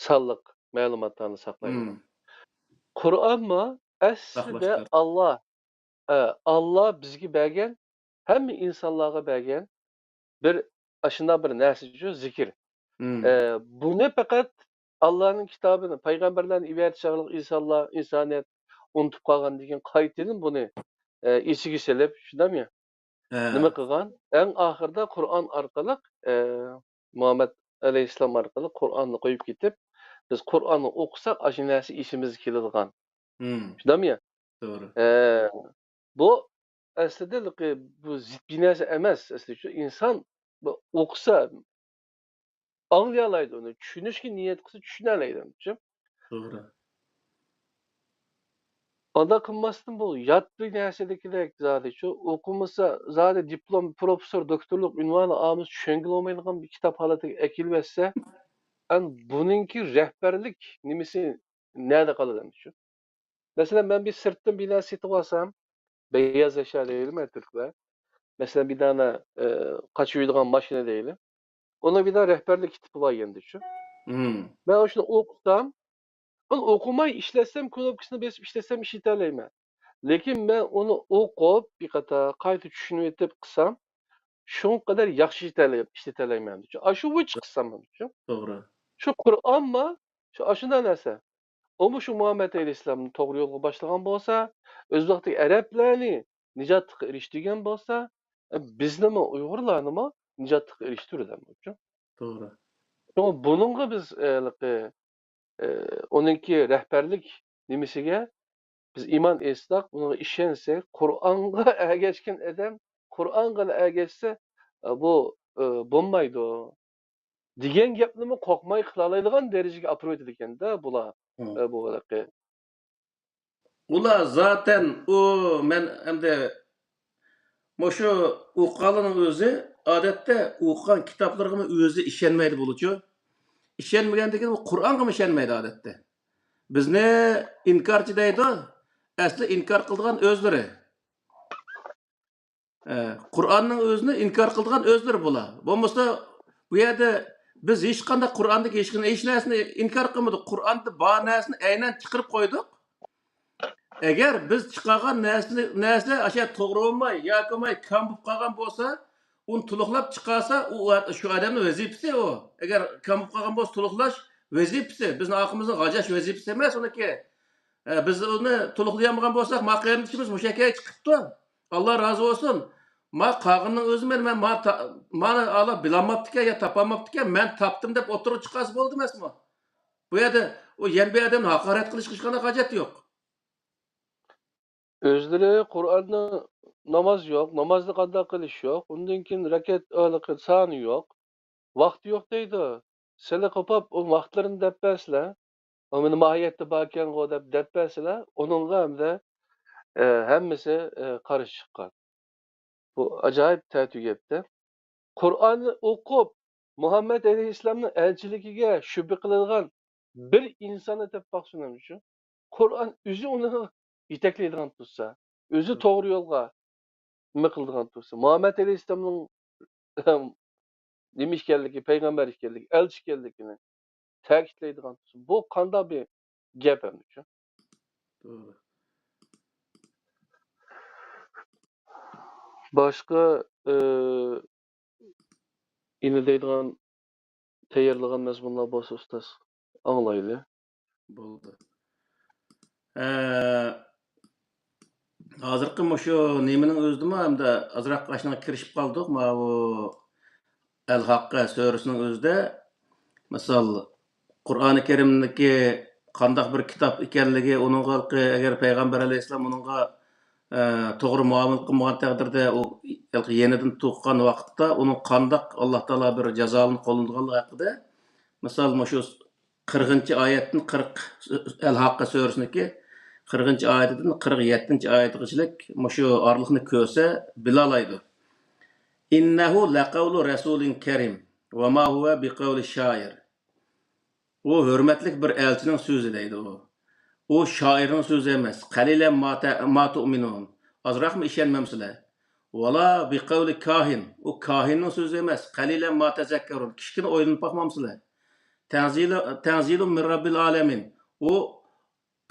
سانلىق مەلۇماتلارنى ساقلايدىغان. قۇرئانمۇ ئەسلىدە ئاللا، ئە، ئاللا بىزگە بەرگەن، ھەممە ئىنسانلارغا بەرگەن بىر، ئاشۇنداق بىر نەرسىچۇ، زىكىر. ئە، بۇنى پەقەت ئاللانىڭ كىتابىنى، پەيغەمبەرلەرنى ئىبادەت چاغلىق ئىنسانلار، ئىنسانىيەت ئۇنتۇپ قالغاندىن كېيىن قايتىدىن بۇنى، ئە، ئېسىگە سېلىپ، شۇنداقمۇ؟ نېمە قىلغان؟ ئەڭ ئاخىرىدا قۇرئان ئارقىلىق، ئە، مۇھەممەد ئەلەيھىسسالام ئارقىلىق قۇرئاننى قويۇپ كېتىپ، بىز قۇرئاننى ئوقۇساق، ئاشۇ نەرسە ئېسىمىزگە كېلىدىغان. شۇنداقمۇ؟ توغرا. ئە، بۇ ئەسلىدە بۇ زىت بىر نەرسە ئەمەس. ئەسلى شۇ ئىنسان بۇ ئوقۇسا، ئاڭلىيالايدۇ ئۇنى. چۈشىنىشكە نىيەت قىلسا، چۈشىنەلەيدۇ. توغرا. ئانداق قىلماستىن، بۇ يات بىر نەرسىدىكىدەك زادىچۇ، ئوقۇمىسا، زادى دىپلوم، پروفېسسور، دوكتورلۇق ئۇنۋانى ئالمىسا، چۈشەنگىلى بولمايدىغان بىر كىتاب ھالىتىگە ئەكېلىۋەتسە، ئەن بۇنىڭكى رەھبەرلىك نېمىسى نەدە قالىدۇ ئەمدىچۇ؟ مەسىلەن، مەن بىر سىرتتىن بىر نەرسە سېتىۋالسام، بەيياز ئەشيا دەيلى مەن تۈركلەر. مەسىلەن، بىر دانە، ئى، قاچىلىدىغان ماشىنا دەيلى. ئۇنىڭ بىر دانە رەھبەرلىك كىتابى بار ئىكەندىچۇ. مم. مەن شۇنى ئوقۇسام، ئۇنى ئوقۇماي ئىشلەتسەم، كۇنۇپكىسىنى بېسىپ ئىشلەتسەم ئىشلىتەلەيمەن. لېكىن مەن ئۇنى ئوقۇپ، بىر قاتا قايتا چۈشىنىۋېتىپ قىلسام، شۇنىڭ قەدەر ياخشى ئىشلىتەلەي-، ئىشلىتەلەيمەن. ئاشۇ ۋۇچ قىلسام، توغرا. شۇ قۇرئانمۇ شۇ ئاشۇنداق نەرسە. ئۇمۇ شۇ مۇھەممەد ئەلەيھىسسالامنى توغرا يولغا باشلىغان بولسا، ئۆز ۋاقتىدا ئەرەبلەرنى نىجاتلىققا ئېرىشتۈرگەن بولسا، ئە، بىزنىمۇ، ئۇيغۇرلارنىمۇ نىجاتلىققا ئېرىشتۈرىدۇ. توغرا. شۇڭا بۇنىڭغا بىز، ئە، ھېلىقى، ئە، ئۇنىڭكى رەھبەرلىك نېمىسىگە بىز ئىمان ئېيتساق، ئۇنىڭغا ئىشەنسەك، قۇرئانغا ئەگەشكەن ئادەم قۇرئانغىلا ئەگەشسە، ئە، بۇ، ئە، بولمايدۇ. دېگەن گەپنىمۇ قورقماي قىلالايدىغان دەرىجىگە ئاپىرىۋېتىدىكەن-دە بۇلار. مم. ئە، بۇ ھېلىقى. ئۇلار زاتەن ئۇ، مەن ئەمدى مۇشۇ ئوقۇغانلارنىڭ ئۆزى ئادەتتە ئوقۇغان كىتابلىرىغىمۇ ئۆزى ئىشەنمەيدۇ بولىچۇ. ئىشەنمىگەندىكىن ئۇ قۇرئانغىمۇ ئىشەنمەيدۇ ئادەتتە. بىزنى ئىنكارچى دەيدۇ، ئەسلى ئىنكار قىلىدىغان ئۆزلىرى. ئە، قۇرئاننىڭ ئۆزىنى ئىنكار قىلىدىغان ئۆزلىرى بۇلار. بولمىسا، بۇ يەردە بىز ھېچقانداق قۇرئاندىكى ھېچ، ھېچ نەرسىنى ئىنكار قىلمىدۇق. قۇرئاندا بار نەرسىنى ئەينەن چىقىرىپ قويدۇق. ئەگەر بىز چىقارغان نەرسىنى، نەرسە ئاشۇ توغرا بولماي ياكى بولماي كەم بولۇپ قالغان بولسا، ئۇنى تولۇقلاپ چىقارسا، ئۇ، شۇ ئادەمنىڭ ۋەزىپىسى ئۇ. ئەگەر كەم بولۇپ قالغان بولسا، تولۇقلاش ۋەزىپىسى. بىزنىڭ ئارقىمىزدىن غاجاش ۋەزىپىسى ئەمەس ئۇنىڭكى. ئە، بىز ئۇنى تولۇقلىيالمىغان بولساق، ما قېرىندىشىمىز مۇشۇ يەرگە چىقىپتۇ. ئاللا رازى بولسۇن. ما قالغىنىنىڭ ئۆزى مەن، مەن ما تا-، مانا ئالا بىلالماپتىكەن يا تاپالماپتىكەن، مەن تاپتىم دەپ ئوتتۇرىغا چىقارسا بولدى ئەمەسمۇ؟ بۇ يەردە ئۇ يەنە بىر ئادەمنى ھاقارەت قىلىشقا ھېچقانداق ھاجەت يوق. ئۆزلىرى قۇرئاندا ناماز يوق، نامازنى قانداق قىلىش يوق، ئۇندىن كېيىن رەكەت ھېلىقى سانى يوق، ۋاقتى يوق دەيدۇ. سىلى قوپاپ ئۇ ۋاقىتلىرىنى دەپ بەرسىلە، ئۇ مېنى ماھىيەتتە باركەنغۇ دەپ، دەپ بەرسىلە، ئۇنىڭغا ئەمدى، ئە، ھەممىسى، ئە، قارشى چىققان. بۇ ئاجايىپ تەتۈر گەپتە. قۇرئاننى ئوقۇپ، مۇھەممەد ئەلەيھىسسالامنىڭ ئەلچىلىكىگە شۈبھە قىلىدىغان بىر ئىنساننى تېپىپ باقسۇن ئەمدىچۇ. قۇرئان ئۆزى ئۇنى يېتەكلەيدىغان تۇرسا، ئۆزى توغرا يولغا نېمە قىلىدىغان تۇرسا، مۇھەممەد ئەلەيھىسسالامنىڭ نېمە ئىكەنلىكى، پەيغەمبەر ئىكەنلىكى، ئەلچى ئىكەنلىكىنى تەكىتلەيدىغان تۇرسا، بۇ قانداق بىر گەپ ئەمدىچۇ؟ توغرا. باشقا، ئى، ئىنى دەيدىغان تەييارلىغان مەزمۇنلار بولسا، ئۇستاز، ئاڭلايلى. بولدى. ئە، ھازىرقى مۇشۇ نېمىنىڭ ئۆزىدىمۇ ئەمدى ئازراق ئاشۇنىڭغا كىرىشىپ قالدۇق. ماۋۇ ئەل ھەققە سۈرىسىنىڭ ئۆزىدە، مىسال، قۇرئانى كەرىمدىكى قانداق بىر كىتاب ئىكەنلىكى، ئۇنىڭغا ئەگەر پەيغەمبەر ئەلەيھىسسالام ئۇنىڭغا، ئە، توغرا مۇئامىلە قىلمىغان تەقدىردە، ئۇ يېنىدىن تۇغقان ۋاقىتتا ئۇنىڭ قانداق ئاللا تائالا بىر جازالىنى قوللىنىدىغانلىقى ھەققىدە، مىسال، مۇشۇ قىرىقىنچى ئايەتتىن قىرىق، ئەل ھاققە سۈرىسىنىڭكى قىرىقىنچى ئايىتىدىن قىرىق يەتتىنچى ئايىتىغىچىلىك مۇشۇ ئارىلىقنى كۆرسە بىلالايدۇ. إنه لقول رسول كريم وما هو بقول شاعر. ئۇ ھۆرمەتلىك بىر ئەلچىنىڭ سۆزى دەيدۇ ئۇ. ئۇ شائىرنىڭ سۆزى ئەمەس. قليلا ما ت-، ما تؤمنون. ئازراقمۇ ئىشەنمەمسىلەر؟ ولا بقول كاهن. ئۇ كاھىننىڭ سۆزى ئەمەس. قليلا ما تذكرون. كىچىككىنە ئويلىنىپ باقمامسىلەر؟ تنزيل، تنزيل من رب العالمين. ئۇ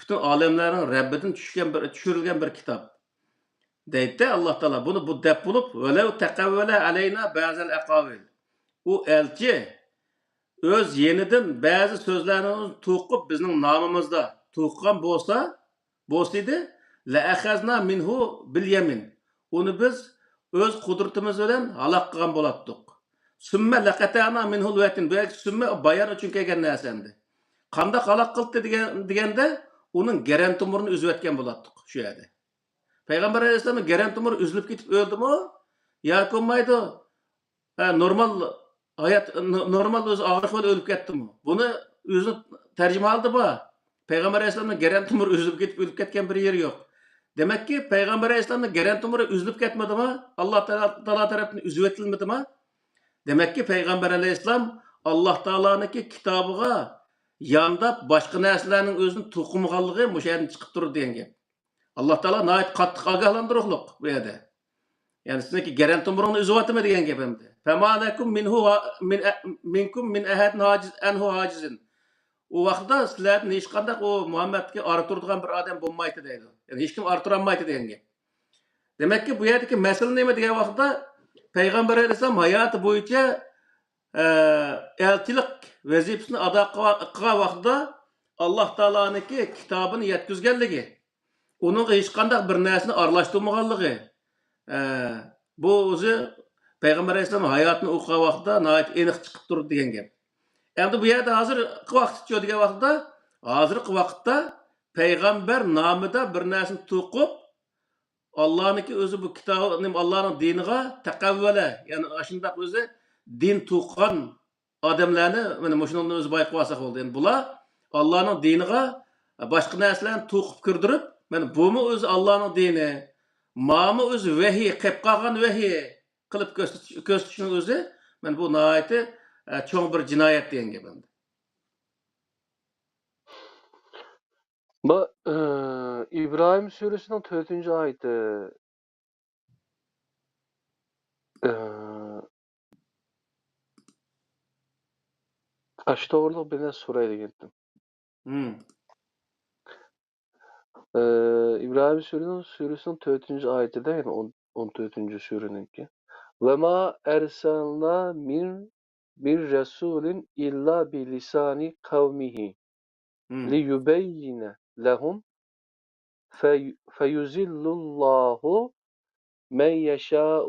پۈتۈن ئالەملەرنىڭ رەببىدىن چۈشكەن بىر، چۈشۈرۈلگەن بىر كىتاب. دەيتتى ئاللا تائالا. بۇنى بۇ دەپ بولۇپ، ولو تقول علينا بعض الأقاويل. ئۇ ئەلچى ئۆز يېنىدىن بەزى سۆزلەرنى توقۇپ، بىزنىڭ نامىمىزدا توقۇغان بولسا، بولسىدى، لأخذنا منه باليمين. ئۇنى بىز ئۆز قۇدرىتىمىز بىلەن ھالاك قىلغان بولاتتۇق. ثم لقطعنا منه الوتين. بۇ يەردىكى ثم بايان ئۈچۈن كەلگەن نەرسە ئەمدى. قانداق ھالاك قىلدى دېگەن، دېگەندە، ئۇنىڭ گەرەن تومۇرىنى ئۈزۈۋەتكەن بولاتتۇق شۇ يەردە. پەيغەمبەر ئەلەيھىسسالامنىڭ گەرەن تومۇرى ئۈزۈلۈپ كېتىپ ئۆلدىمۇ؟ ياكى بولمايدۇ؟ ھە، نورمال ھايات، نو-، نورمال ئۆزى ئاغرىق بىلەن ئۆلۈپ كەتتىمۇ؟ بۇنى ئۆزىنىڭ تەرجىمىھالىدا بار. پەيغەمبەر ئەلەيھىسسالامنىڭ گەرەن تومۇرى ئۈزۈلۈپ كېتىپ ئۆلۈپ كەتكەن بىر يېرى يوق. دېمەككى، پەيغەمبەر ئەلەيھىسسالامنىڭ گەرەن تومۇرى ئۈزۈلۈپ كەتمىدىما؟ ئاللا تائالا تارەپتىن ئۈزۈۋېتىلمىدىما؟ دېمەككى، پەيغەمبەر ئەلەيھىسسالام ئاللا تائالانىڭكى كىتابىغا يانداپ، باشقا نەرسىلەرنىڭ ئۆزىنى توقۇمىغانلىقى مۇشۇ يەردىن چىقىپ تۇرىدۇ دېگەن گەپ. ئاللا تائالا ناھايىتى قاتتىق ئاگاھلاندۇرۇقلۇق بۇ يەردە. يەنى سىزنىڭكى گەرەن تومۇرۇڭنى ئۈزۈۋاتىمەن دېگەن گەپ ئەمدى. فەما لەكۇم مىنھۇ ھا-، مىن ئە-، مىنكۇم مىن ئەھەدىن ھاجىز، ئەنھۇ ھاجىزىن. ئۇ ۋاقىتتا سىلەردىن ھېچقانداق ئۇ مۇھەممەدكە ئارا تۇرىدىغان بىر ئادەم بولمايتتى دەيدۇ. يەنى ھېچكىم ئارا تۇرالمايتتى دېگەن گەپ. دېمەككى، بۇ يەردىكى مەسىلە نېمە دېگەن ۋاقىتتا، پەيغەمبەر ئەلەيھىسسالام ھاياتى بويىچە، ئە، ئەلچىلىك ۋەزىپىسىنى ئادا قىلغان ۋاقتىدا ئاللا تائالانىڭكى كىتابىنى يەتكۈزگەنلىكى، ئۇنىڭغا ھېچقانداق بىر نەرسىنى ئارىلاشتۇرمىغانلىقى، ئە، بۇ ئۆزى پەيغەمبەر ئەلەيھىسسالام ھاياتىنى ئوقۇغان ۋاقتىدا ناھايىتى ئېنىق چىقىپ تۇرىدۇ دېگەن گەپ. ئەمدى بۇ يەردە ھازىرقى ۋاقىتچۇ دېگەن ۋاقىتتا، ھازىرقى ۋاقىتتا پەيغەمبەر نامىدا بىر نەرسىنى توقۇپ، ئاللانىڭكى ئۆزى بۇ كىتاب، نېمە، ئاللانىڭ دىنىغا تەقەۋۋەلە، يەنى ئاشۇنداق ئۆزى دىن توقۇغان ئادەملەرنى مانا مۇشۇنىڭدىن ئۆزى بايقىۋالساق بولدى. يەنى بۇلار ئاللانىڭ دىنىغا باشقا نەرسىلەرنى توقۇپ كىردۈرۈپ، مانا بۇمۇ ئۆزى ئاللانىڭ دىنى، مامۇ ئۆزى ۋەھىي، قېلىپ قالغان ۋەھىي قىلىپ كۆرسىتىش، كۆرسىتىشنىڭ ئۆزى، مانا بۇ ناھايىتى، ئە، چوڭ بىر جىنايەت دېگەن گەپ ئەمدى. بۇ، ئى، ئىبراھىم سۈرىسىنىڭ تۆتىنچى ئايىتى. ئى، ئاشۇ توغرىلىق بىر نەرسە سوراي دېگەنتىم. مم. ئى، ئىبراھىم سۈرىنىڭ، سۈرىسىنىڭ تۆتىنچى ئايىتىدە، يەنى ئون، ئون تۆتىنچى سۈرىنىڭكى. وما أرسلنا من، من رسول إلا بلسان قومه مم. ليبين لهم في-، فيضل الله من يشاء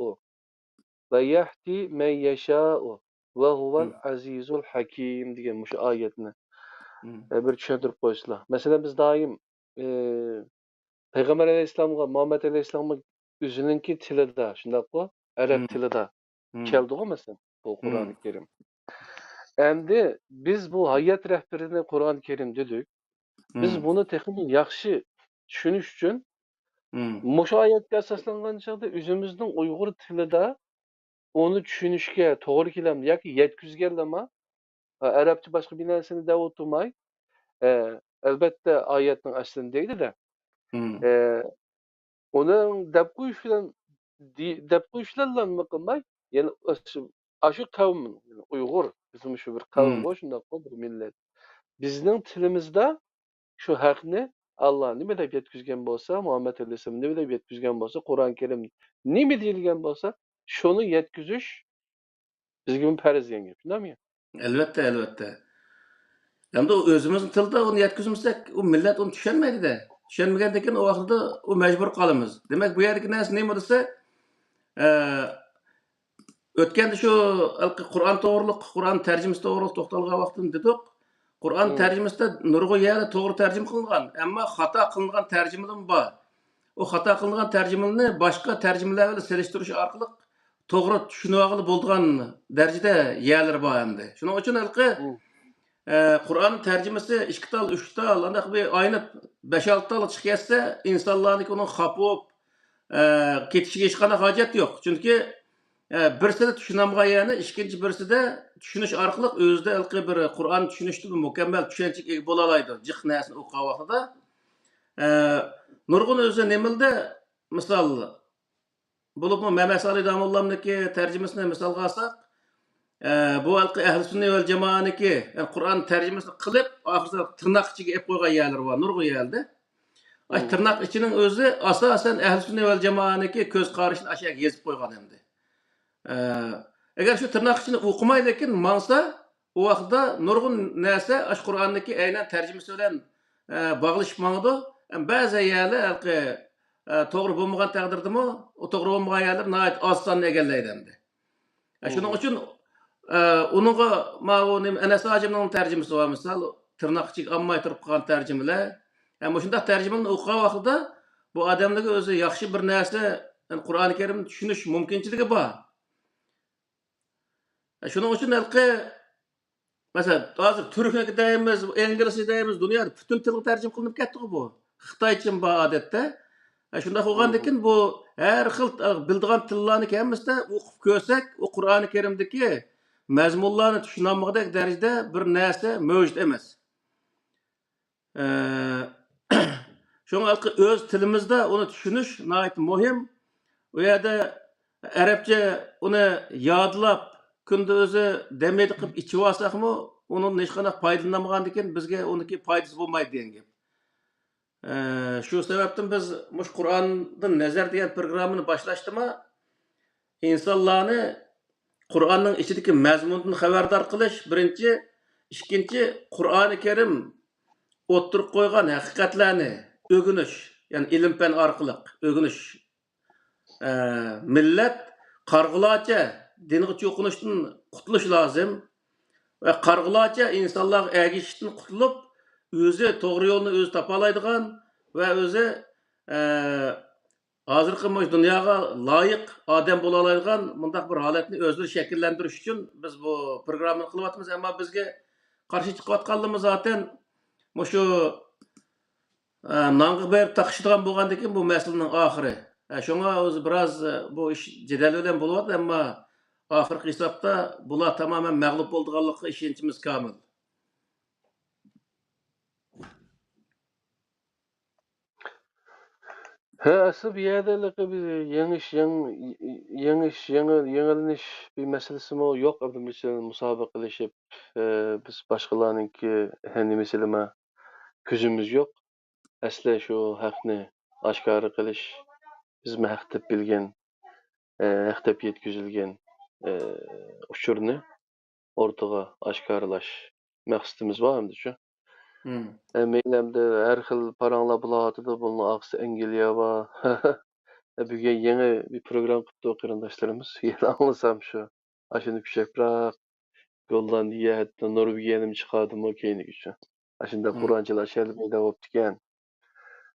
ويهدي من يشاء وهو مم. العزيز الحكيم دېگەن مۇشۇ ئايەتنى، مم. ئە، بىر چۈشەندۈرۈپ قويسىلا. مەسىلەن، بىز دائىم، ئى، پەيغەمبەر ئەلەيھىسسالامغا، مۇھەممەد ئەلەيھىسسالامغا ئۆزىنىڭكى تىلىدا، شۇنداققۇ؟ ئەرەب مم. تىلىدا مم. كەلدىغۇ، مەسىلەن، بۇ مم. قۇرئانى كەرىم. ئەمدى بىز بۇ ھايات رەھبىرىنى قۇرئانى كەرىم دېدۇق. بىز مم. بۇنى تېخىمۇ ياخشى چۈشىنىش ئۈچۈن مم. مۇشۇ ئايەتكە ئاساسلانغان چاغدا ئۆزىمىزنىڭ ئۇيغۇر تىلىدا ئۇنى چۈشىنىشكە توغرا كېلەمدۇ ياكى يەتكۈزگەنلەرمۇ، ئە، ئەرەبچە باشقا بىر نەرسىنى دەپ ئولتۇرماي، ئە، ئەلبەتتە ئايەتنىڭ ئەسلىنى دەيدۇ-دە. مم. ئە، ئۇنىڭ دەپ قويۇش بىلەن، دى-، دەپ قويۇش بىلەنلا نېمە قىلماي، يەنى ئاشۇ، ئاشۇ قەۋم، يەنى ئۇيغۇر، بىزمۇ شۇ بىر قەۋمغۇ، مم. شۇنداققۇ، بىر مىللەت. بىزنىڭ تىلىمىزدا شۇ ھەقنى ئاللا نېمە دەپ يەتكۈزگەن بولسا، مۇھەممەد ئەلەيھىسسالام نېمە دەپ يەتكۈزگەن بولسا، قۇرئان كەرىم نېمە دېيىلگەن بولسا، شۇنى يەتكۈزۈش بىزگىمۇ پەرز دېگەن گەپ، شۇنداقمۇ؟ ئەلۋەتتە، ئەلۋەتتە. ئەمدى ئۇ ئۆزىمىزنىڭ تىلىدا ئۇنى يەتكۈزمىسەك، ئۇ مىللەت ئۇنى چۈشەنمەيدۇ-دە. چۈشەنمىگەندىن كېيىن ئۇ ۋاقىتتا ئۇ مەجبۇر قالىمىز. دېمەك، بۇ يەردىكى نەرسە نېمە دېسە، ئە، ئۆتكەندە شۇ ھېلىقى قۇرئان توغرۇلۇق، قۇرئان تەرجىمىسى توغرۇلۇق توختالغان ۋاقتىدا دېدۇق. قۇرئان مم. تەرجىمىسىدە نۇرغۇن يەردە توغرا تەرجىمە قىلىنغان، ئەمما خاتا قىلىنغان تەرجىمىلىرىمۇ بار. ئۇ خاتا قىلىنغان تەرجىمىلىرىنى باشقا تەرجىمىلەر بىلەن سېلىشتۇرۇش ئارقىلىق توغرا چۈشىنىۋالغىلى بولىدىغان دەرىجىدە يەرلىرى بار ئەمدى. شۇنىڭ ئۈچۈن ھېلىقى، مم. ئە، قۇرئان تەرجىمىسى ئىككى تال، ئۈچ تال، ئانداق بىر ئايلىنىپ بەش-ئالتە تالغا چىقىپ كەتسە، ئىنسانلارنىڭكى ئۇنىڭغا خاپا بولۇپ، ئە، كېتىشىگە ھېچقانداق ھاجەت يوق. چۈنكى، ئە، بىرسىدە چۈشىنەلمىگەن يەرنى ئىككىنچى بىرسىدە چۈشىنىش ئارقىلىق ئۆزىدە ھېلىقى بىر قۇرئان چۈشىنىشتە بىر مۇكەممەل چۈشەنچىگە ئىگە بولالايدۇ، جىق نەرسىنى ئوقۇغان ۋاقتىدا. ئە، نۇرغۇن ئۆزى نېمىلدە، مىسال، بولۇپمۇ مەمەسالى داموللامنىڭكى تەرجىمىسىنى مىسالغا ئالساق، ئە، بۇ ھېلىقى ئەھلى سۈننە ۋەل جامائەنىڭكى، يەنى قۇرئان تەرجىمىسىنى قىلىپ، ئاخىرىدا تىرناق ئىچىگە ئېلىپ قويغان يەرلىرى بار، نۇرغۇن يەردە. ئاي، مم. تىرناق ئىچىنىڭ ئۆزى ئاساسەن ئەھلى سۈننە ۋەل جامائەنىڭكى كۆز قارىشىنى ئاشۇ يەرگە يېزىپ قويغان ئەمدى. ئە، ئەگەر شۇ تىرناق ئىچىنى ئوقۇماي، لېكىن ماڭسا، ئۇ ۋاقىتتا نۇرغۇن نەرسە ئاشۇ قۇرئاننىڭكى ئەينەن تەرجىمىسى بىلەن، ئە، باغلىشىپ ماڭىدۇ. ھەم بەزى يەرلەر ھېلىقى، ئە، توغرا بولمىغان تەقدىردىمۇ، ئۇ توغرا بولمىغان يەرلەر ناھايىتى ئاز ساننى ئىگىلەيدۇ ئەمدى. ئە، شۇنىڭ مم. ئۈچۈن، ئە، ئۇنىڭغا ماۋۇ نېمە، ئەنەس ھاجىمنىڭ تەرجىمىسى بار، مىسال، تىرناق ئىچىگە ئالماي تۇرۇپ قالغان تەرجىمىلەر. ھە، مۇشۇنداق تەرجىمىلەرنى ئوقۇغان ۋاقتىدا بۇ ئادەملەرگە ئۆزى ياخشى بىر نەرسە، يەنى قۇرئانى كەرىمنى چۈشىنىش مۇمكىنچىلىكى بار. شۇنىڭ ئۈچۈن ھېلىقى مەسىلەن، ھازىر تۈركنىڭكى دەيمىز، ئىنگلىزچە دەيمىز، دۇنيادا پۈتۈن تىلغا تەرجىمە قىلىنىپ كەتتىغۇ بۇ. خىتايچىمۇ بار ئادەتتە. ئە، شۇنداق بولغاندىكىن بۇ ھەر خىل، ئە، بىلىدىغان تىللارنىڭ ھەممىسىدە ئوقۇپ كۆرسەك، ئۇ قۇرئانى كەرىمدىكى مەزمۇنلارنى چۈشىنەلمىگۈدەك دەرىجىدە بىر نەرسە مەۋجۇت ئەمەس. ئە، شۇڭا ئۆز تىلىمىزدا ئۇنى چۈشىنىش ناھايىتى مۇھىم. ئۇ يەردە ئەرەبچە ئۇنى يادلاپ، كۈندە ئۆزى دەم يېدى قىلىپ ئىچىۋالساقمۇ، ئۇنىڭدىن ھېچقانداق پايدىلىنالمىغاندىكىن، بىزگە ئۇنىڭكى پايدىسى بولمايدۇ دېگەن گەپ. ئە، شۇ سەۋەبتىن بىز مۇشۇ قۇرئاندىن نەزەر دېگەن پروگراممىنى باشلاشتىمۇ، ئىنسانلارنى قۇرئاننىڭ ئىچىدىكى مەزمۇنىدىن خەۋەردار قىلىش، بىرىنچى. ئىككىنچى، قۇرئانى كەرىم ئوتتۇرىغا قويغان ھەقىقەتلەرنى ئۆگىنىش، يەنى ئىلىم-پەن ئارقىلىق ئۆگىنىش. ئە، مىللەت قارىغۇلارچە دىنغا چوقۇنۇشتىن قۇتۇلۇش لازىم ۋە قارىغۇلارچە ئىنسانلارغا ئەگىشىشتىن قۇتۇلۇپ، ئۆزى توغرا يولنى ئۆزى تاپالايدىغان ۋە ئۆزى، ئە، ھازىرقى مۇشۇ دۇنياغا لايىق ئادەم بولالايدىغان مۇنداق بىر ھالەتنى ئۆزلىرى شەكىللەندۈرۈش ئۈچۈن بىز بۇ پروگراممىنى قىلىۋاتىمىز. ئەمما بىزگە قارشى چىقىۋاتقانلىرىمۇ زاتەن مۇشۇ، ئە، نانغا بېرىپ تاقىشىدىغان بولغاندىكىن بۇ مەسىلىنىڭ ئاخىرى. ئە، شۇڭا ئۆزى بىراز، ئە، بۇ ئىش جېدەل بىلەن بولۇۋاتىدۇ، ئەمما ئاخىرقى ھېسابتا بۇلار تامامەن مەغلۇپ بولىدىغانلىقىغا ئىشەنچىمىز كامىل. ھە، ئەسلى بۇ يەردە ھېلىقى بىر يېڭىش، يېڭ-، يېڭىش، يېڭى-، يېڭىلىنىش بىر مەسىلىسىمۇ يوق. ئابدۇمۇسۇلىم مۇسابىقىلىشىپ، ئە، بىز باشقىلارنىڭكى ھە نېمىسىلىمۇ كۆزىمىز يوق. ئەسلى شۇ ھەقنى ئاشكارا قىلىش، بىزمۇ ھەق دەپ بىلگەن، ئە، ھەق دەپ يەتكۈزۈلگەن، ئە، ئۇچۇرنى ئورتىغا ئاشكارىلاش مەقسىتىمىز بار ئەمدى شۇ. مم. ئە، مەيلى ئەمدى ھەر خىل پاراڭلار بولۇۋاتىدۇ، بۇنىڭ ئارقىسىدا ئەنگلىيە بار. ئە، بۈگۈن يېڭى بىر پروگرام قىپتۇ قېرىنداشلىرىمىز. يەنە ئاڭلىسام شۇ. ئاشۇنى كۈچەكرەك گوللاندىيە، ھەتتا نورۋېگىيەنىمۇ چىقاردىمۇ كەينىگىچە. ئاشۇنداق مم. قۇرئانچىلار شەھەردە پەيدا بوپتىكەن.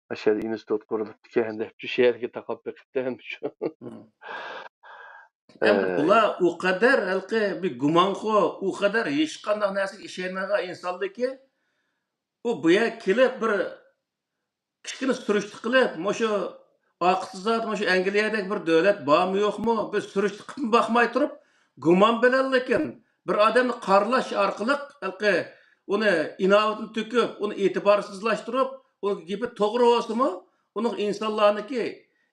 ئاشۇ يەردە ئىنستىتۇت قۇرۇلۇپتىكەن دەپ شۇ شەھەرگە تاقاپ بېقىپتۇ ئەمدى شۇ. مم. ئەمدى ئە، بۇلار ئۇ قەدەر ھېلىقى بىر گۇمانخور، ئۇ قەدەر ھېچقانداق نەرسىگە ئىشەنمەيدىغان ئىنسانلىكى، ئۇ بۇ يەرگە كېلىپ بىر كىچىككىنە سۈرۈشتە قىلىپ، مۇشۇ ئارقىسىدا مۇشۇ ئەنگلىيەدەك بىر دۆلەت بارمۇ يوقمۇ، بىر سۈرۈشتە قىلىپمۇ باقماي تۇرۇپ، گۇمان بىلەن لېكىن بىر ئادەمنى قارىلاش ئارقىلىق، ھېلىقى ئۇنى ئىناۋىتىنى تۆكۈپ، ئۇنى ئېتىبارسىزلاشتۇرۇپ، ئۇنىڭ گېپى توغرا بولسىمۇ، ئۇنىڭ ئىنسانلارنىڭكى،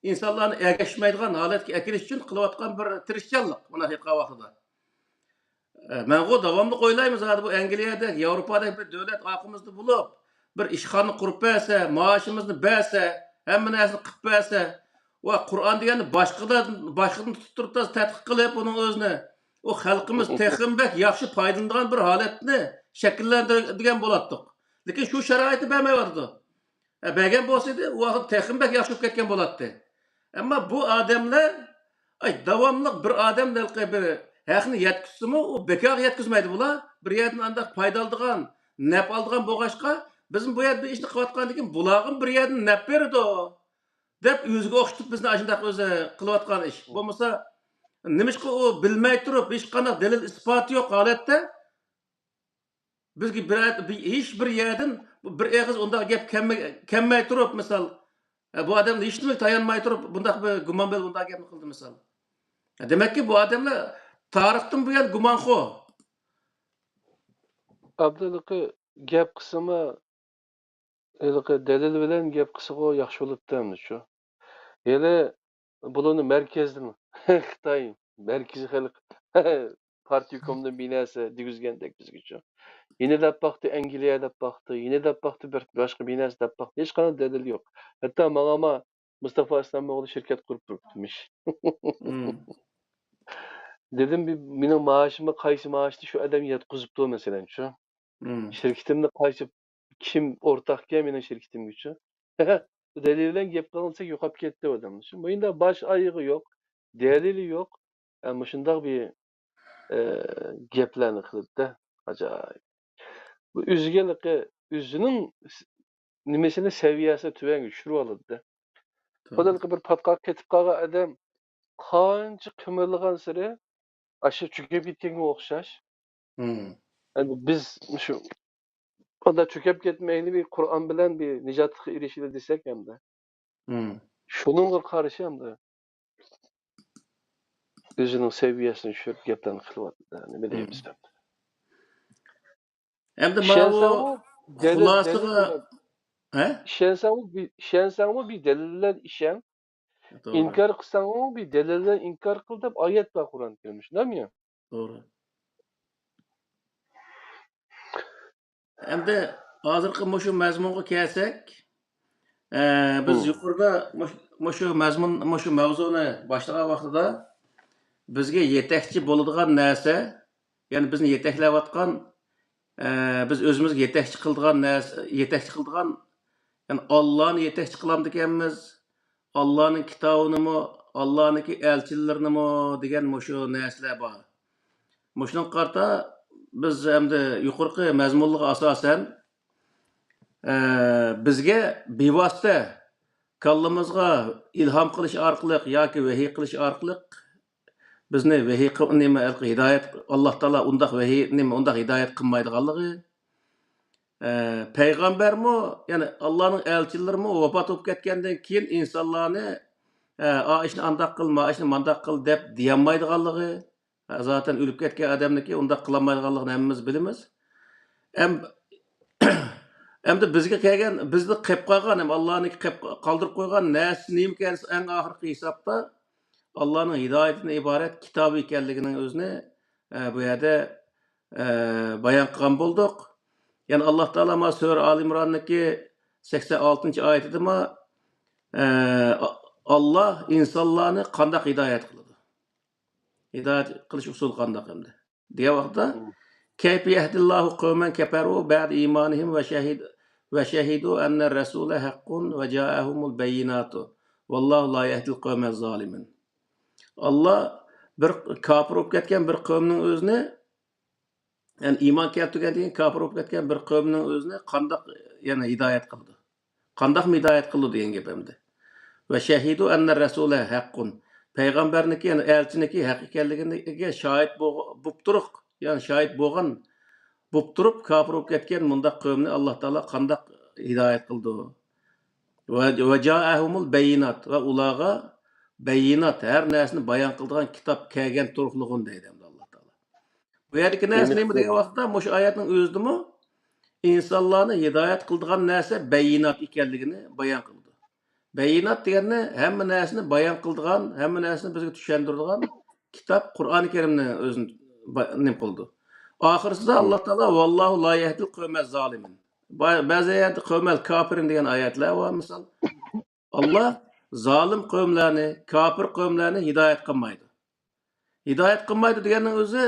ئىنسانلارنى ئەگەشمەيدىغان ھالەتكە ئەكېلىش ئۈچۈن قىلىۋاتقان بىر تىرىشچانلىق، مۇنداق ئېيتقان ۋاقتىدا. ئە، مەنغۇ داۋاملىق ئويلايمەن زادى، بۇ ئەنگلىيەدەك، ياۋروپادەك بىر دۆلەت ئارقىمىزدا بولۇپ، بىر ئىشخانا قۇرۇپ بەرسە، مائاشىمىزنى بەرسە، ھەممە نەرسىنى قىلىپ بەرسە، ۋە قۇرئان دېگەننى باشقىدىن، باشقىدىن تۇتۇپ تۇرۇپ تەتقىق قىلىپ، ئۇنىڭ ئۆزىنى، ئۇ خەلقىمىز تېخىمۇ بەك ياخشى پايدىلىنىدىغان بىر ھالەتنى شەكىللەندۈرگەن بولاتتۇق. لېكىن شۇ شارائىتنى بەرمەيۋاتىدۇ. ئە، بەرگەن بولسىدى، ئۇ ۋاقىت تېخىمۇ بەك ياخشى بولۇپ كەتكەن بولاتتى. ئەمما بۇ ئادەملەر، ئاي، داۋاملىق بىر ئادەم ھېلىقى بىر ھەقنى يەتكۈزسىمۇ، ئۇ بىكارغا يەتكۈزمەيدۇ بۇلار. بىر يەردىن ئانداق پايدا ئالىدىغان، نەپ ئالىدىغان بولغاچقا، بىزمۇ بۇ يەردە بىر ئىشنى قىلىۋاتقاندىن كېيىن، بۇلارغىمۇ بىر يەردىن نەپ بېرىدۇ، دەپ ئۆزىگە ئوخشىتىپ بىزنى ئاشۇنداق ئۆزى قىلىۋاتقان ئىش. بولمىسا، نېمىشقا ئۇ بىلمەي تۇرۇپ، ھېچقانداق دەلىل ئىسپاتى يوق ھالەتتە، بىزگە بىر، بىر، ھېچ بىر يەردىن بىر ئېغىز ئۇنداق گەپ كەلمەي، كەلمەي تۇرۇپ، مىسال، ئە، بۇ ئادەم ھېچنېمىگە تايانماي تۇرۇپ، بۇنداق بىر گۇمان بىلەن بۇنداق گەپنى قىلدى، مىسال. ئە، دېمەككى، بۇ ئادەملەر تارىختىن بۇيان گۇمانخور. ئابدۇللىقى گەپ قىلسىمۇ، ھېلىقى دەلىل بىلەن گەپ قىلسىغۇ ياخشى بولۇپتۇ ئەمدى شۇ. ھېلى بۇلارنى مەركەزدىن، خىتاي مەركىزىي خەلق پارتكومدىن بىناسى دېگۈزگەندەك بىزگىچۇ. يەنە دەپ باقتى، ئەنگلىيە دەپ باقتى، يەنە دەپ باقتى، بىر باشقا بىناسى دەپ باقتى. ھېچقانداق دەلىل يوق. ھەتتا ماڭا ما مۇستافا ئىسلام ئوغلى شىركەت قۇرۇپ تۇرۇپتىمىش. مم. دېدىم، بى-، مېنىڭ مائاشىمنى قايسى مائاشنى شۇ ئادەم ياتقۇزۇپتۇ، مەسىلەن، شۇ. مم. شىركىتىمنى قايسى، كىم ئورتاقكەن مېنىڭ شىركىتىمگىچۇ؟ دەلىل بىلەن گەپ قىلغان دېسەك، يوقاپ كەتتى ئۇ ئادەم. شۇ، بۇ يەردە باش ئايىغى يوق، دەلىلى يوق. ئە، مۇشۇنداق بىر، ئە، گەپلەرنى قىلىدىدە. ئاجايىپ. بۇ ئۆزگىلىكى، ئۆزىنىڭ س-، نېمىسىنى، سەۋىيەسىنى تۆۋەنگە چۈشۈرۈۋالىدىدە. توغرا. خۇددى بىر پاتقاققا قېتىپ قالغان ئادەم قانچە قىمىرلىغانسېرى ئاشۇ چۆكۈپ كەتكەنگە ئوخشاش. مم. ئەمدى بىز شۇ ئاندا چۆكۈپ كەتمەيلى، بىر قۇرئان بىلەن بىر نىجاتلىققا ئېرىشىلى دېسەك ئەمدى. مم. شۇنىڭغا قارشى ئەمدى ئۆزىنىڭ سەۋىيەسىنى چۈشۈرۈپ گەپلەرنى قىلىۋاتىدۇ. نېمە مم. دەيمىز ئەمدى؟ ئەمدى ماۋۇ ئىشەنسەڭمۇ دەلىل، دەلىل خۇلاسىغا، بىلەن، ھە؟ ئىشەنسەڭمۇ بىر، ئىشەنسەڭمۇ بىر دەلىل بىلەن ئىشەن، توغرا. ئىنكار قىلساڭمۇ بىر دەلىل بىلەن ئىنكار قىل دەپ ئايەت بار قۇرئان كەرىمدە، شۇنداقمۇ؟ توغرا. ئەمدى ھازىرقى مۇشۇ مەزمۇنغا كەلسەك، ئە، بىز مم. يۇقىرىدا مۇش-، مۇشۇ مەزمۇن، مۇشۇ مەۋزۇنى باشلىغان ۋاقتىدا بىزگە يېتەكچى بولىدىغان نەرسە، يەنى بىزنى يېتەكلەۋاتقان، ئە، بىز ئۆزىمىزگە يېتەكچى قىلىدىغان نەرسە، يېتەكچى قىلىدىغان، يەنى ئاللانى يېتەكچى قىلامدىكەنمىز، ئاللانىڭ كىتابىنىمۇ، ئاللانىڭكى ئەلچىلىرىنىمۇ دېگەن مۇشۇ نەرسىلەر بار. مۇشۇنىڭغا قارىتا بىز ئەمدى يۇقىرىقى مەزمۇنلارغا ئاساسەن، ئە، بىزگە بىۋاسىتە كاللىمىزغا ئىلھام قىلىش ئارقىلىق ياكى ۋەھىي قىلىش ئارقىلىق بىزنى ۋەھىي قىل-، نېمە، ھېلىقى ھىدايەت، ئاللا تائالا ئۇنداق ۋەھىي، نېمە، ئۇنداق ھىدايەت قىلمايدىغانلىقى، ئە، پەيغەمبەرمۇ، يەنى ئاللانىڭ ئەلچىلىرىمۇ ۋاپات بولۇپ كەتكەندىن كېيىن ئىنسانلارنى، ئە، ئا ئىشنى ئانداق قىل، ما ئىشنى مانداق قىل دەپ دېيەلمەيدىغانلىقى، زاتەن ئۆلۈپ كەتكەن ئادەمنىكى ئۇنداق قىلالمايدىغانلىقىنى ھەممىمىز بىلىمىز. ئەم-، ئەمدى بىزگە كەلگەن، بىزدە قېلىپ قالغان، ھەم ئاللانىڭكى قېلىپ قالدۇرۇپ قويغان نەرسىسى نېمىكەن، ئەڭ ئاخىرقى ھېسابتا ئاللانىڭ ھىدايىتىدىن ئىبارەت كىتابى ئىكەنلىكىنىڭ ئۆزىنى، ئە، بۇ يەردە، ئە، بايان قىلغان بولدۇق. يەنى ئاللا تائالا ما سۈرە ئالى ئىمراننىڭكى سەكسەن ئالتىنچى ئايىتىدىما، ئە، ئاللا ئىنسانلارنى قانداق ھىدايەت قىلىدۇ؟ ھىدايەت قىلىش ئۇسۇلى قانداق ئەمدى؟ دېگەن ۋاقىتتا، مم. كيف يهدي الله قوما كفروا بعد إيمانهم وشهد-، وشهدوا أن الرسول حق وجاءهم البينات والله لا يهدي القوم الظالمين. ئاللا بىر كاپىر بولۇپ كەتكەن بىر قەۋمنىڭ ئۆزىنى، يەنى ئىمان كەلتۈرگەندىن كېيىن كاپىر بولۇپ كەتكەن بىر قەۋمنىڭ ئۆزىنى قانداق، يەنى ھىدايەت قىلىدۇ؟ قانداقمۇ ھىدايەت قىلىدۇ دېگەن گەپ ئەمدى. وشهدوا أن الرسول حق. پەيغەمبەرنىڭكى، يەنى ئەلچىنىڭكى ھەق ئىكەنلىكىگە شاھىت بوغ-، بوپ تۇرۇق، يەنى شاھىت بولغان، بوپ تۇرۇپ، كاپىر بولۇپ كەتكەن مۇنداق قەۋمنى ئاللا تائالا قانداق ھىدايەت قىلىدۇ؟ ۋە، وجاءهم البينات، ۋە ئۇلارغا بەييىنات، ھەر نەرسىنى بايان قىلىدىغان كىتاب كەلگەن تۇرۇقلۇغۇن دەيدۇ ئەمدى ئاللا تائالا. بۇ يەردىكى نەرسە نېمە دېگەن ۋاقىتتا، مۇشۇ ئايەتنىڭ ئۆزىدىمۇ ئىنسانلارنى ھىدايەت قىلىدىغان نەرسە بەييىنات ئىكەنلىكىنى بايان قىلىدۇ. بەييىنات دېگەننى ھەممە نەرسىنى بايان قىلىدىغان، ھەممە نەرسىنى بىزگە چۈشەندۈرىدىغان كىتاب قۇرئانى كەرىمنى ئۆزىنى با-، نېمە قىلىدۇ. ئاخىرسىدا ئاللا تائالا ۋاللاھۇ لا يەھدىل قەۋمەز زالىمىن. با-، بەزى يەردە قەۋمەل كاپىرىن دېگەن ئايەتلەر بار مىسال. ئاللا زالىم قەۋملەرنى، كاپىر قەۋملەرنى ھىدايەت قىلمايدۇ. ھىدايەت قىلمايدۇ دېگەننىڭ ئۆزى،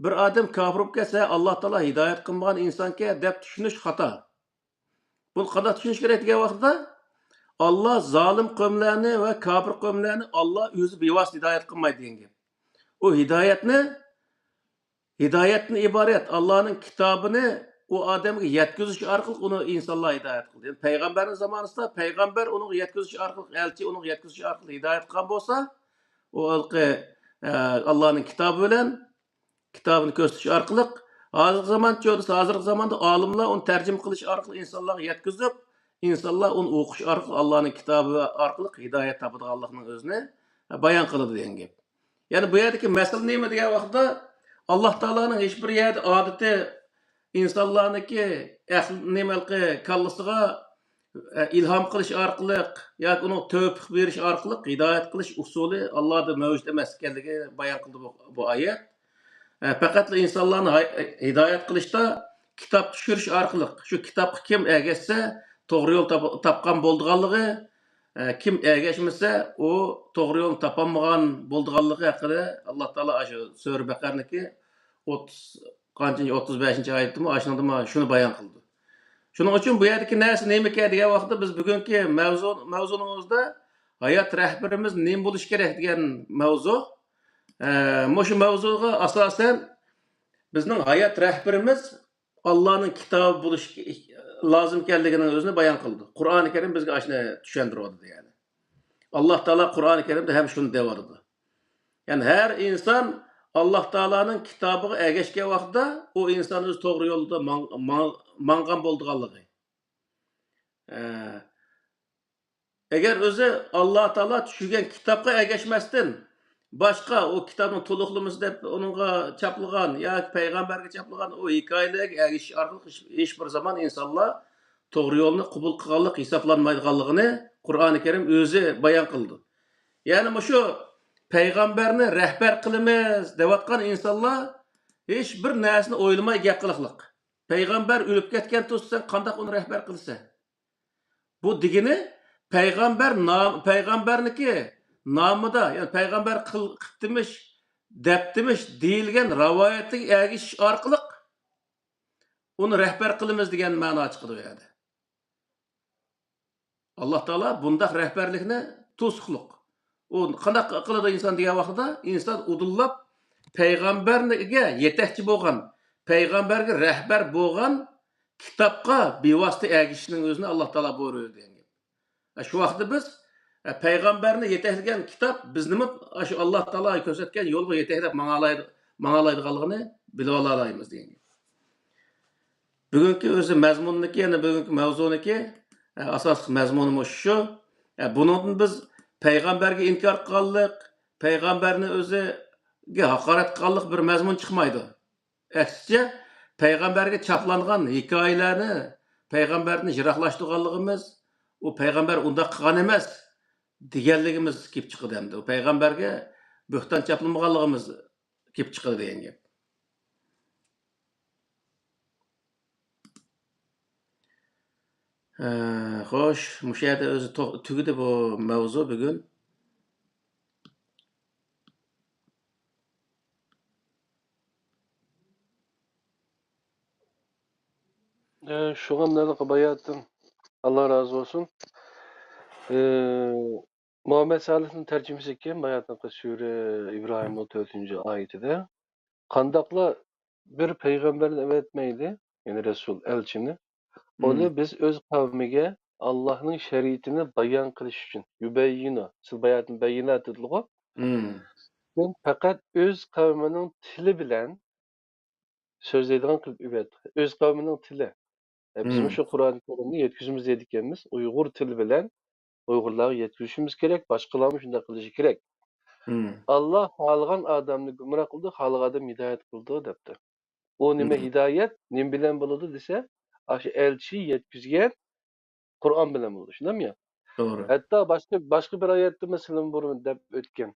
بىر ئادەم كاپىر بولۇپ كەتسە، ئاللا تائالا ھىدايەت قىلمىغان ئىنسانكەن دەپ چۈشىنىش خاتا. بۇنى قانداق چۈشىنىش كېرەك دېگەن ۋاقىتتا، ئاللا زالىم قەۋملەرنى ۋە كاپىر قەۋملەرنى ئاللا ئۆزى بىۋاسىتە ھىدايەت قىلمايدۇ دېگەن گەپ. ئۇ ھىدايەتنى، ھىدايەتتىن ئىبارەت ئاللانىڭ كىتابىنى ئۇ ئادەمگە يەتكۈزۈش ئارقىلىق ئۇنى ئىنسانلار ھىدايەت قىلدى. يەنى پەيغەمبەرنىڭ زامانىسىدا پەيغەمبەر ئۇنىڭغا يەتكۈزۈش ئارقىلىق، ئەلچى ئۇنىڭغا يەتكۈزۈش ئارقىلىق ھىدايەت قىلغان بولسا، ئۇ ھېلىقى، ئە، ئاللانىڭ كىتابى بىلەن كىتابىنى كۆرسىتىش ئارقىلىق، ھازىرقى زامان چۆرىسى، ھازىرقى زاماندا ئالىملار ئۇنى تەرجىمە قىلىش ئارقىلىق ئىنسانلارغا يەتكۈزۈپ، ئىنسانلار ئۇنى ئوقۇش ئارقىلىق، ئاللانىڭ كىتابى ئارقىلىق ھىدايەت تاپىدىغانلىقنىڭ ئۆزىنى بايان قىلىدۇ دېگەن گەپ. يەنى بۇ يەردىكى مەسىلە نېمە دېگەن ۋاقىتتا، ئاللا تائالانىڭ ھېچ بىر يەردە ئادىتى ئىنسانلارنىڭكى ئەقلى، نېمە، ھېلىقى كاللىسىغا ئە، ئىلھام قىلىش ئارقىلىق ياكى ئۇنىڭغا تەۋپىق بېرىش ئارقىلىق ھىدايەت قىلىش ئۇسۇلى ئاللادا مەۋجۇت ئەمەس ئىكەنلىكى بايان قىلدى بۇ، بۇ ئايەت. ئە، پەقەتلا ئىنسانلارنى ھاي-، ھىدايەت قىلىشتا كىتاب چۈشۈرۈش ئارقىلىق، شۇ كىتابقا كىم ئەگەشسە، توغرا يول تاپ-، تاپقان بولىدىغانلىقى، ئە، كىم ئەگەشمىسە، ئۇ توغرا يولنى تاپالمىغان بولىدىغانلىقى ھەققىدە ئاللا تائالا ئاشۇ سۈرە بەقەرىنىڭكى ئوتتۇز، قانچىنچى، ئوتتۇز بەشىنچى ئايەتتىمۇ، ئاشۇنىڭدىمۇ شۇنى بايان قىلدى. شۇنىڭ ئۈچۈن بۇ يەردىكى نەرسە نېمىكەن دېگەن ۋاقىتتا، بىز بۈگۈنكى مەۋزۇ، مەۋزۇنىڭىزدا ھايات رەھبىرىمىز نېمە بولۇشى كېرەك دېگەن مەۋزۇ. ئە، مۇشۇ مەۋزۇغا ئاساسەن بىزنىڭ ھايات رەھبىرىمىز ئاللانىڭ كىتابى بولۇشى لازىم ئىكەنلىكىنىڭ ئۆزىنى بايان قىلدى. قۇرئانى كەرىم بىزگە ئاشۇنى چۈشەندۈرۈۋاتىدۇ، يەنى. ئاللا تائالا قۇرئانى كەرىمدە ھەم شۇنى دەۋاتىدۇ. يەنى ھەر ئىنسان ئاللاھ تائالانىڭ كىتابىغا ئەگەشكەن ۋاقتىدا ئۇ ئىنسان ئۆزى توغرا يولدا ماڭ-، ماڭ-، ماڭغان بولىدىغانلىقى. ئە، ئەگەر ئۆزى ئاللاھ تائالا چۈشۈرگەن كىتابقا ئەگەشمەستىن، باشقا ئۇ كىتابنىڭ تولۇقلىمىسى دەپ ئۇنىڭغا چاپلىغان ياكى پەيغەمبەرگە چاپلىغان ئۇ ھېكايىلەرگە ئەگىشىش ئارقىلىق ھېچ، ھېچ بىر زامان ئىنسانلار توغرا يولنى قوبۇل قىلغانلىق ھېسابلانمايدىغانلىقىنى قۇرئانى كەرىم ئۆزى بايان قىلىدۇ. يەنى مۇشۇ پەيغەمبەرنى رەھبەر قىلىمىز دەۋاتقان ئىنسانلار ھېچ بىر نەرسىنى ئويلىماي گەپ قىلىقلىق. پەيغەمبەر ئۆلۈپ كەتكەن تۇرسا، سەن قانداق ئۇنى رەھبەر قىلىسەن؟ بۇ دېگىنى، پەيغەمبەر نام-، پەيغەمبەرنىڭكى نامىدا، يەنى پەيغەمبەر قىل-، قىپتىمىش، دەپتىمىش دېيىلگەن رىۋايەتكە ئەگىشىش ئارقىلىق ئۇنى رەھبەر قىلىمىز دېگەن مەنا چىقىدۇ ئۇ يەردە. ئاللاھ تائالا بۇنداق رەھبەرلىكنى توسۇقلۇق. ئۇ قانداق قىلىدۇ ئىنسان دېگەن ۋاقتىدا، ئىنسان ئۇدۇللاپ پەيغەمبەرگە يېتەكچى بولغان، پەيغەمبەرگە رەھبەر بولغان كىتابقا بىۋاسىتە ئەگىشىشنىڭ ئۆزىنى ئاللاھ تائالا بۇيرۇيدۇ دېگەن گەپ. شۇ ۋاقىتتا بىز، ئە، پەيغەمبەرنى يېتەكلىگەن كىتاب بىزنىمۇ شۇ ئاللاھ تائالا كۆرسەتكەن يولغا يېتەكلەپ ماڭالايدۇ-، ماڭالايدىغانلىقىنى بىلىۋالالايمىز دېگەن گەپ. بۈگۈنكى ئۆزى مەزمۇننىكى، يەنى بۈگۈنكى مەۋزۇنىكى، ئە، ئاساسلىق مەزمۇنى مۇشۇ شۇ. ئە، بۇنىڭدىن بىز پەيغەمبەرگە ئىنكار قىلغانلىق، پەيغەمبەرنى ئۆزىگە ھاقارەت قىلغانلىق بىر مەزمۇن چىقمايدۇ. ئەكسىچە، پەيغەمبەرگە چاپلانغان ھېكايىلەرنى پەيغەمبەردىن يىراقلاشتۇرغانلىقىمىز، ئۇ پەيغەمبەر ئۇنداق قىلغان ئەمەس دېگەنلىكىمىز كېلىپ چىقىدۇ ئەمدى. ئۇ پەيغەمبەرگە بۆھتان چاپلىمىغانلىقىمىز كېلىپ چىقىدۇ دېگەن گەپ. ھە، خوش، مۇشۇ يەردە ئۆزى تو-، تۈگىدى بۇ مەۋزۇ بۈگۈن. ئە، شۇڭا مەن باياتىن، ئاللا رازى بولسۇن. ئە، مۇھەممەد سالىھنىڭ تەرجىمىسى ئىكەن، باياتىنقى سۈرە ئىبراھىمنىڭ تۆتىنچى ئايىتىدە. قانداقلا بىر پەيغەمبەرنى ئەۋەتمەيلى، يەنى رەسۇل، ئەلچىنى، ئۇنى مم. بىز ئۆز قەۋمىگە ئاللاھنىڭ شەرىئىتىنى بايان قىلىش ئۈچۈن، يۇبەييىنۇ، سىز باياتىن بەييىنات دېدىلىغۇ. مم. پەقەت ئۆز قەۋمىنىڭ تىلى بىلەن سۆزلەيدىغان قىلىپ ئۆگەتتى. ئۆز قەۋمىنىڭ تىلى. ئە، بىزمۇ مم. شۇ قۇرئان كەرىمنى يەتكۈزىمىز دېدىكەنمىز، ئۇيغۇر تىلى بىلەن ئۇيغۇرلارغا يەتكۈزۈشىمىز كېرەك، باشقىلارمۇ شۇنداق قىلىشى كېرەك. مم. ئاللا خالىغان ئادەمنى گۇمراھ قىلىدۇ، خالىغان ئادەمنى ھىدايەت قىلىدۇ، دەپتۇ. ئۇ نېمە مم. ھىدايەت، نېمە بىلەن بولىدۇ دېسە، ئاشۇ ئەلچى يەتكۈزگەن قۇرئان بىلەن بولىدۇ، شۇنداقمۇ يا؟ توغرا. ھەتتا باشقا، باشقا بىر ئايەتتە مەسىلەن بۇرۇن دەپ ئۆتكەن،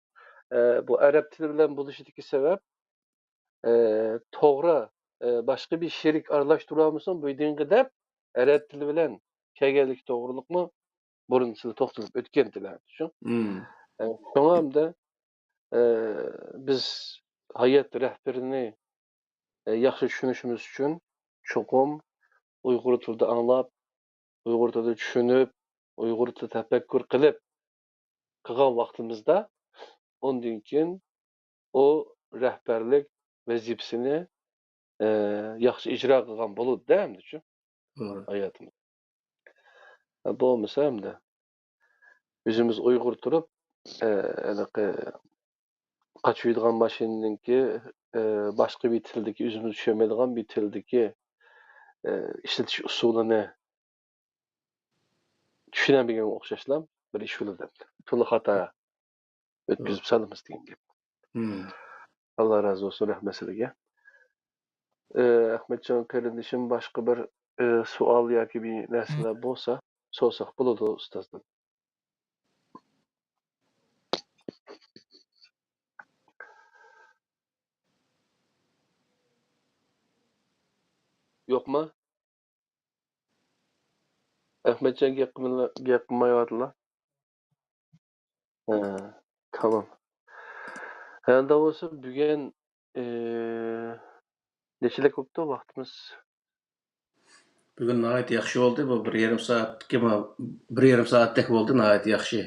ئە، بۇ ئەرەب تىلى بىلەن بولۇشىدىكى سەۋەب، ئە، توغرا، ئە، باشقا بىر شېرىك ئارىلاشتۇرالمىسۇن بۇ دىنغا دەپ ئەرەب تىلى بىلەن كەلگەنلىكى توغرىلىقمۇ بۇرۇن سىلەر توختىلىپ ئۆتكەنتىلەر، شۇ. مم. ئە، شۇڭا ئەمدى، ئە، بىز ھايات رەھبىرىنى، ئە، ياخشى چۈشىنىشىمىز ئۈچۈن چوقۇم ئۇيغۇر تىلىدا ئاڭلاپ، ئۇيغۇر تىلىدا چۈشىنىپ، ئۇيغۇر تىلىدا تەپەككۇر قىلىپ قىلغان ۋاقتىمىزدا ئۇندىن كېيىن ئۇ رەھبەرلىك ۋەزىپىسىنى، ئە، ياخشى ئىجرا قىلغان بولىدۇ-دە ئەمدىچۇ توغرا. ھاياتىمىز. بولمىسا ئەمدى ئۆزىمىز ئۇيغۇر تۇرۇپ، ئە، ھېلىقى قاچىۋىدىغان ماشىنىنىڭكى، ئە، باشقا بىر تىلدىكى، ئۆزىمىز چۈشەنمەيدىغان بىر تىلدىكى، ئە، ئىشلىتىش ئۇسۇلىنى چۈشىنەلمىگەنگە ئوخشاشلا بىر ئىش بولىدۇ. تولا خاتا ئۆتكۈزۈپ سالىمىز دېگەن گەپ. مم. ئاللا رازى بولسۇن، رەھمەت سىلەرگە. ئە، ئەخمەتجان قېرىندىشىم، باشقا بىر، ئە، سوئال ياكى بىر نەرسىلەر بولسا، سورىساق بولىدۇ ئۇستازدىن. يوقما؟ ئەخمەتجان گەپ قىلمىلا-، گەپ قىلمايۋاتىلا. ھە، تامام. ئەندى بولسا بۈگۈن، ئى، نېچىلىك بوپتۇ ۋاقتىمىز؟ بۈگۈن ناھايىتى ياخشى بولدى. بۇ بىر يېرىم سائەتكە، بىر يېرىم سائەتتەك بولدى، ناھايىتى ياخشى.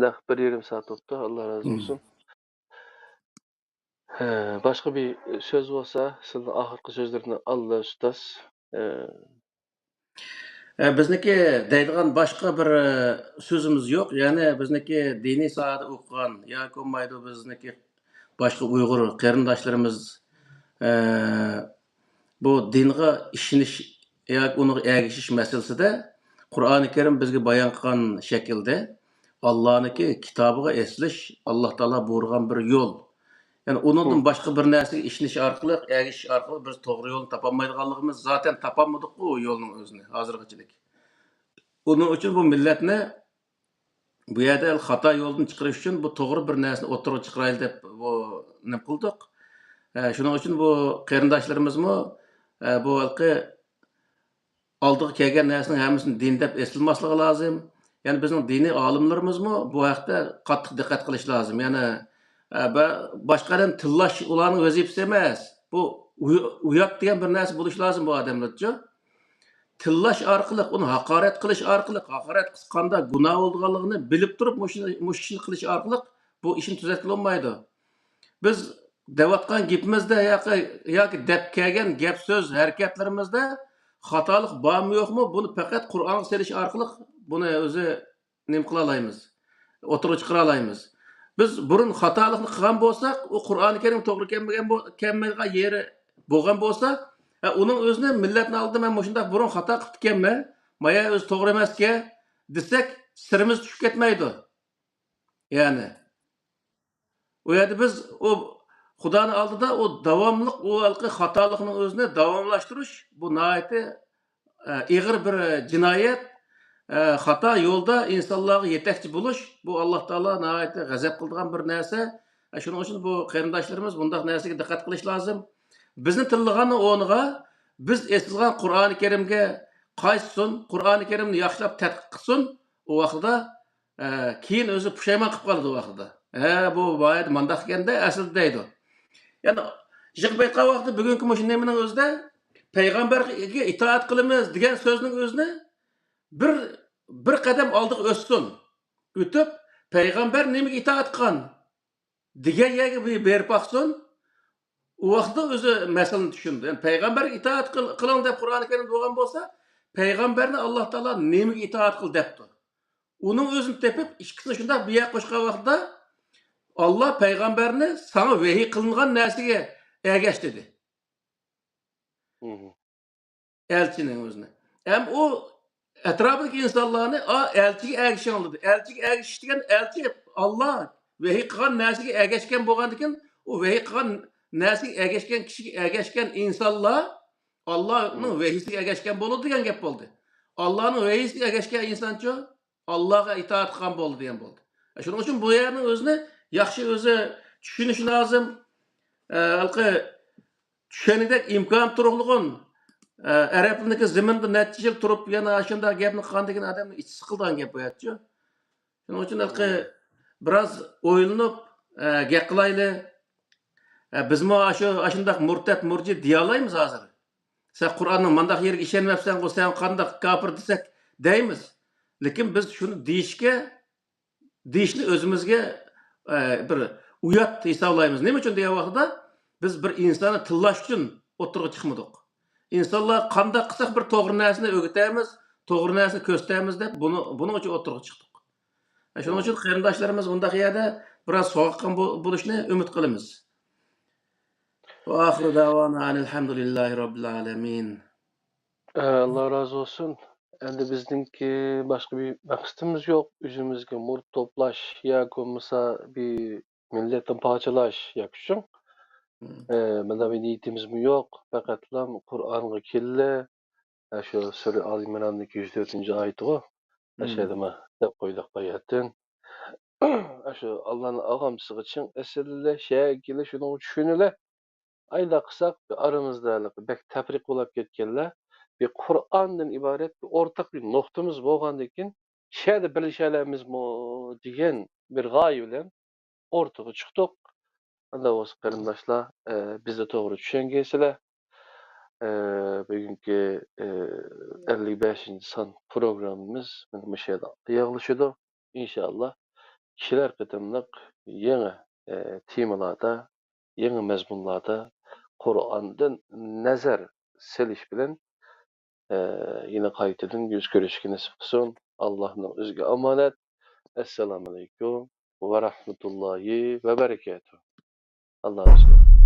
نەق بىر يېرىم سائەت بوپتۇ، ئاللا رازى بولسۇن. ھە، باشقا بىر سۆز بولسا، سىلىنىڭ ئاخىرقى سۆزلىرىنى ئاللا ئۇستاز. ھە. ھە، بىزنىڭكى دەيدىغان باشقا بىر، ئە، سۆزىمىز يوق. يەنى بىزنىڭكى دىنىي ساھەدە ئوقۇغان ياكى بولمايدۇ، بىزنىڭكى باشقا ئۇيغۇر قېرىنداشلىرىمىز، ئە، بۇ دىنغا ئىشىنىش ياكى ئۇنىڭغا ئەگىشىش مەسىلىسىدە قۇرئانى كەرىم بىزگە بايان قىلغان شەكىلدە ئاللانىڭكى كىتابىغا ئېسىلىش، ئاللا تائالا بۇيرۇغان بىر يول. يەنى ئۇنىڭدىن باشقا بىر نەرسىگە ئىشىنىش ئارقىلىق، ئەگىشىش ئارقىلىق بىز توغرا يولنى تاپالمايدىغانلىقىمىز، زاتەن تاپالمىدۇققۇ ئۇ يولنىڭ ئۆزىنى ھازىرغىچىلىك. ئۇنىڭ ئۈچۈن بۇ مىللەتنى بۇ يەردە خاتا يولدىن چىقىرىش ئۈچۈن بۇ توغرا بىر نەرسىنى ئوتتۇرىغا چىقىرايلى دەپ بۇ نېمە قىلدۇق. ئە، شۇنىڭ ئۈچۈن بۇ قېرىنداشلىرىمىزمۇ، ئە، بۇ ھېلىقى ئالدىغا كەلگەن نەرسىنىڭ ھەممىسىنى دىن دەپ ئېسىلماسلىقى لازىم. يەنى بىزنىڭ دىنىي ئالىملىرىمىزمۇ بۇ ھەقتە قاتتىق دىققەت قىلىش لازىم. يەنى، ئە، بە-، باشقا ئادەم تىللاش ئۇلارنىڭ ۋەزىپىسى ئەمەس. بۇ ئۇ-، ئۇيات دېگەن بىر نەرسە بولۇشى لازىم بۇ ئادەملەرچۇ. تىللاش ئارقىلىق، ئۇنى ھاقارەت قىلىش ئارقىلىق، ھاقارەت قىلسا قانداق گۇناھ بولىدىغانلىقىنى بىلىپ تۇرۇپ مۇشۇ، مۇشۇ ئىشنى قىلىش ئارقىلىق بۇ ئىشنى تۈزەتكىلى بولمايدۇ. بىز دەۋاتقان گېپىمىزدە ياكى، ياكى دەپ كەلگەن گەپ سۆز ھەرىكەتلىرىمىزدە خاتالىق بارمۇ يوقمۇ، بۇنى پەقەت قۇرئانغا سېلىش ئارقىلىق بۇنى ئۆزى نېمە قىلالايمىز؟ ئوتتۇرىغا چىقىرالايمىز. بىز بۇرۇن خاتالىقنى قىلغان بولساق، ئۇ قۇرئانى كەرىم توغرا كەلمىگەن بو-، كەلمەيدىغان يېرى بولغان بولسا، ھە، ئۇنىڭ ئۆزىنى مىللەتنىڭ ئالدىدا مەن مۇشۇنداق بۇرۇن خاتا قىپتىكەنمەن، مايا ئۆزى توغرا ئەمەسكەن دېسەك، سىرىمىز چۈشۈپ كەتمەيدۇ. يەنى، ئۇ يەردە بىز ئۇ خۇدانىڭ ئالدىدا ئۇ داۋاملىق ئۇ ھېلىقى خاتالىقنىڭ ئۆزىنى داۋاملاشتۇرۇش، بۇ ناھايىتى، ئە، ئېغىر بىر جىنايەت، ئە، خاتا يولدا ئىنسانلارغا يېتەكچى بولۇش، بۇ ئاللا تائالا ناھايىتى غەزەپ قىلىدىغان بىر نەرسە. ئە، شۇنىڭ ئۈچۈن بۇ قېرىنداشلىرىمىز بۇنداق نەرسىگە دىققەت قىلىش لازىم. بىزنى تىللىغاننىڭ ئورنىغا بىز ئېسىلغان قۇرئانى كەرىمگە قايتسۇن، قۇرئانى كەرىمنى ياخشىلاپ تەتقىق قىلسۇن، ئۇ ۋاقتىدا ئە، كېيىن ئۆزى پۇشايمان قىلىپ قالىدۇ ۋاقتىدا. ھە، بۇ بايىدا مانداق ئىكەندە، ئەسلىدە دەيدۇ. يەنى يىغىپ ئېيتقان ۋاقتىدا بۈگۈنكى مۇشۇ نېمىنىڭ ئۆزىدە پەيغەمبەرگە ئىتائەت قىلىمىز دېگەن سۆزنىڭ ئۆزىنى بىر، بىر قەدەم ئالدىغا ئۆتسۇن. ئۆتۈپ، پەيغەمبەر نېمىگە ئىتائەت قىلغان؟ دېگەن يەرگە بېرىپ باقسۇن، ئۇ ۋاقىتتا ئۆزى مەسىلىنى چۈشىنىدۇ. يەنى پەيغەمبەرگە ئىتائەت قىل-، قىلىڭ دەپ قۇرئانى كەرىمدە بولغان بولسا، پەيغەمبەرنى ئاللا تائالا نېمىگە ئىتائەت قىل دەپتۇ؟ ئۇنىڭ ئۆزىنى تېپىپ، ئىككىسىنى شۇنداق بىر يەرگە قوشقان ۋاقىتتا، ئاللا پەيغەمبەرنى ساڭا ۋەھىي قىلىنغان نەرسىگە ئەگەش دېدى. مم. ئەلچىنىڭ ئۆزىنى. ھەم ئۇ ئەتراپىدىكى ئىنسانلارنى، ئا، ئەلچىگە ئەگىشىڭ دېدى. ئەلچىگە ئەگىشىش دېگەن ئەلچى ئاللا ۋەھىي قىلغان نەرسىگە ئەگەشكەن بولغاندىكىن، ئۇ ۋەھىي قىلغان نەرسىگە ئەگەشكەن كىشىگە ئەگەشكەن ئىنسانلار ئاللانىڭ ۋەھىيسىگە ئەگەشكەن بولىدۇ دېگەن گەپ بولدى. ئاللانىڭ ۋەھىيسىگە ئەگەشكەن ئىنسانچۇ؟ ئاللاغا ئىتائەت قىلغان بولدى دېگەن بولدى. شۇنىڭ ئۈچۈن بۇ يەرنىڭ ئۆزىنى ياخشى ئۆزى چۈشىنىشى لازىم. ئە، ھېلىقى چۈشەنگۈدەك ئىمكان تۇرۇقلۇغۇن، ئە، ئەرەبلەرنىڭكى زېمىنىدا نەچچە يىل تۇرۇپ، يەنە ئاشۇنداق گەپنى قىلغاندىكىن ئادەمنىڭ ئىچى سىقىلىدىغان گەپ بۇ يەرچۇ. شۇنىڭ ئۈچۈن ھېلىقى بىراز ئويلىنىپ، ئە، گەپ قىلايلى. ئە، بىزمۇ ئاشۇ، ئاشۇنداق مۇرتەت، مۇرجى دېيەلەيمىز ھازىر. سەن قۇرئاننىڭ مانداق يېرىگە ئىشەنمەپسەنغۇ، سەن قانداق كاپىر دېسەك دەيمىز. لېكىن بىز شۇنى دېيىشكە، دېيىشنى ئۆزىمىزگە، ئە، بىر ئۇيات ھېسابلايمىز. نېمە ئۈچۈن دېگەن ۋاقتىدا بىز بىر ئىنساننى تىللاش ئۈچۈن ئوتتۇرىغا چىقمىدۇق. ئىنسانلار قانداق قىلساق بىر توغرا نەرسىنى ئۆگىتەمىز، توغرا نەرسىنى كۆرسىتەمىز دەپ بۇنى، بۇنىڭ ئۈچۈن ئوتتۇرىغا چىقتۇق. شۇنىڭ ئۈچۈن قېرىنداشلارىمىز بۇنداق يەردە بىراز سوغۇققان بو-، بولۇشىنى ئۈمىد قىلىمىز. ۋە ئاخىرۇ دەۋانا ئەنىلھەمدۇلىللاھى رەببىل ئالەمىن. ئە، ئاللا رازى بولسۇن. ئەمدى بىزنىڭكى باشقا بىر مەقسىتىمىز يوق. ئۆزىمىزگە مۇرىت توپلاش ياكى بولمىسا بىر مىللەتنى پارچىلاش ياكى شۇ. مم. ئە، مانا بىر نىيىتىمىزمۇ يوق. پەقەتلا قۇرئانغا كېلىلى، ئە، شۇ سۈرە ئال ئىمراندىكى يۈز تۆتىنچى ئايىتىغۇ. مم. ئەشەدىما دەپ قويدۇق باياتىن. ئاشۇ ئاللانىڭ ئاغامچىسىغا چىڭ ئېسىلىلى، شەگىلى شۇنىڭغا چۈشىنىلى. ئايلا قىلساق، بىر ئارىمىزدا بەك تەپرىقە بولاپ كەتكەنلەر، بىر قۇرئاندىن ئىبارەت بىر ئورتاق بىر نۇقتىمىز بولغاندىكىن، شەدە بىرلىشەلەيمىزمۇ دېگەن بىر غايە بىلەن ئورتىغا چىقتۇق. ئەندى بولسا قېرىنداشلار، ئە، بىزنى توغرا چۈشەنگەيسىلەر. ئە، بۈگۈنكى، ئە، ئەللىك بەشىنچى سان پروگراممىمىز مانا مۇشۇ يەردە ئاياغلىشىدۇ. ئىنشائاللا، كېلەر قېتىملىق يېڭى، ئە، تېمىلاردا، يېڭى مەزمۇنلاردا قۇرئاندىن نەزەر سېلىش بىلەن، ئە، يەنە قايتىدىن يۈز كۆرۈشكە نېسىپ قىلسۇن. ئاللانىڭ ئۆزىگە ئامانەت. ئەسسالامۇئەلەيكۇم ۋە رەھمەتۇللاھى ۋە بەرىكاتۇھ. ئاللا رازى بولسۇن.